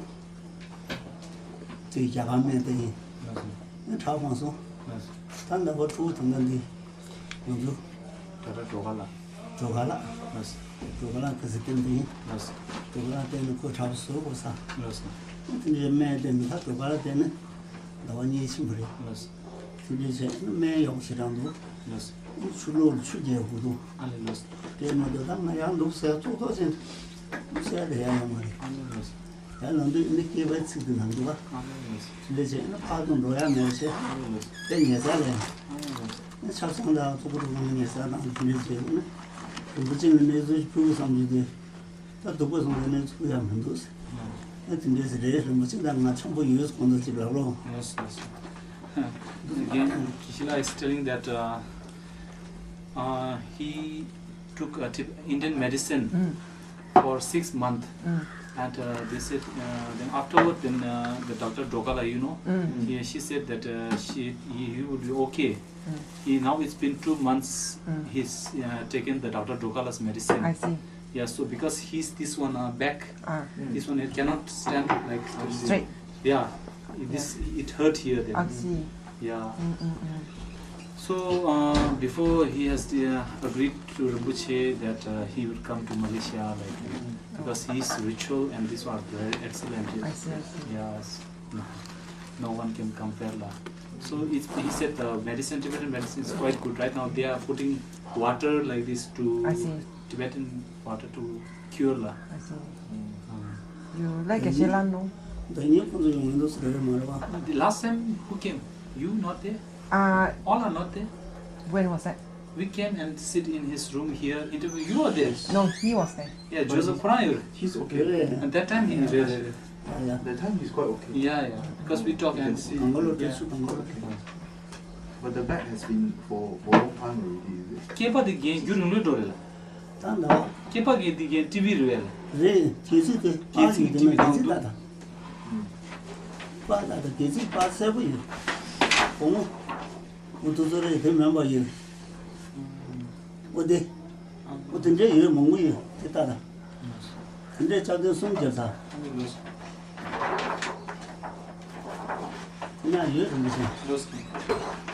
དེ་རྒྱ་གར་སྨན་བསྟེན་ཡིན། ལགས་སོ། ཁྲག་མ་སོང་། ལགས་སོ། ད་ཟླ་བ་དྲུག་དང་ད་འདི་ང་ཚོ་ད་ལྟ་འགྲོ་ག་ལ། འགྲོ་ག་ལ། ལགས་སོ། འགྲོ་ག་ལ་ག་ཚོད་བསྟེན་དེ་ཡིན། ལགས་སོ། འགྲོ་ག་ལ་བསྟེན་ནས་ཁོ་དྲག་པོ་བཟོ་དགོས་ས། ལགས་སོ། དེ་འདྲའི་སྨན་བསྟེན་ནས་ད་འགྲོ་ག་ལ་བསྟེན་ནས་ཟླ་བ་གཉིས་ཕྱིན་པ་རེད། ལགས་སོ། དེ་འདྲའི་བྱས་ན་སྨན་ཡག་པོ་ཞེ་དྲག་འདུག་ལགས་སོ། ཆུ་ལོག་ལ་ཆུ་རྒྱག་དགོས་འདུག་ཨ་ལེ་ལགས་སོ། དེ་མ་གཏོགས་ད་ང་ཡང་འདུག་ཟེར་ཙོག་ཙོག་ཅན་འདུག་ཟེར་རེ་ཡང་ཡོད་མ་རེད། ཨ་ལེ་ལགས་སོ། ཡང་ལམ་དུ་ཨ་ནི་སྐྱེས་པའི་ཚིག་དེ་ནང་འདུག་ག་ཨ་ལེ་ལགས་སོ། དེ་འདྲ་བྱས་ན་ཕར་ཚུར་འགྲོ་ཡ་མེད་བྱས་ཨ་ལེ་ལགས་སོ། དེ་ཉལ་ས་ལས་ཨ་ལེ་ལགས་སོ། ཆབ་གསང་དང་ཐུག་པ་རུ་ཁང་ཉལ་ས་དང་དེ་འདྲ་བྱས་ན་རིན་པོ་ཆེ་ལ་གནས་ཚུལ་ཕུལ་བསམ་གྱི་དེ། ད་སྡུག་པོ་སོང་ནས་ཚུགས་ཡ་མི་འདུག་ཟེར། ཨ་དེ་འདྲས་རེད། རིན་པོ་ཆེ་དང་ང་འཆམ་པོ་ཡོད་གོང་དུ་ཅིག་ལབ་རོགས། Yes, yes. Again, Kishila is telling that uh, uh, he took a tip Indian medicine for six months. And uh, they said uh, then afterward, then uh, the doctor Dokala, you know, he, she said that uh, she he, he would be okay. He now it's been two months he's uh, taken the doctor Dokala's medicine. I see. Yeah, so because he's this one uh, back, Ah. this one it cannot stand like Straight. Yeah, this it hurt here. Then. I see. Yeah. Mm-mm-mm. So uh, before he has uh, agreed to Rinpoche that uh, he would come to Malaysia, like because his ritual and this one are very excellent. I see, I see. Yes. No, no one can compare lah. So it's, he said the medicine, Tibetan medicine is quite good. Right now they are putting water like this to I see. Tibetan water to cure lah. I see. You like a Shelan, no? ད་ཉིད་ཁོང་ཚོ་ཡོང་མི་འདུག་ཟེར་རེད་མ་རེད་བ། The last time who came? You not there? Uh, All are not there. When was that? We came and sit in his room here, interview. You are there. No, he was there. Yeah, Joseph Pryor. He's okay. And that time he was there. Yeah, yeah. That time he's quite okay. Yeah, yeah. Because we talk and see. གང་ག་ལོ་བཀྲ་ཤིས་གང་ག་ལོ། But the back has been for, for a long time already, is it? སྐེད་པ་དེ་རྒན་རྒྱུ་རིང་ལོས་འགྲོ་རེད་ལ། ད་ད། སྐེད་པ་རྒན་དེ་རྒན་ཊི་བི་རེད་ལ། རེད། སྒལ་ཚིགས་དེ་སྒལ་ཚིགས་ཊི་བི་སྒལ་ཚིགས་ད་ད། པ་ད་ད་སྒལ་ཚིགས་པ་གསལ་པོ་ཡོད། གོང་མོ། འུ་ཐུག་ཚོ་རེད་དེ་མེན་པ་ཡོད། འོ་དེ། འོ་དེ་འདྲས་ཡོད་མང་པོ་ཡོད་དེ་ལྟ་ད། དེ་འདྲས་ལྕགས་ཐོན་གསུམ་རྒྱབ་ས། དེ་ན་ཡོད་རིན་པོ་ཆེ།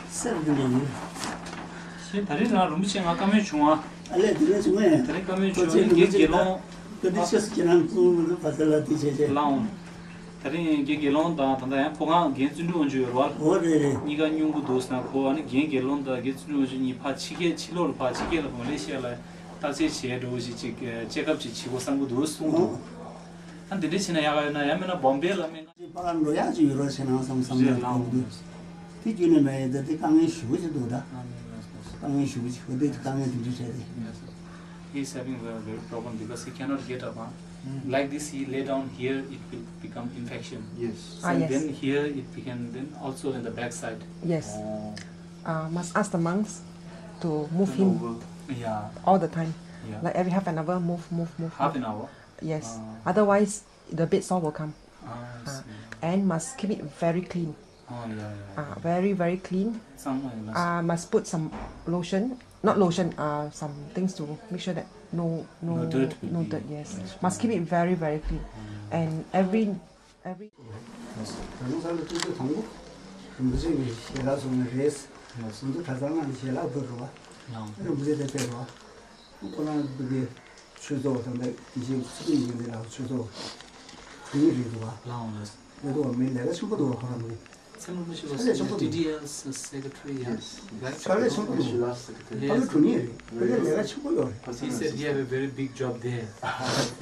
གསེར་དེ་འདྲས་ཡོད། ཞེས་ད་རིང་ང་རིན་པོ་ཆེ་ང་བཀའ་མོལ་བྱུང་ཨ། ཨ་ལས་དེ་འདྲས་བྱུང་ངས། ད་རིང་བཀའ་མོལ་བྱུང་ངས་དགེ་དགེ་སློང་། ཀ་དེ་ཆེ་སུ་ཁྱེད་རང་ཀུང་ལ་ཕ་ས་ལ་དེ་བྱས་བྱས། ལའོ། ད་རིང་རྒན་དགེ་སློང་དང་ད་ལྟ་ཡང་ཁོ་གང་རྒན་བརྩོན་འགྲུས་དབང་ཕྱུག་ཡོད་རེད་བ། འོ་རེད་རེད། གཉིས་ཀ་སྙུང་གི་འདུག་ཟེར་ན་ཁོ་ཨ་ནི་རྒན་དགེ་སློང་དང་རྒན་བརྩོན་འགྲུས་དབང་ཕྱུག་གཉིས་ཕར་ཕྱི་རྒྱལ་ཕྱི་ལོགས་ལ་ཕར་ཕྱི་རྒྱལ་ལ་མ་ལེ་ཤི་ཡ་ལ་བརྟག་དཔྱད་བྱས་འགྲོ་ཞིག་ཅིག་ཅེག་ཨབ་ཅིག་བྱེད་དགོས་བསམ་གི་འདུག་གསུངས་འདུག་ཨ་འདི་འདྲ་བྱས་ན་ཡག་ག་ཡོད་ན་ཡང་མིན་ན་བོམ་བེ་ལ་སྨན་ཁང་ཅིག་ཕར་འགྲོ་ཡག་ཅིག་ཡོད་རོགས་བྱས་ན་བསམ་བསམ་ཡ་ལའོ་འདུག་དེ་རྒྱུན་ནས་མེད་ཡོད་ད་དེ་དཀའ་ངལ་ཞེ་པོ་ཅིག་འདུག་ད་དཀའ་ངལ་ཞེ་པོ་ཅིག་འོ་དེ་དཀའ་ངལ་དེ་འདྲ་བྱས་ཏེ། He is having a very problem because he cannot get up. Huh? Like this, he lay down here, it will become infection. Yes. Ah, and yes. Then here it became, then also in the backside. Yes. Oh. Uh, must ask the monks to move him over. Yeah. All the time. Yeah. Like every half an hour, move, move, move. Half an hour? Yes. Uh. Otherwise, the bed sore will come. Ah, I see. And must keep it very clean. Oh, yeah, yeah. Ah, very, very clean. Some, uh, must put some lotion. Not lotion, uh, some things to make sure that no, no, no dirt, no dirt, yes. Must keep it very, very clean. And every, every. ད་ལུང་ས་ལ་ཏུ་ཏུ་དང་པོ་རིན་པོ་ཆེ་གི་ཞལ་ལག་སོང་ནས་རེད། ང་ཚོ་གྲྭ་ཚང་ནང་ཞལ་ལག་བོར་རུ་བ། རིན་པོ་ཆེ་དེ་ཕེབས་རུ་བ། ཁོ་རང་གི་ཆོས་ཚོགས་དང་དེ་ཡིན་ཚུལ་ཡིན་དེ་ལ་ཆོས་ཚོགས་གང་རེད་འདུག་བ། ལའོ་ལ། རེད་འདུག་བ། མི་ལས་ཀ་ཆེན་པོ་འདུག་བ། ཁོ་རང་གི། Same Rinpoche was ལས་ཆེན་པོ་འདུག་ཊི་ཌི་ཨེལ་སི་སེ་ཀེ་རེ་ཊི་རི་ཡ། Yes. Right? ཕྱག་ལས་ཆེན་པོ་འདུག་ཕྱག་ལས་ཆེན་པོ་ཡོད་རེད། དཔེ་ལས་ཀ་ཆེན་པོ་ཡོད་རེད། He said he have a very big job there.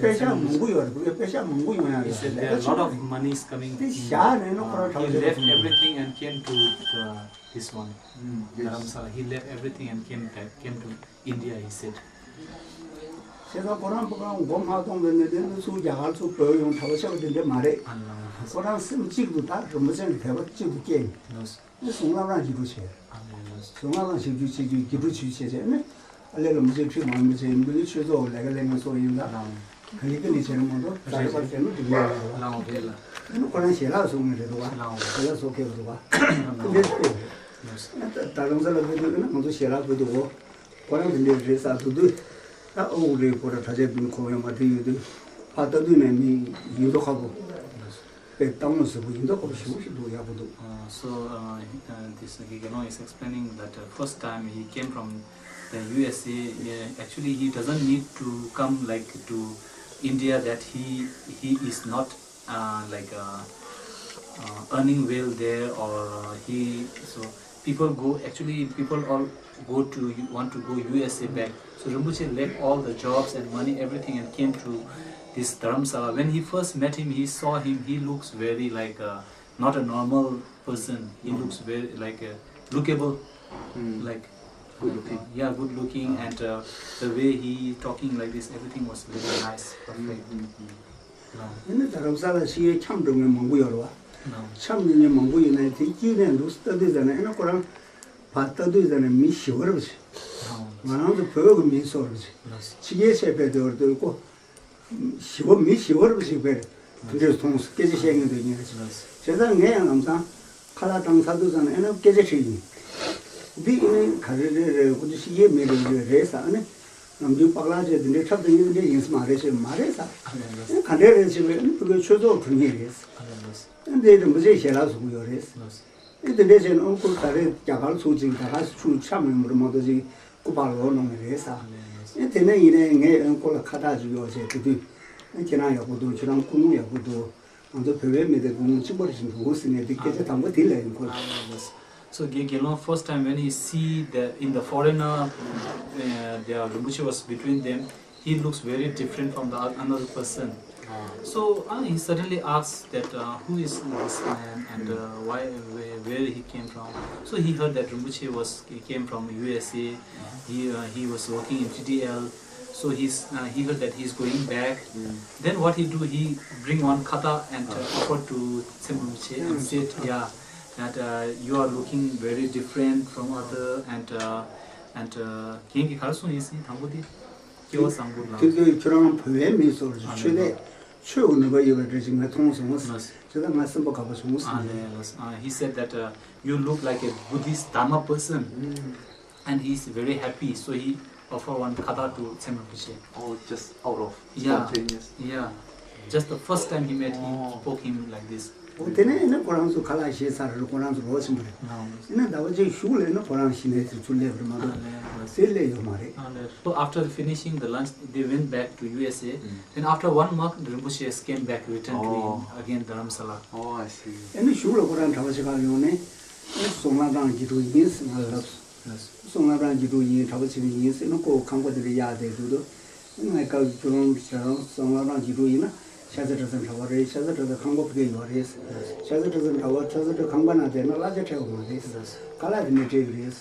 དཔེ་ཆ་མང་པོ་ཡོད་རེད། དཔེ་ཆ་མང་པོ་ཡོང་ཡ་ཡོད་རེད། He said there are a lot of monies coming in. དེ་བཞག་ནས་ནོ་ཁོ་རང་གྲྭ་པ་ཆེན་པོ་འདུག He left everything and came to the, this one. Dharamsala. He left everything and came back, came to India, he said. བྱས་ཙང་ཁོ་རང་ཕོ་བྲང་སྒོ་མ་གཏོང་བའི་གནས་དོན་དུ་ཚུར་རྒྱ་གར་ཚུར་བོད་ཡོང་གྲྭ་པ་ཆེ་བ་དེ་འདྲ་མ་རེད། ཁོ་རང་སེམས་གཅིག་ཏུ་ད་རིན་པོ་ཆེ་གི་དད་པ་གཅིག་ཏུ་སྐྱེས་ནས་གཟུངས་སྔགས་རང་ཞིབ་འཇུག་བྱས། གཟུངས་སྔགས་རང་ཞིབ་འཇུག་བྱེད་རྒྱུ་རྒྱུ་འབྲས་ཆུ་བྱས་བྱས་ནས་ཨ་ལས་ལ་མི་ཚེ་ཁྲི་མང་མི་ཚེ་མི་ལུས་ཆོས་ཚོགས་ལས་ཀ་ལས་ངན་སོགས་ཡིན་ད། ག་ལེ་ག་ལེ་བྱས་ན་མ་གཏོགས་ད་རེས་བར་བྱས་ན་འགྲིག་གི་ཡོད་རེད་བ། ལའོ་རེད་ལ། ཨ་ནི་ཁོ་རང་ཞལ་ལག་བཟོ་མཁན་རེད་འདུག་བ། ལའོ། ཞལ་ལག་བཟོ་མཁན་རེད་འདུག་བ། ལའོ། དེ་འདྲས་ཁོ་རེད། ད་རྡ་རམ་ས་ལ་ཕེབས་དུས་ཨ་ནི་ང་ཚོ་ཞལ་ལག་ཕུལ་དུས་འོ། ཁོ་རང་དེ་འདྲས་རེད་ཟེར་འདུག་དུས། ད་ཨ་ཁུ་རེད་ཁོ་ར་གྲྭ་ཆས་འདི་ཁོ་ཡང་མ་དེ་ཡོད་དུས། ཕར་ལྟ་དུས་ནས་མི་ཡིན་མདོག་ཁ་པོ། དཔེ་སྟག་མོ་ཟེར་པོ་ཡིན་མདོག་ཁ་པོ་ཞེ་པོ་ཞིག་འདུག་ཡག་པོ་འདུག Uh, so uh, uh, this uh, Gege Longye is explaining that uh, first time he came from the U S A. Uh, actually, he doesn't need to come like to India that he he is not uh, like uh, uh, earning well there or uh, he so people go actually people all go to want to go U S A back. So Rinpoche left all the jobs and money, everything, and came to this Dharamsala. When he first met him, he saw him. He looks very like uh, not a normal person. He looks very like a lookable, like Good looking. Yeah, good looking, and uh, the way he talking like this, everything was very nice, perfect. No. ཨ་ནི་རྡ་རམ་ས་ལ་ཕྱི་ཡོལ་འཁྱམས་འགྲོ་མཁན་མང་པོ་ཡོད་རེད་བ། No. འཁྱམས་འགྲོ་མཁན་མང་པོ་ཡོད་ན་དེ་དཀྱིལ་ནས་འདུག་ལྟ་དུས་ཙམ་ན་ཨ་ནི་ཁོ་རང་ཕར་ལྟ་དུས་ཙམ་ན་མི་ཞི་བ་རེད་པ་ཞིག No. ང་རང་ཚོ་བོད་ཀྱི་མི་ཚོ་རེད་པ་ཞིག No. ཕྱི་རྒྱལ་ཆས་ཕེབས་དུས་འོར་དུས་ཀོ་ཞི་བ་མི་ཞི་བ་རེད་པ་ཞིག་ཕེབས་དེ་འདྲས་མཐོང་སྐད་ཆ་བཤད་མཁན་དེ་ཉན་རེད་ཞིག No. བྱས་ཙང་ངས་ཡང་ལམ་སང་ཁ་ལག་བཏང་ཚར་དུས་ཙམ་ན་ཨ་ནི་སྐད་ཆ་དྲིས་ཡིན། འདི་ཨ་ནི་ག་རེ་རེད་རེད་ཁོ་ཚོ་ཕྱི་རྒྱལ་མི་རེད་རེད་རེད་ཟེར་ཨ་ནི། ནམ་རྒྱུན་པག་ལག་ཅེས་འདི་འདྲའི་འཁྲབ་སྟོན་མཁན་འདི་འདྲ་ཡིན་ས་མ་རེད་ཞེས་མ་རེད་ཟེར། ཨ་ནི་ག་འདྲས་རེད་ཞེས་པས་ཨ་ནི་ཕ་གིའི་ཆོས་ཚོགས་གྲོལ་མཁན་རེད། ཨ་ནི་འདི་རིན་པོ་ཆེའི་ཞལ་ལག་བཟོ་གི་ཡོད་རེད། ཨ་ནི་འདི་འདྲས་བྱས་ན་ཨ་ཁུ་ད་རེས་རྒྱ་གར་ཚུགས་ཅིང་རྒྱ་གར་ཆུ་ཆ་མེད་མོ་རེད་མ་གཏོགས་ཅིག་སྐུ་པར་ལོག་གནང་གི་རེད་ཟེར། ཨ་ནི་དེ་ནས་ཡིན་ནའི་ངས་ཨ་ཁུ་ལ་ཁ་བཏགས་ཅིག་གཡོག་བྱས་དེ་དུས་ཨ་ཁྱེད་རང་ཡག་པོ་འདུག་ཁྱེད་རང་སྐུ་ངོ་ཡག་པོ་འདུག་ང་ཚོ་བོད་པའི་མི་དེ་སྐུ་ངོ་གཅིག་པ་རེ་བཞིན་འདུག་ཟེར་ནས་དེ་སྐད་ཆ་དང་པོ་དེ་ལབ་ཡིན་ཁོ་ལ། So Ge- Gelong, first time when he see the in the foreigner, uh, the Rinpoche was between them, he looks very different from the oth- another person. So uh, he suddenly asks that uh, who is this man and uh, why where, where he came from. So he heard that Rinpoche was he came from U S A. He uh, he was working in T D L. So he's uh, he heard that he's going back. Then what he do? He bring one khata and uh, offer to Tsen Rinpoche and said, yeah, that uh, you are looking very different from other and uh, and uh, ཁྱེད་ཀྱིས་ག་རེ་གསུངས་ཡིན་ཟེར་དང་པོ་དེ་སྐྱེ་བ་བཟང་པོ་ལ། དེ་དུས་ཁྱོད་རང་བོད་པའི་མི་ཚོར་ཆོས་དད་ཆོས་ཀྱི་ནུས་པ་ཡོད་པ་འདྲ་ཞིག་ངས་མཐོང་སོང་ཟེར། བྱས་ཙང་ང་སེམས་པ་དགའ་པོ་བྱུང་ཟེར། ཨ་ལས་ལགས། He said that uh, you look like a Buddhist Dharma person. And he's very happy, so he offer one khata to Tsen Rinpoche. Oh, just out of yeah, spontaneous. Yeah. Just the first time he met, he spoke him like this. ཨོ་དེ་ནས་ཨེ་ནས་ཁོ་རང་ཚོ་ཁ་ལག་བཞེས་ཚར་རེད། ཁོ་རང་ཚོ་ལོག་ཕྱིན་པ་རེད། ཨེ་ནས་ཟླ་བ་གཅིག་གཞུག་ལ་ཨེ་ནས་ཁོ་རང་གཞི་ནས་དེ་ཚུར་སླེབས་པ་རེད་མ་གཏོགས་དེ་སླེབས་ཡོད་མ་རེད། So after finishing the lunch, they went back to U S A. Then after one month, Rinpoche came back, returned to him again, Dharamsala. Oh, I see. ཨེ་ནས་གཞུག་ལ་ཁོ་རང་གྲྭ་པ་ཞིག་ག་ཡོང་ནས་ཨེ་སོང་ལ་རང་གི་འགྲོ་ཡིན་ཟེར་ང་ལ་ལབ་སོང་། སོང་ལ་རང་གི་འགྲོ་ཡིན་གྲྭ་པ་ཆེན་པོ་ཡིན་ཟེར་ན་ཁོ་ཁང་པ་དེ་འདྲ་གཡར་བསྡད་འདུག་དོ། ངས་སྐབས་ཁྱོད་རང་ཁྱེད་རང་སོང་ལ་རང་གི་འགྲོ་ཡིན་ན་ཤ་ཚ་གྲྭ་ཚང་གྲྭ་པ་རེད། ཤ་ཚ་གྲྭ་ཚང་ཁང་པ་ཕ་གི་ཡོད་རེད། ཤ་ཚ་གྲྭ་ཚང་གྲྭ་པ་ཤ་ཚ་གྲྭ་ཁང་པ་ནང་བསྡད་ན་གླ་ཆ་སྤྲད་དགོས་མ་རེད། ག་ལ་དེ་ནས་སྤྲད་ཀྱི་རེད།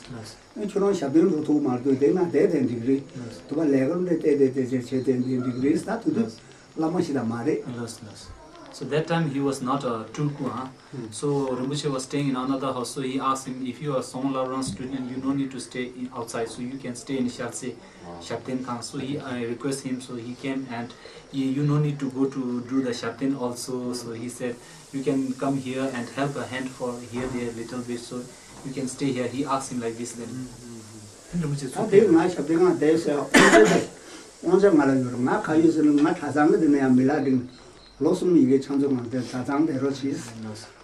ཨ་ཁྱོད་རང་ཞབས་བརྟན་འགྲོ་ཐུབ་མ་རེད་དེ་ན་བསྡད་བསྡད་འགྲིག་རེད། དུ་བ་ལས་ཀར་འདྲ་བལྟས་བལྟས་བལྟས་བྱས་བྱས་བསྡད་འགྲིག་རེད་ད་དུ་དུས་བླ་མ་ཞིག་དང་མ་རེད། ལགས་ལགས། So that time he was not a tulku, huh? So Rinpoche was staying in another house. So he asked him, if you are Songla Rang student, you no need to stay in outside. So you can stay in Sharse Shabden Kang. So he uh, request him. So he came and he, you no need to go to do the Shabden also. So he said, you can come here and help a hand for here there little bit. So you can stay here. He asked him like this then. ད་དེ་ང་ཞབས་བརྟན་ཁང་བསྡད་ཟེར་དབང་ཆ་དེ་དབང་ཆ་ང་ལ་ཡོད་རེད། ང་ག་ཡོད་ཟེར་ན་ང་གྲྭ་ཚང་གི་དེ་ན་ཡང་མི་ལག་འདི་ལོ་གསུམ་ཡི་གེ་ཆང་ཚོ་ང་དེ་གྲྭ་ཚང་བསྡད་རོགས་གྱིས།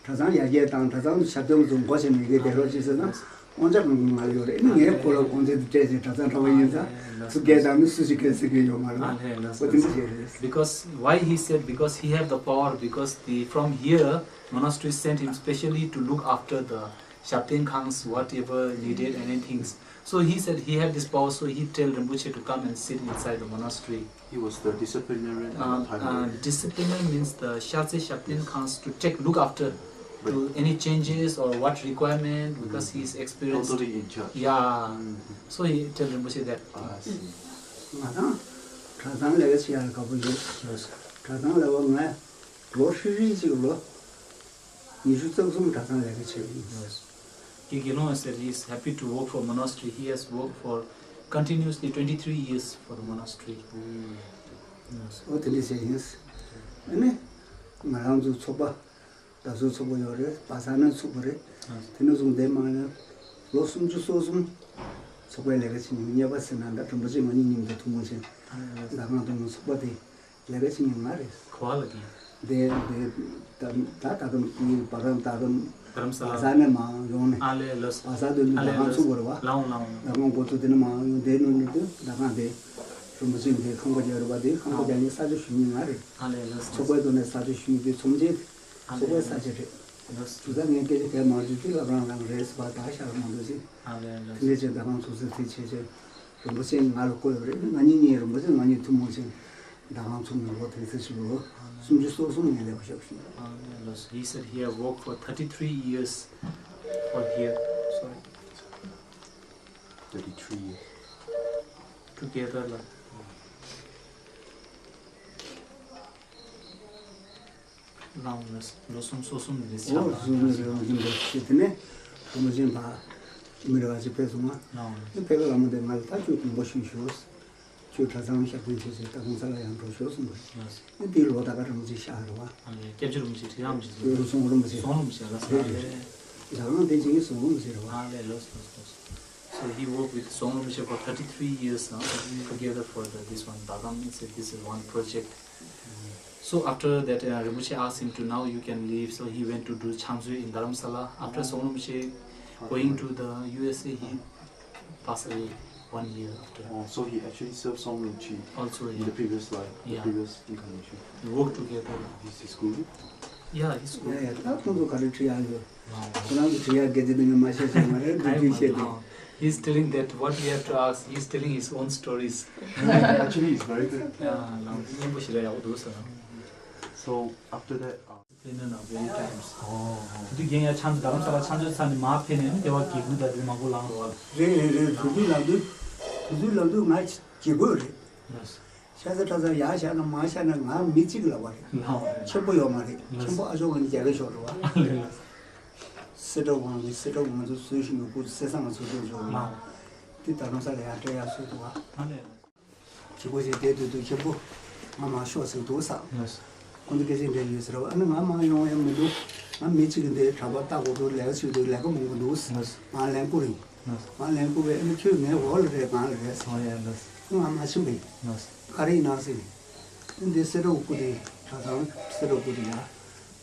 གྲྭ་ཚང་ཡར་རྒྱས་དང་གྲྭ་ཚང་དུ་ཞབས་བརྟན་ཚོ་མགོ་བྱས་ནས་ཡི་གེ་བསྡད་རོགས་གྱིས་ཟེར་ན་དབང་ཆ་ང་ང་ལ་ཡོད་རེད། ཨ་ནི་ངས་ཁོ་ལ་དབང་ཆ་དེ་སྤྲད་ཟེར། གྲྭ་ཚང་གྲྭ་པ་ཡིན་ཙང་སུ་སྐད་བཏང་ནི་སུ་ཞིག་སྐད་ཟེར་གི་ཡོད་མ་རེད། ཨོ་དེ་འདྲ་བྱས་རེད། Because why he said, because he have the power, because the from here monastery sent him specially to look after the Shabden Khan's whatever needed anything. So he said he had this power, so he tell Rinpoche to come and sit inside the monastery. He was the disciplinarian at uh, the time. Uh, disciplinarian means the Sharse Shabden Khan's to take look after to any changes or what requirement because he is experienced. Totally in charge. Yeah. So he tell Rinpoche that. I see. ང་དང་གྲྭ་ཚང་ལས་ཀ་བྱེད་ཡག་ལ་དགའ་པོ་ཡོད། གྲྭ་ཚང་ལས་ཀ་ང་ལོ་ཧྲིལ་ཧྲིལ་ཅིག་ལོ། ཉི་ཤུ་རྩ་གསུམ་གྲྭ་ཚང་ལས་ཀ་བྱས་པ་ཡིན། Yes. Ge- Gelong said he is happy to work for monastery. He has worked for continuously twenty-three years for the monastery. འོ་དེ་འདྲ་བྱས་ཡིན། ཨ་ནི་ང་རང་ཚོའི་ཚོགས་པ། ད་གཟོད་ཚོགས་པ་ཡོད་རེད། བ་ས་ནས་ཚུགས་པ་རེད། དེ་ནས་བཟུང་དེ་མ་ཡིན་ལོ་སུམ་ཅུ་སོ་གསུམ་ཚོགས་པའི་ལས་ཀ་བྱེད་མྱོང་། གཉིས་པ་ཟེར་ན་ད་རིན་པོ་ཆེ་ང་གཉིས་མཉམ་དུ་ཐུགས་སྨོན་ཆེན་ཟླ་སྒང་དུ་ཚོགས་པ་དེ་ལས་ཀ་བྱེད་མྱོང་ང་རེད། ག་བ་ལ་གི། དེ་དེ་ད་ད་ད་དུང་གི་བ་རམ་ད་དུང་རྡ་རམ་ས་བ་ལ། ས་ནས་མར་ཡོང་ནས། ཨ་ལས་ལོས། བ་ས་དུ་ཨ་ལས་ཟླ་སྒང་ལོས། ཚུགས་པ་རེད་བ། ལའོ་ལའོ། ཟླ་སྒང་འགོ་ཚུགས་དེ་ནས་མར་ཡོང་དེ་ནས་ནས་དུ་ཟླ་སྒང་དེ་རིན་པོ་ཆེ་དེ་ཁང་པ་རྒྱག་རེད་བ། དེ་ཁང་པ་རྒྱག་ནས་ས་ཆ་ཞུ་མྱོང་ང་རེད། ཨ་ལས་ལོས། ཚོགས་པའི་ཐོག་ནས་ས་ཆ་ཞུས་ཏེ་ཚོམས་ཆེན་ཚོགས་པའི་ས་ཆ་རེད། ལོས། དུ་ད་ངས་སྐད་ཆ་གས་མ་བརྗོད་དུས་ལབ་རང་རང་རེད་ཟེར་བ་ད་ཤར་མ་འདུག་ཟེར། ཨ་ལས་ལོས། དེ་འདྲས་བྱས་ཟླ་སྒང་ཚུགས་ཚེ་དེ་བྱས་བྱས་རིན་པོ་ཆེ་ང་ལ་བསྐོས་པ་རེད། ང་གཉིས་གཉིས་རིན་པོ་ཆེ་ང་གཉིས་ཐུགས་སྨོན་ཆེན་ཟླ་སྒང་ཚུགས་ནས་ལོ་དེ་ཚེ་ཞིག་ལོ་སུམ་ཅུ་སོ་གསུམ་ངས་ལས་པ་ཞབས་ཞུ། ཨ་ལས་ལོས། He said he have worked for thirty-three years for here. Sorry. Thirty-three years. Together ལ། ལའོ་ལོས། ལོ་གསུམ་སོ་གསུམ་རེད་ཆགས་ལ། ཨོ་གསུམ་རེད་རེད་རེད་ཞེས་དེ་ནས་ཁོ་མོ་ཆེན་ཕ་མི་རེ་བ་ཅིག་ཕེབས་སོང་ང་། ལའོ་ལོས། ཨེ་ཕེབས་ལ་མོ་དེ་ང་ལ་ད་ཁྱོད་དགོངས་པ་ཞུས་ཞུས། ཁྱོད་གྲྭ་ཚང་ཞབས་བརྟན་བྱས་ཚེ་ད་གོང་ས་ལ་ཡང་འགྲོ་ཤོག་གསུངས་པ་རེད། ལོས། ཨེ་དེའི་ལོ་ད་ག་རིན་པོ་ཆེ་ཤག་རེད་བ། ཨ་ལས་སྐྱབས་རྗེ་རིན་པོ་ཆེ་ཁྲི་རམ་ཆེ་ཚེ། ཟུང་རིན་པོ་ཆེ། ཟུང་རིན་པོ་ཆེ་ལ་ཟེར་རེད། ཟླ་སྒང་དེ་ཅིག་ཟུང་རིན་པོ་ཆེ་རེད་བ། ཨ་ལས་ལོས་ལོས་ལོས། So he worked with Song Rinpoche for thirty-three years, uh, together for the, this one, Dagam. It's a, this is one project. So after that, uh, Rinpoche asked him to, "Now you can leave." So he went to do Changzui in Dharamsala. After Song Rinpoche going to the U S A, he passed away one year after. Oh, so he actually served Song Rinpoche also, in the, yeah, previous life, the, yeah, previous incarnation. He worked together. He's his guru? Yeah, he's good. ཡ་ཡ་ད་ཁོང་ཚོ་ག་རེ་བྲིས་ཡག་ཡོད། ཁོ་རང་གི་བྲིས་ཡག་སྐད་ཆ་འདི་ངས་མ་བཤད་ཤེས་མ་རེད། འདི་བྲིས་བཤད་དེ། He's telling that what we have to ask, he's telling his own stories. Actually, he's very good. Yeah, ལགས་སྙན་པོ་ཞེ་དྲག་ཡག་པོ་འདུག་ཟེར། So, after that, uh, ཕེབས་ནས་ན་very times. དེ་དུས་རྒན་ཡང་ཆང་དུ་རྡ་རམ་ས་ལ་ཆང་ཆོས་ཚར་ནས་མར་ཕེབས་ནས་ནི་དེ་བ་གི་དགུན་ད་དེ་མང་པོ་ལངས་འགྲོ་བ། རེད་རེད་རེད། དུས་ཚོད་ལངས་དུས་དུས་ཚོད་ལངས་དུས་ང་བྱེད་དགོས་རེད། ལགས། ཤ་ཚ་ཁྲ་ཚ་ཡར་བཞག་ན་མར་བཞག་ན་ང་མི་གཅིག་ལབ་པ་རེད། ལའོ་རེད། ཆེན་པོ་ཡོད་མ་རེད། ལགས། ཆེན་པོ་ཨ་ཅོ་ང་ནི་རྒྱ་རེ་ཤོར་རེད་བ། ལགས་ལགས། སེ་འབྲས་དབང་གི་སེ་འབྲས་དབང་ཚོ་བཟོས་ཤིང་གི་སྐུ་སེ་སང་ང་ཚོ་བཟོས་ཆོག་རེད། ལའོ། དེ་ད་རུང་ས་ལ་ཡར་སྤྲད་ཡར་བཟོས་འདུག་བ། ཨ་ལས། བྱེད་སྒོ་ཞིག་བསྡད་དུས་དུས་ཆེན་པོ་ང་མར་ཤོག་ཟེར་འདུག་ས། ལགས། ཁོང་ཚོ་སྐད་ཆ་འདྲ་ཡོད་ཟེར་བ། ཨ་ནི་ང་མར་ཡོང་ཡ་མི་འདུག་ང་མི་གཅིག་གི་འདིར་གྲྭ་པ་ལྟ་དགོས་འདུག་ལས་ཀ་བྱེད་འདུག་ལས་ཀ་མང་པོ་འདུག་ལགས། ང་ལན་བསྐུར་ཡིན། ལགས། ང་ལན་བསྐུར་བས་ཨ་ནི་ཁྱོད་ངའི་འོག་ལ་རེད་གང་ལ་རེད་ཟེར། ཨོ་ཡ་ལགས། ང་མ་ཕྱིན་པ་ཡིན། ལགས། ག་རེ་ཡིན་ནམ་ཟེར་ནས། ཨ་ནི་འདི་སེ་འབྲས་དབང་སྐུ་དེ་གྲྭ་ཚང་སེ་འབྲས་དབང་སྐུ་དེ་ཡ་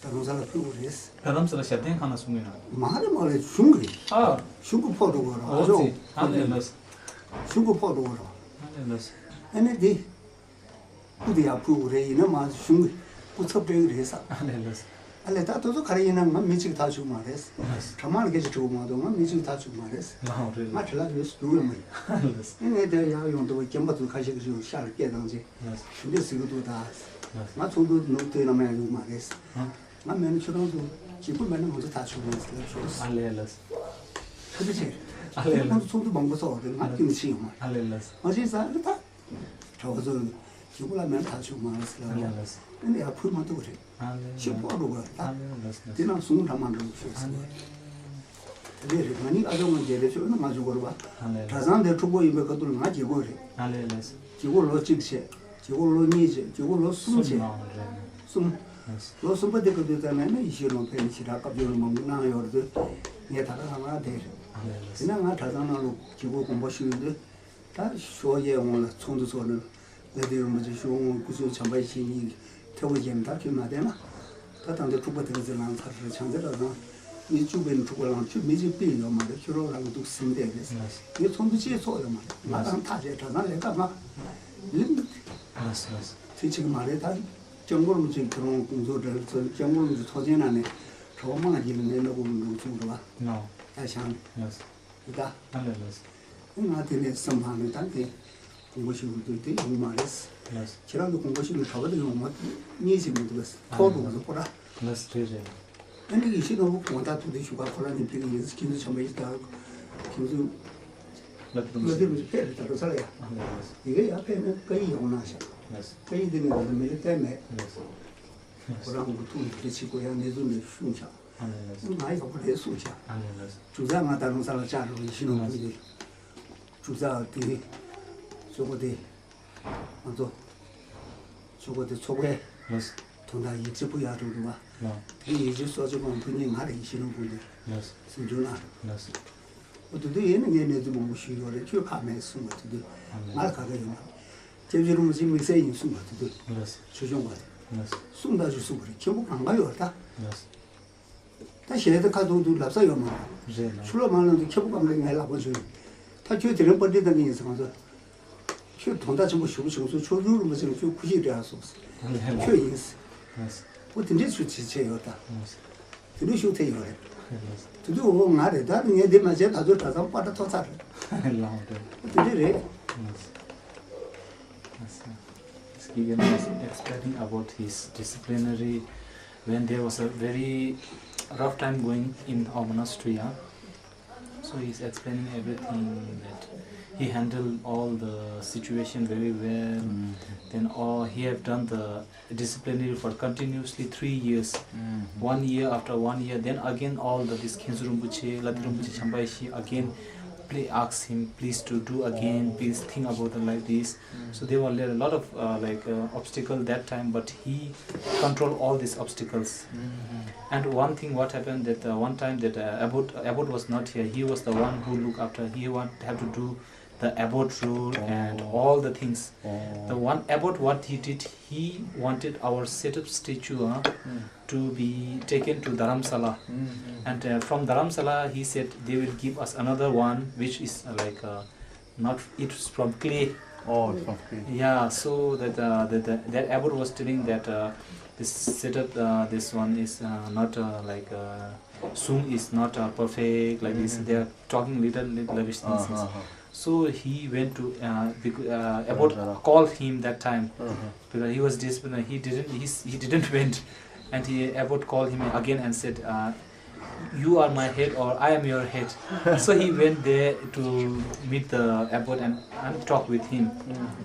ད་རུང་ས་ལ་ཕུལ་དགོས་རེད། རྡ་རམ་ས་ལ་ཞབས་བརྟན་ཁང་ན་གསུང་གི་ཡོད་ན། མ་རེད་མ་རེད། གཞུང་གི་རེད། ཨ། གཞུང་གི་ཕོག་འགྲོ་དགོས་རེད། ཨོ་ཨ་ཅོ། ཙི། ཨ་ལས་ལགས། གཞུང་གི་ཕོག་འགྲོ་དགོས་རེད། ཨ་ལས་ལགས། ཨ་ནི་འདི། སྐུ་དེ་ཡར་ཕུལ་དགོས་རེད། ཡིན་ན་མ་གཞུང་གི་སྐུ་ཚབ་སྤྲད་ཀྱི་རེད་ས། ཨ་ལས་ལགས། ཨ་ལས་ད་དེ་ཚོ་ག་རེ་ཡིན་ན་ང་མི་གཅིག་ཐག་ཆོད་མ་རེད། ལགས། གྲྭ་མང་ལ་སྐད་ཆ་དྲི་བ་མ་གཏོགས་ང་མི་གཅིག་ཐག་ཆོད་མ་རེད། ལའོ་རེད། ང་དྲི་ལ་ཡོད་སྡུག་ཡོད་མ་ཡིན། ལགས། ཨེ་ངས་དེ་ཡར་ཡོང་དུས་རྒན་པ་ཚོ་ཁ་ཤས་ཀྱི་ཤར་སྐད་བཏང་རྗེས་ལགས། ཞུ་འདོད་ཟེར་གི་འདུག་ད། ལགས། ང་ཚོགས་འདུ་ནུབ་དེ་ནམ་ཡང་ཡོང་མ་རེད། ཧ། ང་མེད་ན་ཁྱོད་རང་ཚོ་གཅིག་པུ་མེད་ན་ང་ཚོ་ཐག་ཆོད་མ་རེད་ཟེར་ལབ་ཤོག་ཨ་ལས་ལགས། ཐུགས་རྗེ་ཆེ། ཨ་ལས་ལགས། ཁྱོད་རང་ཚོ་ཚོགས་འདུ་མང་པོ་ཚོགས་རེད། ང་རྒྱུན་ཕྱིན་ཡོང་མ་རེད། ཨ་ལས་ལགས། ང་ཅིག་ཟ་ཨ་ད། གྲྭ་པ་ཚོ་གཅིག་པུ་ལ་མེད་ན་ཐག་ཆོད་མ་རེད་ཟེར་ལབ་ཨ་ལས་ལགས། ཨ་ནི་ཡར་ཕུལ་མ་ཐུབ་རེད། ཨ་ལས་ལགས། ཤི་ཕོག་འགྲོ་གི་རེད་ད། ཨ་ལས་ལགས། དེ་ནང་ཟུང་འདྲ་མ་འགྲོ་ཤོག་ཟེར། ཨ་ལས། དེ་རེད། ང་གཉིས་ཨ་ཅོ་ང་རྒྱལ་རེ་ཤོད་ན་ང་ཅོ་གོ་རེད་པ། ཨ་ལས་ལགས། གྲྭ་ཚང་དེ་འཁྲུག་པོ་ཡིན་པའི་སྐབས་དུ་ང་རྒྱལ་གོ་རེད། ཨ་ལས་ལགས། རྒྱལ་གོ་ལོ་གཅིག་བྱས། རྒྱལ་གོ་ལོ་གཉིས་བྱས། རྒྱལ་གོ་ལོ་གསུམ་བྱས། གསུམ་ལ་རེད། གསུམ། ལགས། ལོ་གསུམ་པ་དེ་སྐབས་དུ་ཙམ་ནས་ནི་ཡེ་ཤེས་ལུང་ཕན་ཞེ་དྲག་བཀའ་བརྒྱུད་ལ་མང་པོ་གནང་ཡོད་རེད། ངས་ད་ག་ལྷང་ལྷང་བསྡད་རེད། ཨ་ལས་ལགས། དེ་ན་ང་གྲྭ་ཚང་ནང་ལ་རྒྱལ་གོ་དགོངས་པ་ཞུ་ཡོད་དུས། ད་ཞོགས་ཡས་འོང་ལ་ཚོགས་འདུ་ཚོགས་ནས་ལ་དེ་རིན་པོ་ཆེ་ཞོགས་འོང་སྐུ་གསུང་བྱམས་པ་ཡེ་ཤེས་གཉིས་ཐེ་བོ་བཞེས་ནས་ད་ཁྱོད་མ་བསྡད་ན། ད་ད་འདི་འཁྲུག་པ་དེ་ག་ཚོད་ལངས་ཚར་རེད། བྱང་རྩེ་གྲྭ་ཚང་མི་བཅུ་པའི་འཁྲུག་པ་ལངས། ཁྱོད་མི་གཅིག་པུ་ཡོད་མ་རེད། ཁྱོད་རང་རང་གི་འདུག་ཟིན་བསྡད་རེད། ངས་ཚོགས་འདུ་ཅིག་ཚོགས་ཡོད་མ་རེད། ང་རང་ཐག་བཅད་གྲྭ་ཚང་ལས་ཀ་མ་ལིང་འདུག་དེ་བྱེད་ཀྱི་མ་རེད། ད་སྐྱབས་མགོན་རིན་པོ་ཆེ་ཁྱོད་རང་དགོངས་རྫོགས་འདྲ་ཚོ་སྐྱབས་མགོན་རིན་པོ་ཆེ་ཚོགས་ཆེན་ནང་ནས་གྲྭ་པ་མང་གི་ལ་ངའི་སྣ་ཁུག་འགྲོ་ཚུགས་རེད་བ། ད་བྱང་། ད། ཨ་ལས་ལགས། ང་དེ་ནས་བསམ་བློ་ནི་ད་དེ་དགོངས་པ་ཞུ་དགོས་དུས་དེ་ཡོང་མ་རེད། ལགས། ཁྱེད་རང་ཚོ་དགོངས་པ་ཞུ་ནས་གྲྭ་པ་དེ་ཡོང་མ་གཉིས་ཤིག་མི་འདུག་གས། ཨ་ཐོག་ལས་ཏུ་ལགས། ཁོ་ར། ལགས་རེད་རེད། ཨ་ནི་ཡེ་ཤེས་ནོར་བུ་དགོངས་དག་ཐུགས་བདེ་ཞུ་ག་ཁོ་ར་ནི་ཕ་གི་ཡིན། ཁྱེད་ཚོ་བྱམས་པ་ཡེ་ཤེས་དང་ཁྱེད་ཚོ་ལགས་རེད། ལགས་རེད། ཕེབས་རེད། ད་རུང་ས་ལ་ཡ། ཨ་ལས་ལགས། ཡི་གེ་ཡར་ཕེབས་ནས་བཀའ་ཡིག་ཡག་པོ་གནང་ཤག་ལགས། བཀའ་ཡིག་དེ་ནས་ང་ཚོ་མི་ལ་བསྟན་མེད། ལགས། ཁོ་རང་གི་ཐུགས་ལ་དེ་ཕྱི་དགོས་ཡ་གནས་ཚུལ་འདི་གསུངས་ཤག་ཨ་ལས་ལགས། ང་ཡག་པོ་རེད་གསུངས་ཤག་ཨ་ལས་ལགས། ཅུང་ཟད་ང་ད་རུང་ས་ལ་བཅར་རོགས་ཡིན་ཤི་ནོ་མ་ཡིན། ཅུང་ཟད་དེ་གཙོ་བོ་དེ་ང་ཚོ་ ཚོགས་པ་དེ་ཚོགས་པའི་ལགས། དོན་དག་ཡིད་ཆེས་པོ་ཡག་འགྲོ་འདུག་བ། ལགས། དེ་ཡིད་ཆེས་གསོག་ཆེས་པོ་བུ་གཉིས་ང་རེད་ཤི་རང་བུ་འདི། ལགས། སེམས་ཆུང་ན། ལགས། འོ་དེ་དུས་ཡིན་ན་ངས་གནས་ཚུལ་མང་པོ་ཞུས་ཡོད་རེད། ཁྱོད་ཁག་མེད་གསུངས་པ་དེ་དུས། ང་ལ་ཁག་ཁག་ཡོད་མ་རེད། སྐྱབས་རྗེ་རིན་པོ་ཆེ་དམིགས་བསལ་ཡིན་གསུངས་པ་དེ་དུས། ལགས། ཆོས་སྐྱོང་བ་རེད། ལགས། གསུངས་ད་ཞུ་གསུངས་པ་རེད། ཁྱེད་པོ་གང་ག་ཡོད་རེད་ད། ལགས། ད་གཞས་དེ་ཁ་ཐུག་ཐུག་ལབ་ས་ཡོད་མ་རེད། རེད་ལགས། ཆུ་ལོག་མ་ལངས་དུས་ཁྱེད་པོ་གང་ག་ངའི་ལག་པ་འཇུས། ད་ཁྱོད་དེ་རིང་པར་ཊི་བཏང་གི་ཡིན་ཟེར་ང་ཚོ། ཁྱོད་དོན་དག་ཆེན་པོ་ཞུ་བ་བྱུང་སོང་། ཆོས་སྐྱོང་རིན་པོ་ཆེ་ཁྱོད་ཁུ་ཤི་རེད་ཨ་སོང་ཟེར། ཁྱོད་ཡིན་ཟེར། འོ་དེ་འདྲའི་ཚུལ་བྱེད་བྱས་ཡོད་ད། དེ་འདྲའི་ཤུགས་ཐེབས་ཡོད་རེད། དེ་དུས་འོ་ང་རེད་ད། ངས་འདི་མ་བྱས་ད་ཚོད་གྲྭ་ཚང་པ་ཏྲ་ཐོ་ཚར་རེད། ལགས་རེད། དེ་འདྲ་རེད། Yes. Yes, sir. Yes, Gigan was explaining about his disciplinary when there was a very rough time going in our monastery. Huh? So he's explaining everything that he handled all the situation very well. Then all he have done the disciplinary for continuously three years. One year after one year, then again all the this Khensu Rinpoche, Lati Rinpoche, Champa Ishi again play, ask him, please to do again, please think about the like this. So there were a lot of uh, like uh, obstacle that time, but he control all these obstacles. And one thing what happened that uh, one time that uh, abbot abbot was not here. He was the one who look after. He want have to do the abbot rule and all the things. The one abbot, what he did, he wanted our setup statue uh, to be taken to Dharamsala. And uh, from Dharamsala, he said they will give us another one, which is uh, like uh, not, it's from clay. Oh, it's from clay. Yeah, so that uh, that, that that abbot was telling that uh, this setup, uh, this one is uh, not uh, like uh, Sung is not uh, perfect, like this. They are talking little, little lavish things. So he went to uh, because, uh, abbot called him that time because he was disciplined. He didn't. He, he didn't went, and he abbot called him again and said, uh, "You are my head, or I am your head." So he went there to meet the abbot and, and talk with him.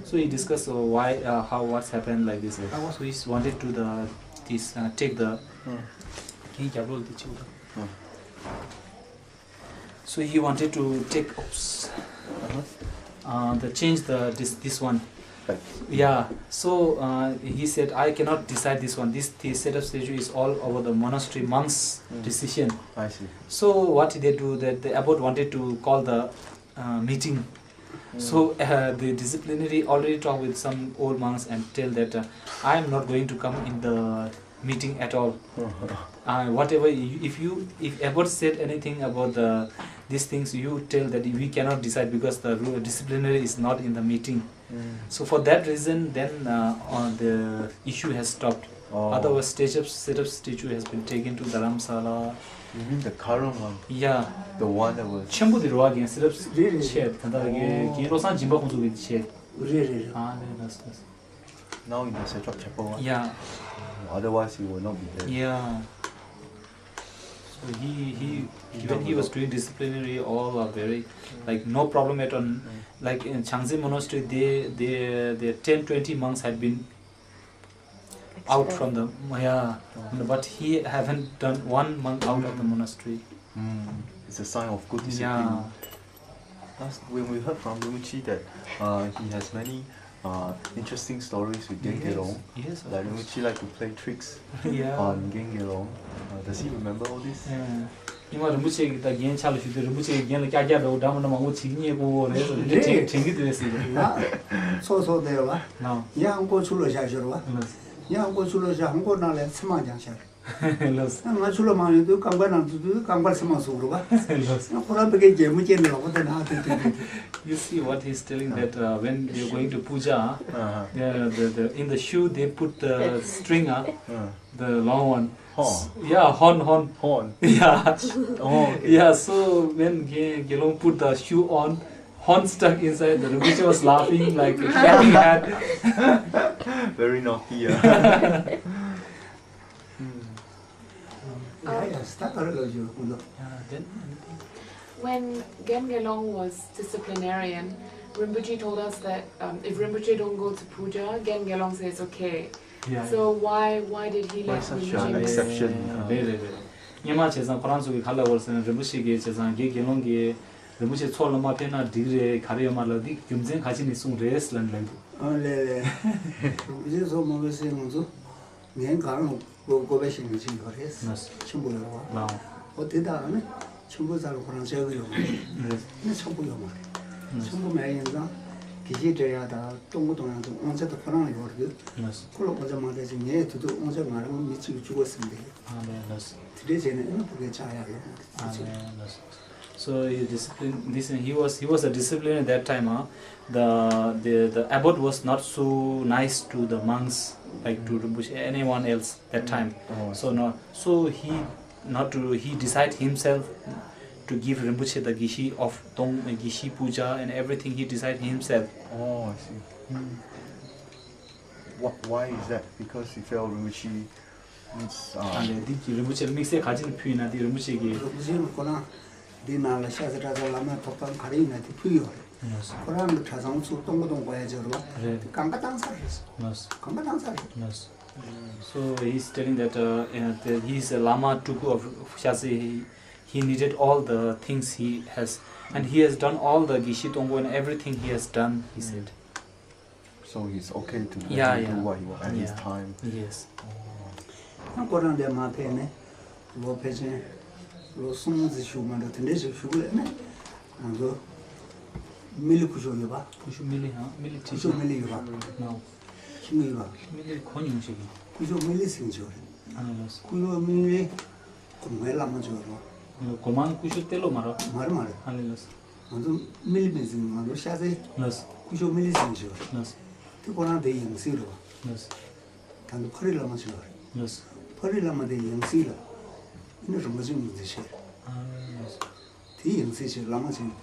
So he discussed uh, why, uh, how, what's happened like this. So he wanted to the this uh, take the. So he wanted to take, oops, uh, the change the this this one. Yeah, so uh, he said, "I cannot decide this one. This the setup statue is all over the monastery monks' decision." I see. So what did they do? That the abbot wanted to call the uh, meeting. So uh, the disciplinary already talk with some old monks and tell that uh, I am not going to come in the meeting at all. Uh, whatever you, if you, if abbot said anything about the these things, you tell that we cannot decide because the ru- disciplinary is not in the meeting. So for that reason, then uh, uh, the issue has stopped. Otherwise, setup setup statue has been taken to Dharamsala. You mean the current one? Yeah. The one that was. ཆེན་པོ་དེ་རེད་བ། རྒན་སི་རབ་རེད་རེད། ཆེད་ད་ལྟ་རྒན་རྒན་བློ་བཟང་སྦྱིན་པ་ཁོང་ཚོ་གི་ཆེད། རེད་རེད་རེད། ཨ་རེད། ལགས་ལགས། Now in the setup chapel one? Yeah. Otherwise, you will not be there. Yeah. So he he even he was doing disciplinary. All are very like no problem at all. Like in Changzin Monastery, they they they ten twenty monks had been out from the, yeah, but he haven't done one monk out of the monastery. It's a sign of good discipline. Yeah. Last, when we heard from Rinpoche that uh, he has many uh, interesting stories with Gengelong, yes, yes, of like course. Rinpoche like to play tricks yeah. on Gengelong. Uh, does he remember all this? Yeah. ཉི་མ་རིན་པོ་ཆེ་གིས་ད་རྒན་ཕྱག་ལ་ཞུགས་དུས་རིན་པོ་ཆེ་གིས་རྒན་ལ་ཀྱག་ཀྱག་འདྲ་བོ་འདྲ་མི་འདྲ་མང་པོ་བྱེད་ཀྱི་རྙེད་དགོས་པོ་རེད་ཟེར་ནས་དྲན་དྲན་གྱི་འདུག་ཟེར་གྱི། ང་ཚོགས་ཚོགས་བསྡད་ཡོད་པ། ཡང་ཁོ་ཆུ་ལོག་བཞག་ཤོར་བ། ཡང་ཁོ་ཆུ་ལོག་བཞག་ཧང་ཀོ་ནང་ལ་ཚེར་མ་རྒྱང་ཤར། ལགས། ང་ཆུ་ལོག་མ་ཡོང་དུས་རྐང་པ་ནང་དུ་དུས་རྐང་པར་ཚེར་མ་ཟུག་རུ་བ། ལགས། ཁོ་རང་བི་གའི་རྒྱལ་མོ་སྐྱེས་ནས་ལོག་པ་དེ་ན་དེ་དེ་དེ། You see what he's telling that uh, when they're going to puja, uh, the, the, the, in the shoe they put the string, uh, the long one. Horn. Yeah, horn, horn. Horn. Yeah. Oh, okay. Yeah, so when Ge- Gelong put the shoe on, horn stuck inside. The Rinpoche was laughing, like clapping hand. Very naughty. Yeah. Yeah, yeah, stuck. Yeah, then anything? When Gen Gelong was disciplinarian, Rinpoche told us that um, if Rinpoche don't go to puja, Gen Gelong says okay. Yeah, so yeah. Why why did he let Rinpoche? An exception. Yeah, right, right, right. སྔོན་མ་བྱས་ཙང་ཁོ་རང་ཚོ་གི་ག་ལ་བར་སོང་རིན་པོ་ཆེ་གིས་བྱས་ཙང་རྒན་དགེ་སློང་གི་ རིན་པོ་ཆེ་ཚོགས་ལ་མ་ཕེབས་ན་འགྲིག་རེད། ག་རེ་ཡོད་མ་རེད་ལབ་དུས་རྒྱུ་མཚན་ག་ཅི་ནས་གསུངས་རེད་ལབ་ལབ་འདུག་ཨ་ལས་ལས། རིན་པོ་ཆེ་ཚོགས་མ་ཕེབས་སའི་ང་ཚོ་ངའི་སྒང་ལ་བཀོད་པ་ཞིག་ནས་ཅིག་ཡོད་རེད། ལགས། ཆེན་པོ་ཡོད་རེད་བ། ལགས། འོ་དེ་དག་ནི་ཆེན་པོ་རྩ་ལ་ཁོ་རང་བཅར་གི་ཡོད་མ་རེད། རེད། ནི་ཆེན་པོ་ཡོད་མ་རེད། ལགས། ཆེན་པོ་མེད་ཡིན་ཙང་དགེ་བཤེས་སྤྲད་ཡག་དང་གཏོང་སྒོ་གཏོང་ཡག་དང་དབང་ཆ་དང་ཁོ་རང་ལ་ཡོད་རེད། ལགས། ཁོ་ལ་དབང་ཆ་མ་སྤྲད་ཅིག་ངས་དེ་དུས་དབང་ཆ་ང་རང་མི་གཅིག་གཅིག་པོ་ཟིན་ཏེ། ཨ་ལས་ལགས། དེ་འདྲས་བྱས་ནས་ཨེ་ན་ཕ་གིར་བཅར་ཡག་ཡོད་མ་རེད། ཨ་ལས་ལགས། So he disciplined this, and he was, he was a discipline at that time, huh? The, the, the abbot was not so nice to the monks, like to Rinpoche, anyone else that time. Oh, I So see. No, so he not to, he decide himself to give Rinpoche the Geshe of Tong, Geshe puja and everything he decide himself. Oh, I see. Wh- why is that? Because he felt Rinpoche needs. ཨ་Um, ལས། འདི་གི་རིན་པོ་ཆེ་ལ་དམིགས་བསལ་ག་ཅི་ནས་ཕུལ་ཡིན་ན། འདི་རིན་པོ་ཆེ་གི་རིན་པོ་ཆེ་ཁོ་རང་འདི་ནང་ལ་ཤ་ཚ་གྲྭ་ཚང་བླ་མའི་ཐོབ་ཐང་ག་རེ་ཡིན་ན་དེ་ཕུལ་ཡོད་རེད། ལགས། ཁོ་རང་གི་གྲྭ་ཚང་ཚུར་གཏོང་གི་གཏོང་དགོས་ཡ་ཅིག་རེད་བ། རེད། དེ་གང་ག་བཏང་ཚར་རེད། ལགས། གང་ག་བཏང་ཚར་རེད། ལགས། So he's telling that, uh, uh, that he's a Lama Tulku of Shase. He, he needed all the things he has, and he has done all the Geshe Tongpo and everything he has done, he said. So he's okay to let Yeah, him do yeah. what he wants at his Yeah. time. Yes. ཁོ་རང་འདིར་མར་ཕེབས་ནས་ལོ་ཕལ་ཆེར་ལོ་གསུམ་ཙམ་བཞུགས་མ་འགྲོ། དེ་འདྲས་ཞིག་བཞུགས་ལས་ནས་ང་ཚོ་མི་ལི་སྐུ་ཞབས་ཡོད་པ། སྐུ་ཞབས་མི་ལི། ཧ། མི་ལི། སྐུ་ཞབས་མི་ལི་ཡོད་པ། ནོ། ཤི་མི་ཡོད་པ། མི་ལི་གོ་མྱོང་ཞིག་ཡིན། སྐུ་ཞབས་མི་ལི་ཟེར་མཁན་ཅིག་ཡོད་རེད། ཨ་ལགས། སྐུ་ཞབས་མི་ལི་གོང་མའི་བླ་མ་ཅིག་ཡོད་རེད། གོང་མ་སྐུ་ཞབས་ཏེ་ལོ་མ་རེད། མ་རེད་མ་རེད། ཨ་ལགས་ལགས། ང་ཚོ་མི་ལི་མི་ཟེར། ང་ཚོ་ཤ་ཚའི་ལགས། སྐུ་ཞབས་མི་ལི་ཟེར་མཁན་ཅིག་ཡོད་རེད། ལགས། དེ་ཁོ་རང་དེ་ཡང་སྲིད་རེད་བ། ལགས། ད་ནི་ཕ་རི་བླ་མ་ཅིག་ཡོད་རེད། ལགས། ཕ་རི་བླ་མ་དེ་ཡང་སྲིད་ལ་ཨ་ནི་རིན་པོ་ཆེ་ངོས་འཛིན་བྱས་རེད། ཨ་ལགས། དེའི་ཡང་སྲིད་ཅིག་བླ་མ་ཅིག་ཡིད་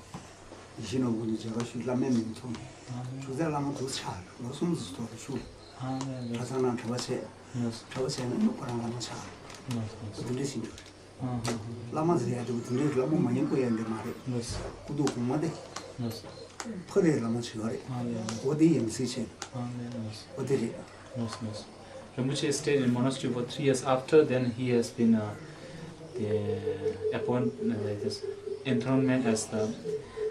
བཞིན་ནོར་བུ་ནས་མཇལ་ཁ་ཞུས། བླ་མའི་མིང་ཐོན། ཨ་ལགས། ཞུ་ཚད་བླ་མ་དུ་ཆགས་རེད། ལོ་གསུམ་ཙམ་ཐོག་ཏུ་ཞུ། ཨ་ལགས། གྲྭ་ཚང་ནང་གྲྭ་པ་བྱས། ལགས། གྲྭ་པ་བྱས་ནས་ནི་ཁོ་རང་བླ་མ་ཆགས་རེད། ལགས། ལགས། འདི་འདྲ་ཞིག་འདུག་རེད། ཨ་ཧ་ཧ། བླ་མ་ཟེར་ཡ་དེ་འདི་འདྲའི་བླ་མ་མ་ཡིན་དགོས་ཡ་འདི་མ་རེད། ལགས། སྐུ་ཐོག་གོང་མ་དེ། ལགས། ཕ་རིའི་བླ་མ་ཆེ་བ་རེད། ཨ་ལགས། འོ་དེ་ཡང་སྲིད་ཆེ། ཨ་ལགས། འོ་དེ་རེད། ལགས་ལགས། Rinpoche stayed in monastery for three years. After then, he has been, uh, the appoint, uh, like this, enthronement as the,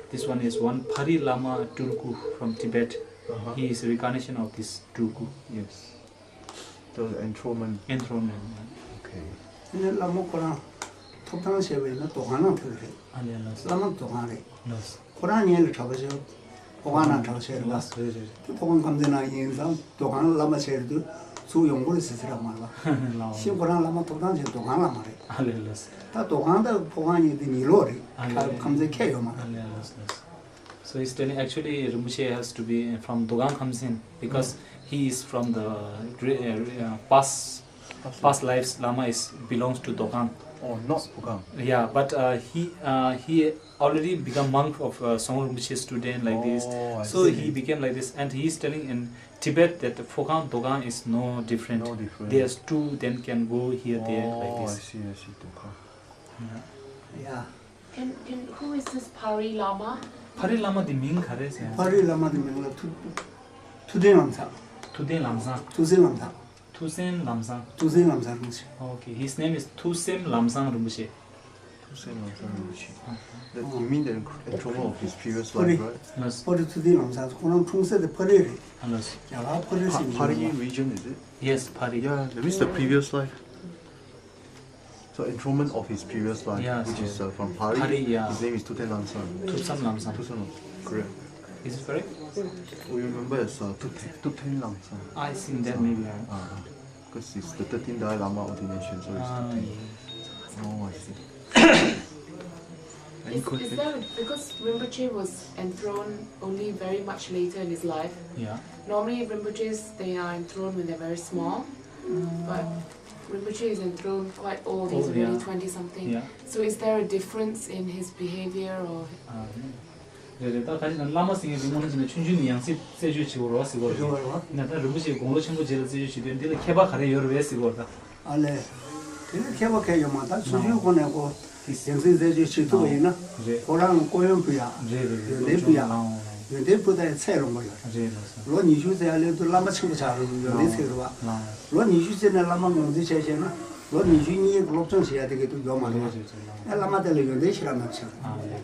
this one is one Phari Lama Tulku from Tibet. Uh-huh. He is reincarnation of this Tulku. Yes. The enthronement. Enthronement, yeah. Okay. དེ་ནས་བླ་མ་ཁོ་རང་ཐོབ་ཐང་བྱས་པ་ཡིན་ན་རྡོ་ཁང་ནང་ཕེབས་རེད། ཨ་ལགས་ལགས། བླ་མ་རྡོ་ཁང་རེད། ལགས། ཁོ་རང་ཉལ་ལ་གྲྭ་པ་བྱས། ཕོ་ཁང་ནང་གྲྭ་པ་བྱས་རེད་བ། ལགས་རེད་རེད། དེ་ཕོ་ཁང་ཁམས་ཚན་ནང་ཡིན་ཙང་རྡོ་ཁང་བླ་མ་བྱས་རེད་དུས་ཚུར་ཡོང་གི་རེད་ཟེར་ཟེར་ར་མ་རེད་བ། ལགས། ཤིང་ཁོ་རང་བླ་མ་ཐོབ་ཐང་བྱས་རྡོ་ཁང་བླ་མ་རེད། ཨ་ལགས་ལགས། ད་རྡོ་ཁང་དང་ཕོ་ཁང་གཉིས་དེ་ཉིས་ལོག་རེད། ཨ་ལགས། ཁམས་ཚན་ཁྱད་ཡོད་མ་རེད། ཨ་ལགས་ལགས་ལགས། So he's telling actually Rinpoche has to be from Dogang Khamsin because he is from the re- uh, re- uh, past past lives Lama is belongs to Dogang. Oh, not Dogang. Yeah, but uh, he uh, he already become monk of uh, Song Rinpoche student like this. Oh, I So see. he became like this, and he is telling in Tibet that the Phogang Dogang is no different. No different. There's two, then can go here, there like Oh, I this. see, I see. Dogang. Yeah. Yeah. Can, can, who is this Pari Lama? ཕ་རི་བླ་མ་དེ་མིང་ག་རེ་ཟེར། ཕ་རི་བླ་མ་དེ་མིང་ལ་ཐུ་ཐུ་སྟོན་ལམ་བཟང་། ཐུ་སྟོན་ལམ་བཟང་། ཐུ་སེན་ལམ་བཟང་། ཐུ་སེན་ལམ་བཟང་རིན་པོ་ཆེ། Okay, his name is ཐུ་སེན་ལམ་བཟང་རིན་པོ་ཆེ། ཐུ་སེན་ལམ་བཟང་རིན་པོ་ཆེ། That you mean the enthronement of his previous ཕ་རི། life, right? ལགས། ཕ་རི་ཐུ་སྟོན་ལམ་བཟང་ཁོ་རང་འཁྲུངས་ས་དེ་ཕ་རི་རེད། ཨ་ལགས། རྒྱ་གར་ཕ་རི་Pa- ཟེར་གྱི་Pari ཡོད་པ། Region, is it? Yes, Pari. Yeah, that means the previous life. So enthronement of his previous life, Yes, which yes. is uh, from Pari, Pari, yeah. His name is Tuten Langsang. Thupsam Lamsang. Thupsam, correct. Is it correct? We remember as uh, Tuten, Tuten Langsang. I think that maybe. Uh, because it's the thirteenth Dalai Lama ordination, so it's Ah, Tuten. Yeah. Oh, I see. Any Is, is question? There, because Rinpoche was enthroned only very much later in his life. Yeah. Normally, Rinpoches, they are enthroned when they're very small, but Rinpoche is enthroned quite old. He's Oh, already yeah. twenty something. Yeah. So is there a difference in his behavior or? ཨ་རེད་རེད། ད་ཁ་ཅིག་ན་བླ་མ་ཟེར་མཁན་དེ་དངོས་གནས་བྱས་ན་ཆུང་ཆུང་ནས་ཡང་སྲིད་རྩད་གཅོད་བྱེད་དགོས་རེད་བ་ཟེར་གྱི་ཡོད་རེད། ཡིན་ན་ད་རིན་པོ་ཆེ་དགུང་ལོ་ཆེན་པོ་རྗེས་ལ་རྩད་གཅོད་བྱེད་དུས་འདི་ལ་ཁྱད་པར་ག་རེ་ཡོད་རེད་བས་ཟེར་གྱི་ཡོད་རེད་ད། ཨ་ལས། དེ་ལ་ཁྱད་པར་གང་ཡང་ཡོད་མ་རེད། ད་ཆུང་ཆུང་ཁོ་ནས་ཁོ་ཡང་སྲིད་རྩད་གཅོད་བྱེད་ཐུབ་པ་ཡིན་ན། རེད། ཁོ་རང་ལ་སྐུ་ཡོན་ཕུལ་ཡག་རེད་རེད་རེད། ཡོན་ཏན་ཕུལ་ཡག་ལའང་། ཡོན་ཏན་ཕུལ་ད་ཡང་ཚད་ལོངས་པ་ཡོད་རེད། རེད་ལགས་སོ། ལོ་ཉི་ཤུ་ཙམ་ཡར་སླེབས་དུས་བླ་མ་ཆེན་པོ་ཆགས་རེད། ཡོན་ཏན་ཚད་རེད་བ། ལགས། ལོ་ཉི་ཤུ་ཙམ་ནས་བླ་མ་ངོས་འཛིན་བྱས་བྱས་ན། ལོ་ཉི་ཤུ་གཉིས་སློབ་སྦྱོང་བྱེད་ཡ་དེ་གི་དུ་ཡོད་མ་རེད། ཨ་བླ་མ་དེ་ལ་ཡོན་ཏན་ཞེ་དྲག་མེད་ཤག་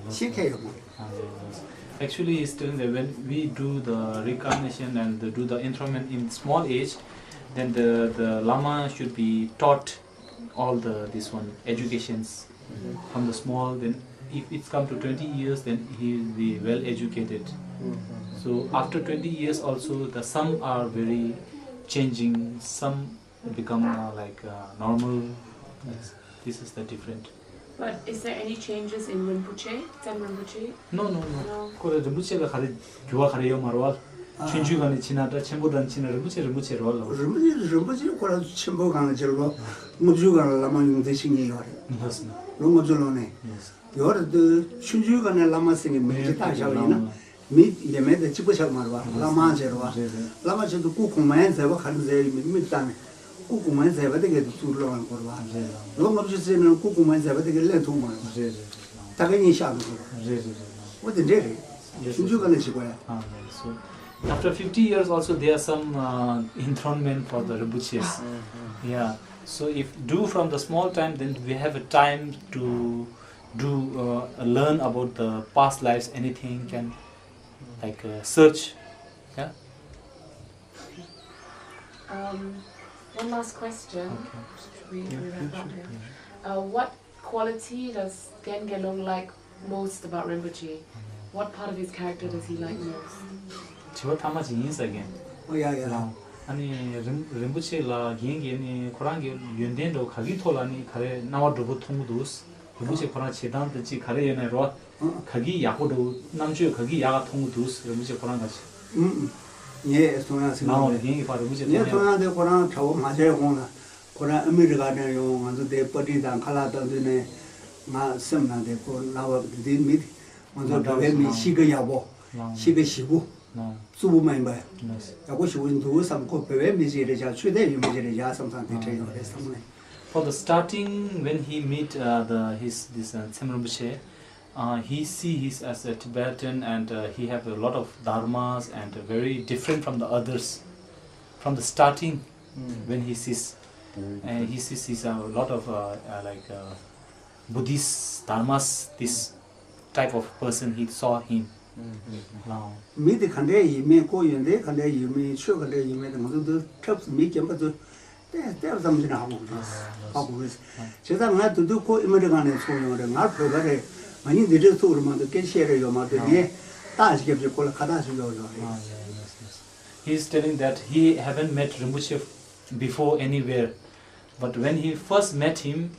ཤེས་མཁན་ཡོད་མ་རེད། Actually, he's telling that when we do the reincarnation and the, do the enthronement in small age, then the, the Lama should be taught all the this one educations from the small. Then if it's come to twenty years, then he will be well educated. So after twenty years also, the some are very changing, some become uh, like uh, normal. This is the different. But is there any changes in Rinpoche, Zen Rinpoche? No, no, no. ཁོ་རེ་རིན་པོ་ཆེ་ལ་ག་རེ་འགྱུར་བ་ག་རེ་ཡོད་མ་རེད་བ། ཆུང་ཆུང་ག་ནས་ཕྱིན་ན་འདྲ། ཆེན་པོ་དང་ཕྱིན་ན་རིན་པོ་ཆེ་རིན་པོ་ཆེ་རེད་བ་ལ། རིན་པོ་ཆེ་རིན་པོ་ཆེ་ཁོ་ར་ཆེན་པོ་གང་ལ་ཕྱིན་ལོ་ལྔ་བཅུ་གང་ལ་བླ་མ་ཡོངས་འཛིན་བྱེད་མཁན་ཡོད་རེད། ལོ་ལྔ་བཅུ་ལོ་ནས་ཡོད་རེད་དུ། ཆུང་ཆུང་ག་ནས་བླ་མ་ཟེར་མཁན་མིང་ཅིག་བཏགས་བཞག་པ་ཡིན་ན། མི་ཡོད་མེད་དང་གཅིག་པ་ཆགས་མ་རེད་བ། བླ་མ་ཟེར་བ། བླ་མ་ཆེད་དུ་སྐུ་གོང་མའི་མཛད་པ་ག་རེ་མཛད་ཡོད་མེད་མིག་བལྟས་ནས་སྐུ་གོང་མའི་མཛད་པ་དེ་གས་དུ་ཚུར་ལོག་ཡོང་དགོས་རེད་བ། ལོ་ལྔ་བཅུ་ཙམ་ནང་སྐུ་གོང་མའི་མཛད་པ་དེ་གས་ལེན་ཐུབ་མ་རེད་བ། ད་ག་ཉིན་བཤགས་འགྲོ་དགོས་རེད། འོ་དེ་འདྲས་རེད། ཆུང་ཆུང་ག་ནས་བྱེད་དགོས་ཡ། Ah, right. So after fifty years also there are some uh, enthronement for the Rinpoches. Yeah. So if do from the small time, then we have a time to do uh, learn about the past lives, anything can like uh, search. Yeah. Um, one last question. Should we wrap up here? Uh, what quality does Gen Gelong like most about Rinpoche? What part of his character does he like most? དྲི་བ་ཐ་མ་ཅིག་ཡིན་ས་རྒན། ཨོ་ཡ་ཡ། ཨ་ནི་རིན་རིན་པོ་ཆེ་ལ་རྒན་གྱིས་ནི་ཁོ་རང་གི་ཡོན་ཏན་འདྲ་བོ་ག་གི་ཐོག་ལ་ནི་ག་རེ་སྣང་བ་འགྲོ་པོ་མཐོང་གི་འདུག་རིན་པོ་ཆེ་ཁོ་རང་བྱེད་སྟངས་དེ་ཅིག་ག་རེ་ཡོད་ན་རོ། ག་གི་ཡག་པོ་འདུག་རྣམ་དཔྱོད་ག་གི་ཡག་ག་མཐོང་གི་འདུག་རིན་པོ་ཆེ་ཁོ་རང་ག་ཅིག་ཨུམ། ངས་གསུང་ཡ་ཟིན་ནའོ་ལ་རྒན་གྱིས་ཕར་རིན་པོ་ཆེ་ངས་མཐོང་ཡ། གསུང་ཡ་དེ་ཁོ་རང་གྲྭ་བ་མ་བྱས་གོང་ལ་ཁོ་རང་ཨ་མི་རི་ཀ་ནས་ཡོང་ང་ཚོ་དེ་པར་ཊི་དང་ཁ་ལག་བཏང་དུས་ནས་ང་སེམས་ནང་དེ་ཁོ་རྣ་བ་དེ་མི་ང་ཚོ་འགྲོ་བའི་མི་གཤིས་ཀ་ཡག་པོ་གཤིས་ཀ་ཞིབ་པོ། རྩུབ་པོ་མ་ཡིན་པ། ཡག་པོ་ཞིག་འདུག་བསམ། ཁོ་བོད་པའི་མི་ཞིག་རེད་བཞག་ཆོས་དད་ཡོད་མི་ཞིག་རེད་བཞག་བསམ་བསམ་དེ་དྲན་ཡོད་རེད་བསམ་ནས། For the starting, when he meet uh, the his this uh, Tshema Rinpoche, uh, he see his as a Tibetan and uh, he have a lot of dharmas and uh, very different from the others. From the starting, when he sees, and he sees he's a lot of uh, uh, like uh, Buddhist dharmas. This type of person he saw him. Now, མི་དེ་ག་འདྲས་ཡིན་མིན་ཁོ་ཡོན་ཏན་ག་འདྲས་ཡིན་མིན་ཆོས་ག་འདྲས་ཡིན་མིན་དེ་ང་ཚོ་འདི་འཁྲབ་མི་རྒན་པ་ཚོ་བལྟས་བལྟས་ཙམ་ཞིག་ནས་ཧ་གོ་གི་རེད། ཧ་གོ་གི་རེད། བྱས་ཙང་ང་དེ་དུས་ཁོ་ཨི་མི་རི་ཀ་ནས་ཚུར་ཡོང་རེད། ང་བོད་པ་རེད། ང་གཉིས་འདི་འདྲས་ཚུགས་རེད་མ་གཏོགས་སྐད་ཆ་བཤད་རེ་ཡོད་མ་གཏོགས་ངས་རྟགས་ཤིག་བརྒྱབ་ཅིག་ཁོ་ལ་ཁ་བཏགས་ཤིག་གཡོག་ཡོད་རེད། Ah, yeah, yes, yes. He is telling that he haven't met Rinpoche before anywhere, but when he first met him,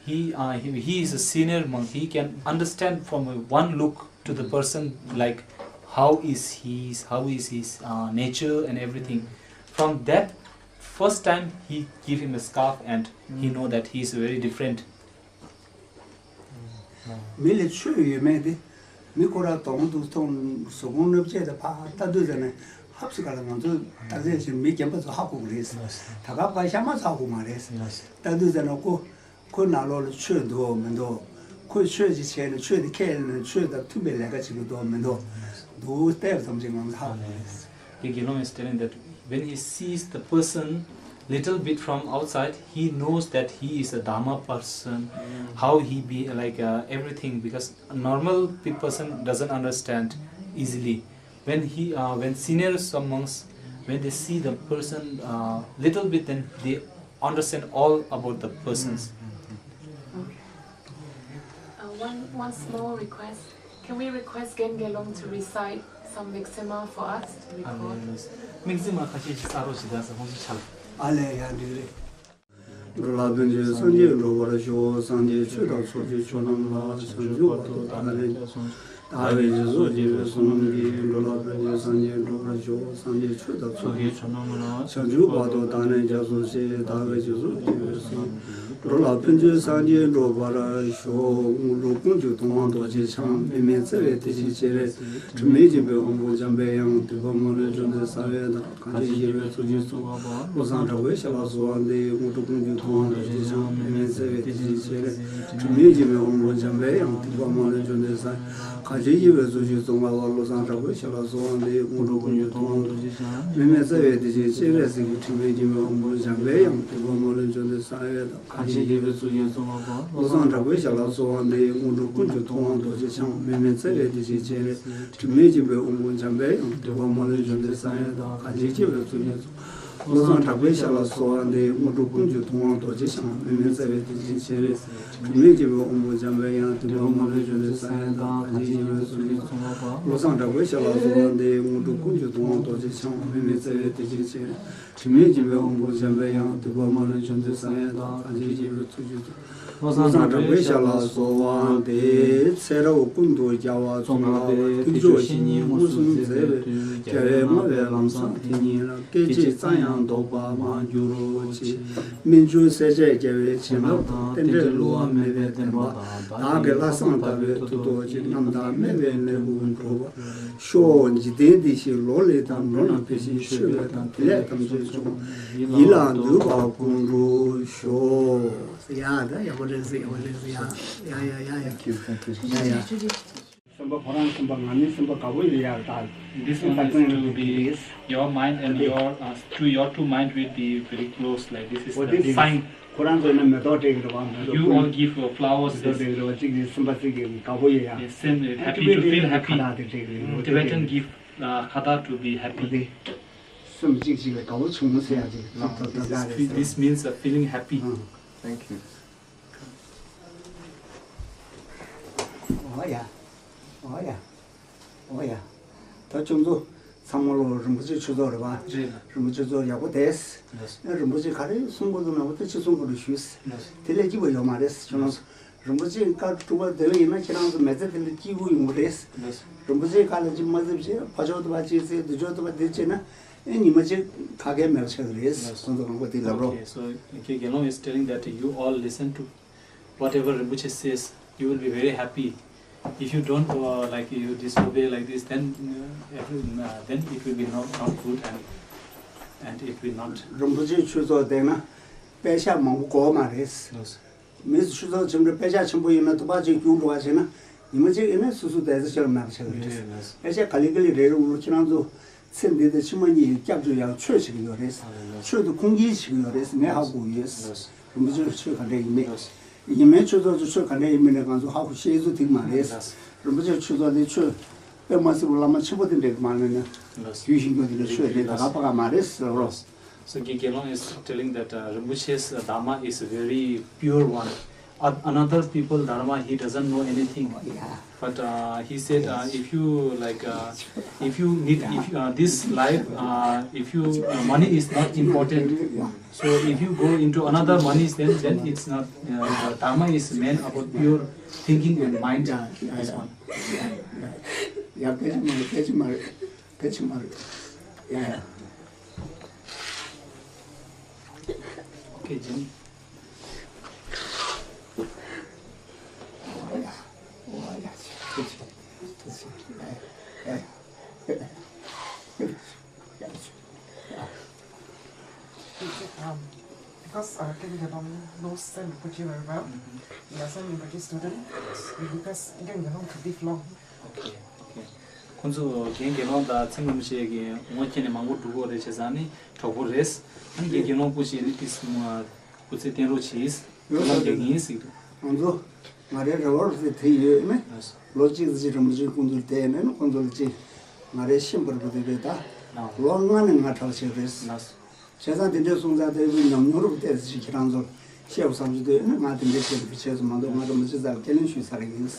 he uh, he, he is a senior monk. He can understand from a one look to the person like how is he, how is his uh, nature and everything. From that first time, he give him a scarf and he know that he is very different. མི་ལ་ཆོས་ཡོད་མེད་དེ། མི་ཁོ་ར་གདོང་དུ་མཐོང་གཟུགས་ཁོང་སྣབས་བྱེད་དེ་ཕར་ལྟ་དུས་ཙམ་ནས་ཧབ་སི་ཀ་ལ་ང་ཚོ་བརྟག་དཔྱད་བྱེད་མི་རྒན་པ་ཚོ་ཧ་གོ་གི་རེད། ད་སྐབས་ཀ་ཤ་མ་ཚ་གོ་མ་རེད། ལྟ་དུས་ཙམ་ནས་ཁོ་ཁོའི་ནང་ལོགས་ལ་ཆོས་འདུག་མི་འདུག་ཁོས་ཆོས་ཅིག་བྱས་ནས་ཆོས་དེ་ཁས་ལེན་ནས་ཆོས་དང་མཐུན་པའི་ལས་ཀ་བྱེད་ཀྱི་འདུག་མི་འདུག་འདུག་བལྟས་པ་ཙམ་གྱིས་ང་ཚོ་ཧ་གོ་གི་རེད། The Gelong is telling that when he sees the person little bit from outside, he knows that he is a Dharma person, how he be like uh, everything, because a normal pe- person doesn't understand easily. When he, uh, when senior some monks, when they see the person uh, little bit, then they understand all about the persons. Okay. Uh, one, one small request. Can we request Gen Gelong to recite some Vexima for us to record? དམིགས་བརྩེ་མ་ཁ་ཤས་ཤིག་ས་རོགས་ཤིག་དང་ས་ཁོང་ཚོ་ཆ་ལ། ཨ་ལས་ཡ་འགྲིག་རེད། འགྲོ་ལ་ཕན་ཕྱིར་སངས་རྒྱས་འགྲུབ་པར་ཤོག་སངས་རྒྱས་ཆོས་དང་ཚོགས་ཀྱི་མཆོག་རྣམས་ལ། བྱང་ཆུབ་བར་དུ་བདག་ནི་སྐྱབས་སུ། བདག་གིས་སྦྱིན་སོགས་བགྱིས་པའི་བསོད་ནམས་ཀྱིས། འགྲོ་ལ་ཕན་ཕྱིར་སངས་རྒྱས་འགྲུབ་པར་ཤོག་སངས་རྒྱས་ཆོས་དང་ཚོགས་ཀྱི་མཆོག་རྣམས་ལ། བྱང་ཆུབ་བར་དུ་བདག་ནི་སྐྱབས་སུ་མཆི། བདག་གིས་སྦྱིན་སོགས་བགྱིས་པའི་བསོད་ནམས། འགྲོ་ལ་ཕན་ཕྱིར་སངས་རྒྱས་འགྲུབ་པར་ཤོག་དངོས་གྲུབ་ཀུན་གྱི་ཐུབ་དབང་རྡོ་རྗེ་འཆང་། མི་མེད་རྩ་བའི་བདེ་ཆེན་སྤྱན་རས་གཟིགས། དྲི་མེད་འཇིགས་པའི་དབང་པོ་འཇམ་པའི་དབྱངས། འདུས་པ་མ་ལུས་འབྱུང་ལྡན་གསང་བའི་བདག་གང་བྱེད་ཞི་བའི་ཚུལ་གྱིས་གསུངས། བློ་བཟང་གྲགས་པའི་ཞལ་ལ་གསོལ་བ་འདེབས། དངོས་གྲུབ་ཀུན་གྱི་ཐུབ་དབང་རྡོ་རྗེ་འཆང་། མི་མེད་རྩ་བའི་བདེ་ཆེན་སྤྱན་རས་གཟིགས། དྲི་མེད་འཇིགས་པའི་དབང་པོ་འཇམ་པའི་དབྱངས། འདུས་པ་མ་ལུས་འབྱུང་ལྡན་གསང་། གང་བྱེད་ཞི་བའི་ཚུལ་གྱིས་གསུངས། བློ་བཟང་གྲགས་པའི་ཞལ་ལ་གསོལ་བ་འདེབས། དངོས་གྲུབ་ཀུན་གྱི་ཐུབ་དབང་རྡོ་རྗེ་འཆང་། མི་མེད་རྩ་བའི་བདེ་ཆེན་སྤྱན་རས་གཟིགས། དྲི་མེད་འཇིགས་པའི་དབང་པོ་འཇམ་པའི་དབྱངས། འདུས་པ་མ་ལུས་འབྱུང་ལྡན་གསང་བའི་བདག་གང་བྱེད་ཞི་བའི་ཚུལ་གྱིས་གསུངས། བློ་བཟང་གྲགས་པའི་ཞལ་ལ་གསོལ་བ་འདེབས། དངོས་གྲུབ་ཀུན་གྱི་ཐུབ་དབང་རྡོ་རྗེ་འཆང་། མི་མེད་རྩ་བའི་བདེ་ཆེན་སྤྱན་རས་གཟིགས། དྲི་མེད་འཇིགས་པའི་དབང་པོ་འཇམ་པའི་དབྱངས། འདུས་པ་མ་ལུས་འབྱུང་ལྡན་གསང་བའི་བདག་གང་བྱེད་ཞི་བའི་ཚུལ་གྱིས་གསུངས། བློ་བཟང་གྲགས་པའི་ཞལ་ལ་གསོལ་བ་འདེབས། དངོས་གྲུབ་ཀུན་གྱི་ཐུབ་དབང་རྡོ་རྗེ་འཆང་། མི་མེད་རྩ་བའི་བདེ་ཆེན་སྤྱན་རས་གཟིགས། དྲི་མེད་འཇིགས་པའི་དབང་པོ་འཇམ་པའི་དབྱངས། འདུས་པ་མ་ལུས་འབྱུང་ལྡན་གསང་བའི་བདག་གང་བྱེད་ཞི་བའི་ཚུལ་གྱིས་གསུངས། བློ་བཟང་གྲགས་པའི་ཞལ་ལ་གསོལ་བ་འདེབས། དངོས་གྲུབ་ཀུན་གྱི་ཐུབ་དབང་རྡོ་རྗེ་འཆང་། མི་མེད་རྩ་བའི་བདེ་ཆེན་སྤྱན་རས་གཟིགས། དྲི་མེད་འཇིགས་པའི་དབང་པོ་འཇམ་པའི་དབྱངས། འདུས་པ་མ་ལུས་འབྱུང་ལྡན་གསང་བའི་བདག་གང་བྱེད་ཞི་བའི་ཚུལ་གྱིས་གསུངས། བློ་བཟང་གྲགས་པའི་ཞལ་ལ་གསོལ་བ་འདེབས། ཚེ་རབས་ཀུན་ཏུ་རྒྱལ་བ་ཙོང་ཁ་པས། ཐུགས་མཆོག་བཤེས་གཉེན་མངོན་སུམ་མཛད་པའི་མཐུས། རྒྱལ་བས་མངའ་བའི་ལམ་བཟང་དེ་ཉིད་ལ། སྐད་ཅིག་ཙམ་ཡང་ལྡོག་པར་མ་གྱུར་ཅིག་སྨིན་ཆུང་སྲས་བཅས་རྒྱལ་བའི་བྱིན་རླབས་དང་། རྟེན་འབྲེལ་བསླུ་བ་མེད་པའི་བདེན་པ་དང་། བདག་གི་ལྷག་བསམ་དག་པའི་མཐུ་སྟོབས་ཀྱིས། རྣམ་དག་སྨད་པའི་ཀླད་ཀོར་འགྲུབ་པར་ཤོག་འཇིག་རྟེན་འདི་ཕྱིར་ལོག་ལས་དང་། འགྲོ་རྣམས་ཕན་ཕྱིར་ཆོས་པའི་དང་། བདེ་ལེགས་ཐམས་ཅད་འབྱུང་བ་ཡིད་ལ་འདོད་པ་ཀུན་འགྲུབ་ཤོག་ཡ་ད་ཡག་པོ་རེད་ཟེར། ཡག་པོ་རེད་ཟེར། ཡ་ཡ་ཡ་ཡ། Thank you, thank you. ཡ་ཡ། སེམས་པ་ཁོ་རང་སེམས་པ་ང་ནི་སེམས་པ་དགའ་པོ་ཡོད་ཡ་ད། This one is to be your mind and your, uh, to your two mind will be very close, like this is the sign. ཁོ་རང་ཚོ་ནི་མེ་ཏོག་སྤྲད་ཀྱི་རེད་བ། མེ་ཏོག You all give, uh, flowers. མེ་ཏོག་སྤྲད་ཀྱི་རེད་བ། གཅིག་གིས་སེམས་པ་གཅིག་གིས་དགའ་པོ་ཡོད་ཡ། Yes, same, uh, happy, to feel happy. ཁ་བཏགས་དེ་སྤྲད་ཀྱི་རེད། Tibetan give, uh, khata to be happy. སེམས་གཅིག་གཅིག་ལ་དགའ་པོ་བྱུང་ཟེར་ཡ་ཅིག No, ད་ད་this ད་is fe- རེད། This means, uh, feeling happy. Thank you. ཨོ་ཡ། ཨོ་ཡ། ཨོ་ཡ། ད་ཁྱོད་ཚོ་ཚང་མ་ལོ་རིན་པོ་ཆེ་ཆོས་ཚོགས་རེད་བ། རེད། རིན་པོ་ཆེ་ཚོ་ཡག་པོ་བསྡད། ལགས། ཨ་རིན་པོ་ཆེ་ག་རེ་གསུང་དགོས་འདུག་ན་འོ་ད་ཅི་གསུང་དགོས་རེད་ཞུས། ལགས། དེ་ལས་སྐྱིད་པོ་ཡོད་མ་རེད། ཁྱོད་རང་ཚོ་རིན་པོ་ཆེ་བཀའ་སྒྲུབ་པ་འདོད་ཡིན་ན་ཁྱེད་རང་ཚོ་མི་ཚེ་འདི་ལ་སྐྱིད་པོ་ཡོང་གི་རེད། ལགས། རིན་པོ་ཆེ་བཀའ་ལ་ཅི་མ་ཚིམ་བྱས་ཕ་ཕྱོགས་དུ་བ་ཅི་ཟེར་དུ་ཕྱོགས་དུ་བ་འདི་བྱས་ན་ཨེ་ཉི་མ་ཅིག་ཁ་སྐད་མེད་པ་ཆགས་ཀྱི་རེད། ལགས། ཁོང་ཚོ་མང་པོ་འདི་ལབ་རོགས། Okay, so Ge- Gelong is telling that you all listen to whatever Rinpoche says, you will be very happy. If you don't, uh, like, you disobey like this, then, uh, every, uh, then it will be not, not good, and, and it will not. རིན་པོ་ཆེ་ཆོས་ཚོགས་བསྡད་ན་པད་ཤག་མང་པོ་དགོས་མ་རེད། Yes. མི་ཆོས་ཚོགས་ཆེན་པོ་པད་ཤག་ཆེན་པོ་ཡིན་ན་དུ་བ་ཅིག་རྒྱུག་འགྲོ་བ་བྱས་ན་ཉི་མ་གཅིག་ཡིན་ན་སོ་སོ་བསྡད་ས་ཆགས་མེད་པ་ཆགས་ཀྱི་རེད། Yes. པད་ཤག་ག་ལེ་ག་ལེ་རེ་རེ་འུར་ཁྱེད་རང་ཚོ། ཚེ་འདི་དང་ཕྱི་མ་གཉིས་ཀྱི་སྐྱབས་བཅོལ་ཡང་ཆོས་བྱེད་ཀྱི་ཡོད་རེད། ཨ་ལས། ཆོས་དེ་ཁུངས་སྐྱེལ་བྱེད་ཀྱི་ཡོད་རེད། ངས་ཧ་གོ་ཡོད། ལགས། རིན་པོ་ཆེ་ཆོས་ག་འདྲ་ཡིན་མིན། ལགས། ཡིན་མིན་ཆོས་ཚོགས་ཚོ་ཆོས་ག་འདྲ་ཡིན་མིན་ནས་ང་ཚོ་ཧ་གོ་ཤེས་ཚོད་ཐིག་མ་རེད། ལགས། རིན་པོ་ཆེ་ཆོས་ཚོགས་དེ་ཆོས་དཔེ་མ་སྲིད་པ་བླ་མ་ཆེན་པོ་དེ་འདྲ་གི་མ་ལས་ན། ལགས། རྒྱུད་ཤིང་ཀྱོ་དེ་འདྲ་ཆོས་རེད། ད་ག་པ་ག་མ་རེད་ཟེར་རོ། So Ge- Gelong is telling that, uh, Rinpoche's Dharma is very pure one. Oth- Another people Dharma, he doesn't know anything. Yeah. But, uh, he said, uh, if you, like, uh, if you need, if you, uh, this life, uh, if you, uh, money is not important. So if you go into another money, then, then it's not, uh, Dharma is meant about pure thinking and mind. Yeah, yeah, this one. Yeah, yeah. Yeah, yeah. Okay, Jimmy. Um, because, uh, King Gedong knows Sen Rinpoche very well. Mm-hmm. He is Sen Rinpoche student. Yes. We request King Gedong to live long. Okay, okay. ཁོང་ཚོ་རྒན་རྒན་ལགས་དང་ཚེ་རིང་རིན་པོ་ཆེ་གིས་ངོ་མཁྱེན་ནས་མང་པོ་འགྲོ་གི་རེད་བྱས་ཙང་ནི་གྲོགས་པོ་རེད། ཨ་ནི་རྒན་རྒན་ལགས་སྐུ་མཁྱེན་ནི་ཏིས་མ་སྐུ་ཚེ་བརྟན་རོགས་གྱིས། ཡོད་ལམ་རྒྱག་གི་ཡིན་ཟེར་གི་འདུག་ང་ཚོ་ང་རའི་རེ་བ་རུ་དེ་དེ་ཡོད་ཨེ་མེད། ལོ་གཅིག་ཙམ་ཅིག་རིན་པོ་ཆེའི་སྐུ་མདུན་དེ་ནས་ནི་ཁོང་ཚོ་ལ་ཅིག་ང་རའི་ཤེས་པར་བུ་དེ་རེད་ད། ལོ་ལྔ་ནས་ང་གྲྭ་པ་བྱས་རེད། བྱས་ཙང་དེ་འདྲའི་སོང་ཙང་དེ་བས་ཉམས་མྱོང་རུ་བལྟས་ཚེ་ཁྱེད་རང་ཚོར་བཤད་པ་བསམ་གྱི་འདུག་ཨ་ནི་ང་དེ་འདྲའི་བཤད་པའི་ཆེད་དུ་མ་གཏོགས་ང་རིན་པོ་ཆེ་ཚང་ལ་ཁས་ལེན་ཞུས་ཚར་ཡིན།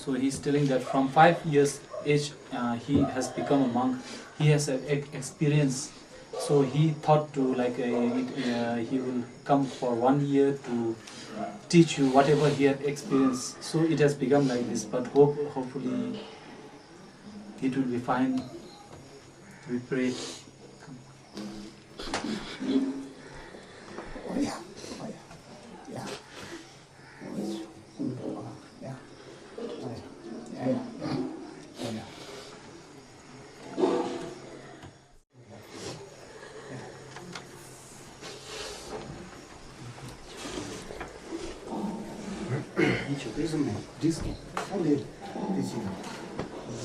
So he's telling that from five years age, uh, he has become a monk. He has a ex- experience. So he thought to, like, uh, it, uh, he will come for one year to teach you whatever he had experienced. So it has become like this. But hope, hopefully, it will be fine. We pray. Oh yeah, oh yeah, yeah. ཡིན་ཆོག་པའི་བཟོ་མེད་འགྲིག་སོང་། ཨ་ལས་དེ་ཅི་ལ་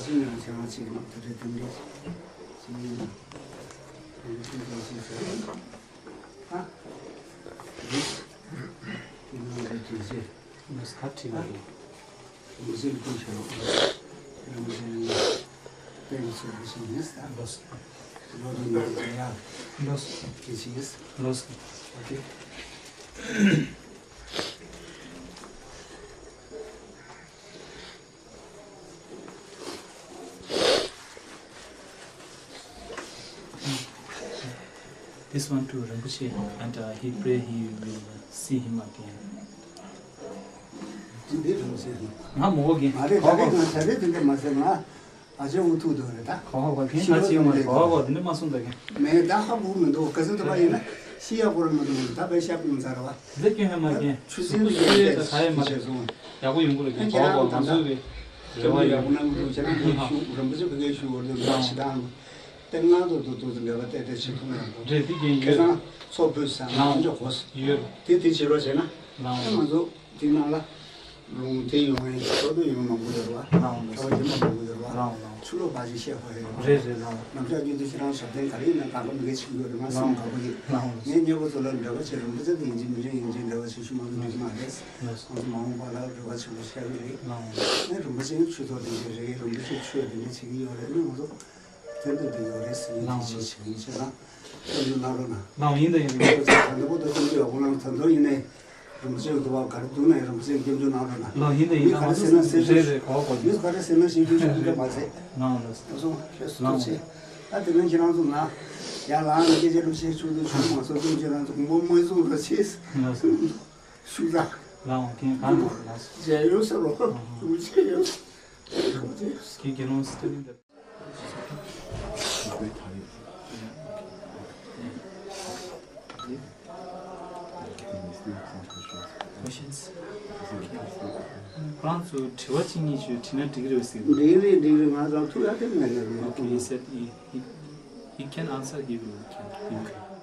ཅི་ཡང་ཆེ་བ་ཅིག་ལ་དེ་རེད། དེ་འདྲ་ཅི་ཡིན་ན་དེ་འདྲ་ཅི་ཟེར་ཨ་འགྲིག་དེ་ནང་ལ་དེ་ཅི་མ་སྐད་ཁྲིད་ལ་རེད། མི་ཚེ་ཀུན་ཤེས་རོགས། རང་བཞིན་དཔེ་མི་སྲིད་པ་ཞིག་ཡིན་ས། ལོས། ལོ་རིམ་པ་དེ་ཡག་ལོས། དེ་ཞིག་ཡིན་ས། ལོས། ཨོ་ཁེ། This one too, Rinpoche, and uh, he pray he will see him again. འདི་རིང་ཟེར་གྱི། ང་མོ་གི། ང་རེ་ད་རེ་ང་ད་རེ་དེ་འདྲ་མ་ཟེར། ང་ཨ་ཅེ་འུ་ཐུག་འདུག་རེད་ད། གོ་བ་གོ་ཁྱེད་ང་ཅི་མ་གོ་བ་གོ་དེ་འདྲ་མ་གསུངས་ད་གི། མེད་ད་ཧ་གོ་མི་འདུག་ག་ཚོད་ད་པ་ཡིན་ན་ཤི་ཡ་གོ་ར་མི་འདུག་ད་པའི་ཤ་ཀུན་ཚར་བ། འདི་སྐྱོན་ཧ་མ་གི། ཆུ་སྲིན་གྱི་ཡོད་ད་ས་ཡ་མ་རེད། ཡག་པོ་ཡོང་གི་རེད། གོ་བ་གོ་ང་ཚོ་གི་རེ་བ་ཡོད། ཡག་པོ་གནང་གི་འདུག་ཁྱེད་རང་གི་ཤུགས་རིན་པོ་ཆེ་བི་གའི་ཤུགས་འོར་དུ་ལ་ཞི་དང་། དེ་ང་ཚོ་དུ་དུ་དུ་འབྲེལ་བ་ཏེ་ཏེ་བྱེད་ཐུབ་ཡང་དུ། རེད་དེ་ཀྱང་ཁྱེད་ཡོད། རང་ཚོགས་ཕུད་སང་ང་ཚོ་གོ་ཡོད། དེ་དེ་བྱེད་རོགས་བྱས་ན། ལའོ། ང་ཚོ་དེ་ནང་ལ་ལུང་དེ་ཡོང་ཡིན་ཚོགས་འདུ་ཡོང་མང་པོ་ཡོད་རེད་བ། ལའོ། ཁ་བ་རྒྱུན་མ་མང་པོ་ཡོད་རེད་བ། ལའོ་ལའོ། ཆུ་ལོག་བ་ཞིག་བཤད་དགོས་ཡོད་རེད། རེད་རེད་ལའོ། ནམ་ཞག་རྒྱུན་དུ་ཁྱེད་རང་ཞབས་བརྟན་ག་རེ་ཡིན་ན་དགག་པ་མི་འགལ་ཆེ་ཡོད་རེད། ང་སེམས་དགའ་པོ་ཡིན། ལའོ། ངས་ཉེ་བོ་ཚོ་ལ་འབྲེལ་བ་བྱེད་རུང་མི་ཚེ་དེ་ཡིན་གཅིག་མིན་གཅིག་ཡིན་གཅིག་འབྲེལ་བ་བྱེད་ཤུགས་མང་པོ་འགྲོ་གི་མ་རེད། ལའོ། ང་ཚོ་མ་འོངས་པ་ལ་རེ་བ་ཆེན་པོ་བྱས་ཡོད་རེད། ལའོ། ངས་རིན་པོ་ཆེའི་ཆོས་ཐོག་དེ་འདྲ་རེད། རིན་པོ་ཆེའི་ཆོས་དེ་འདྲ་བྱེད་ཀྱི་ཡོད་རེད། ནི་ང་ཚོ། དེ་འདྲ་དེ་ཡོད་རེད་ཟེར་ཡིན་དེ་ཅི་བྱེད་ཀྱི་ཡིན་ཟེར་ན། སྐྱབས་འཇུག་གནང་རོགས་གནང་། ལའོ་ཡིན་ད་ཡིན། ད་འདི་པོ་ད་སྐྱབས་འཇུག་ཡག་པོ་གནང་། ད་འདོད་ཡིན་ནའི་རིན་པོ་ཆེ་འདུག་བ་ག་རེ་འདུག་ནའི་རིན་པོ་ཆེ་སྐྱབས་འཇུག་གནང་རོགས་གནང་། ལའོ་ཡིན་ད་ཡིན། མི་ག་རེ་ཟེར་ན་ཟེར་ཤོག་རེད་རེད། གོ་གོ་མི་ག་རེ་ཟེར་ན་ཤེས་རྒྱུ་ཤེས་རྒྱུ་འདྲ་མ་ཟེར། ལའོ་ལ། ད་སོང་ཁྱེད་སུ་ཐུག་ཆེ། ད་དེ་རིང་ཁྱེད་རང་ཚོ་ང་ཡར་ལངས་ནས་སྐད་ཆ་རིན་པོ་ཆེ་ཆུང་དུ་ཆུང་མ་སོ་སྐྱབས་འཇུག་རང་ཚོ་དགོངས་པ་མ་ཚོམ་རོགས་བྱེད། ལའོ་ལ། ཤུགས་དྲག་ལའོ་ཁྱེད་གང་ལ་ལ། མཇལ་ཡོང་ཟེར་རོགས། རིན་པོ་ཆེ་ཡོང་ཟེར་རོགས། ཁྱེད་ཀྱི་ལོང་སི་ཏི་ལིང་དེ། Questions? ཁོ་རང་ཚོ་དྲི་བ་གཅིག་གཉིས་ཅིག་དྲིས་ན་འགྲིག་གི་རེད་ཟེར་གི་འདུག་འགྲིག་རེད། འགྲིག་རེད། ང་རང་ཐུགས་ཡག་དེ་མེད་ལ་རེད། Okay, he said he, he, he can answer, he will, can, he will.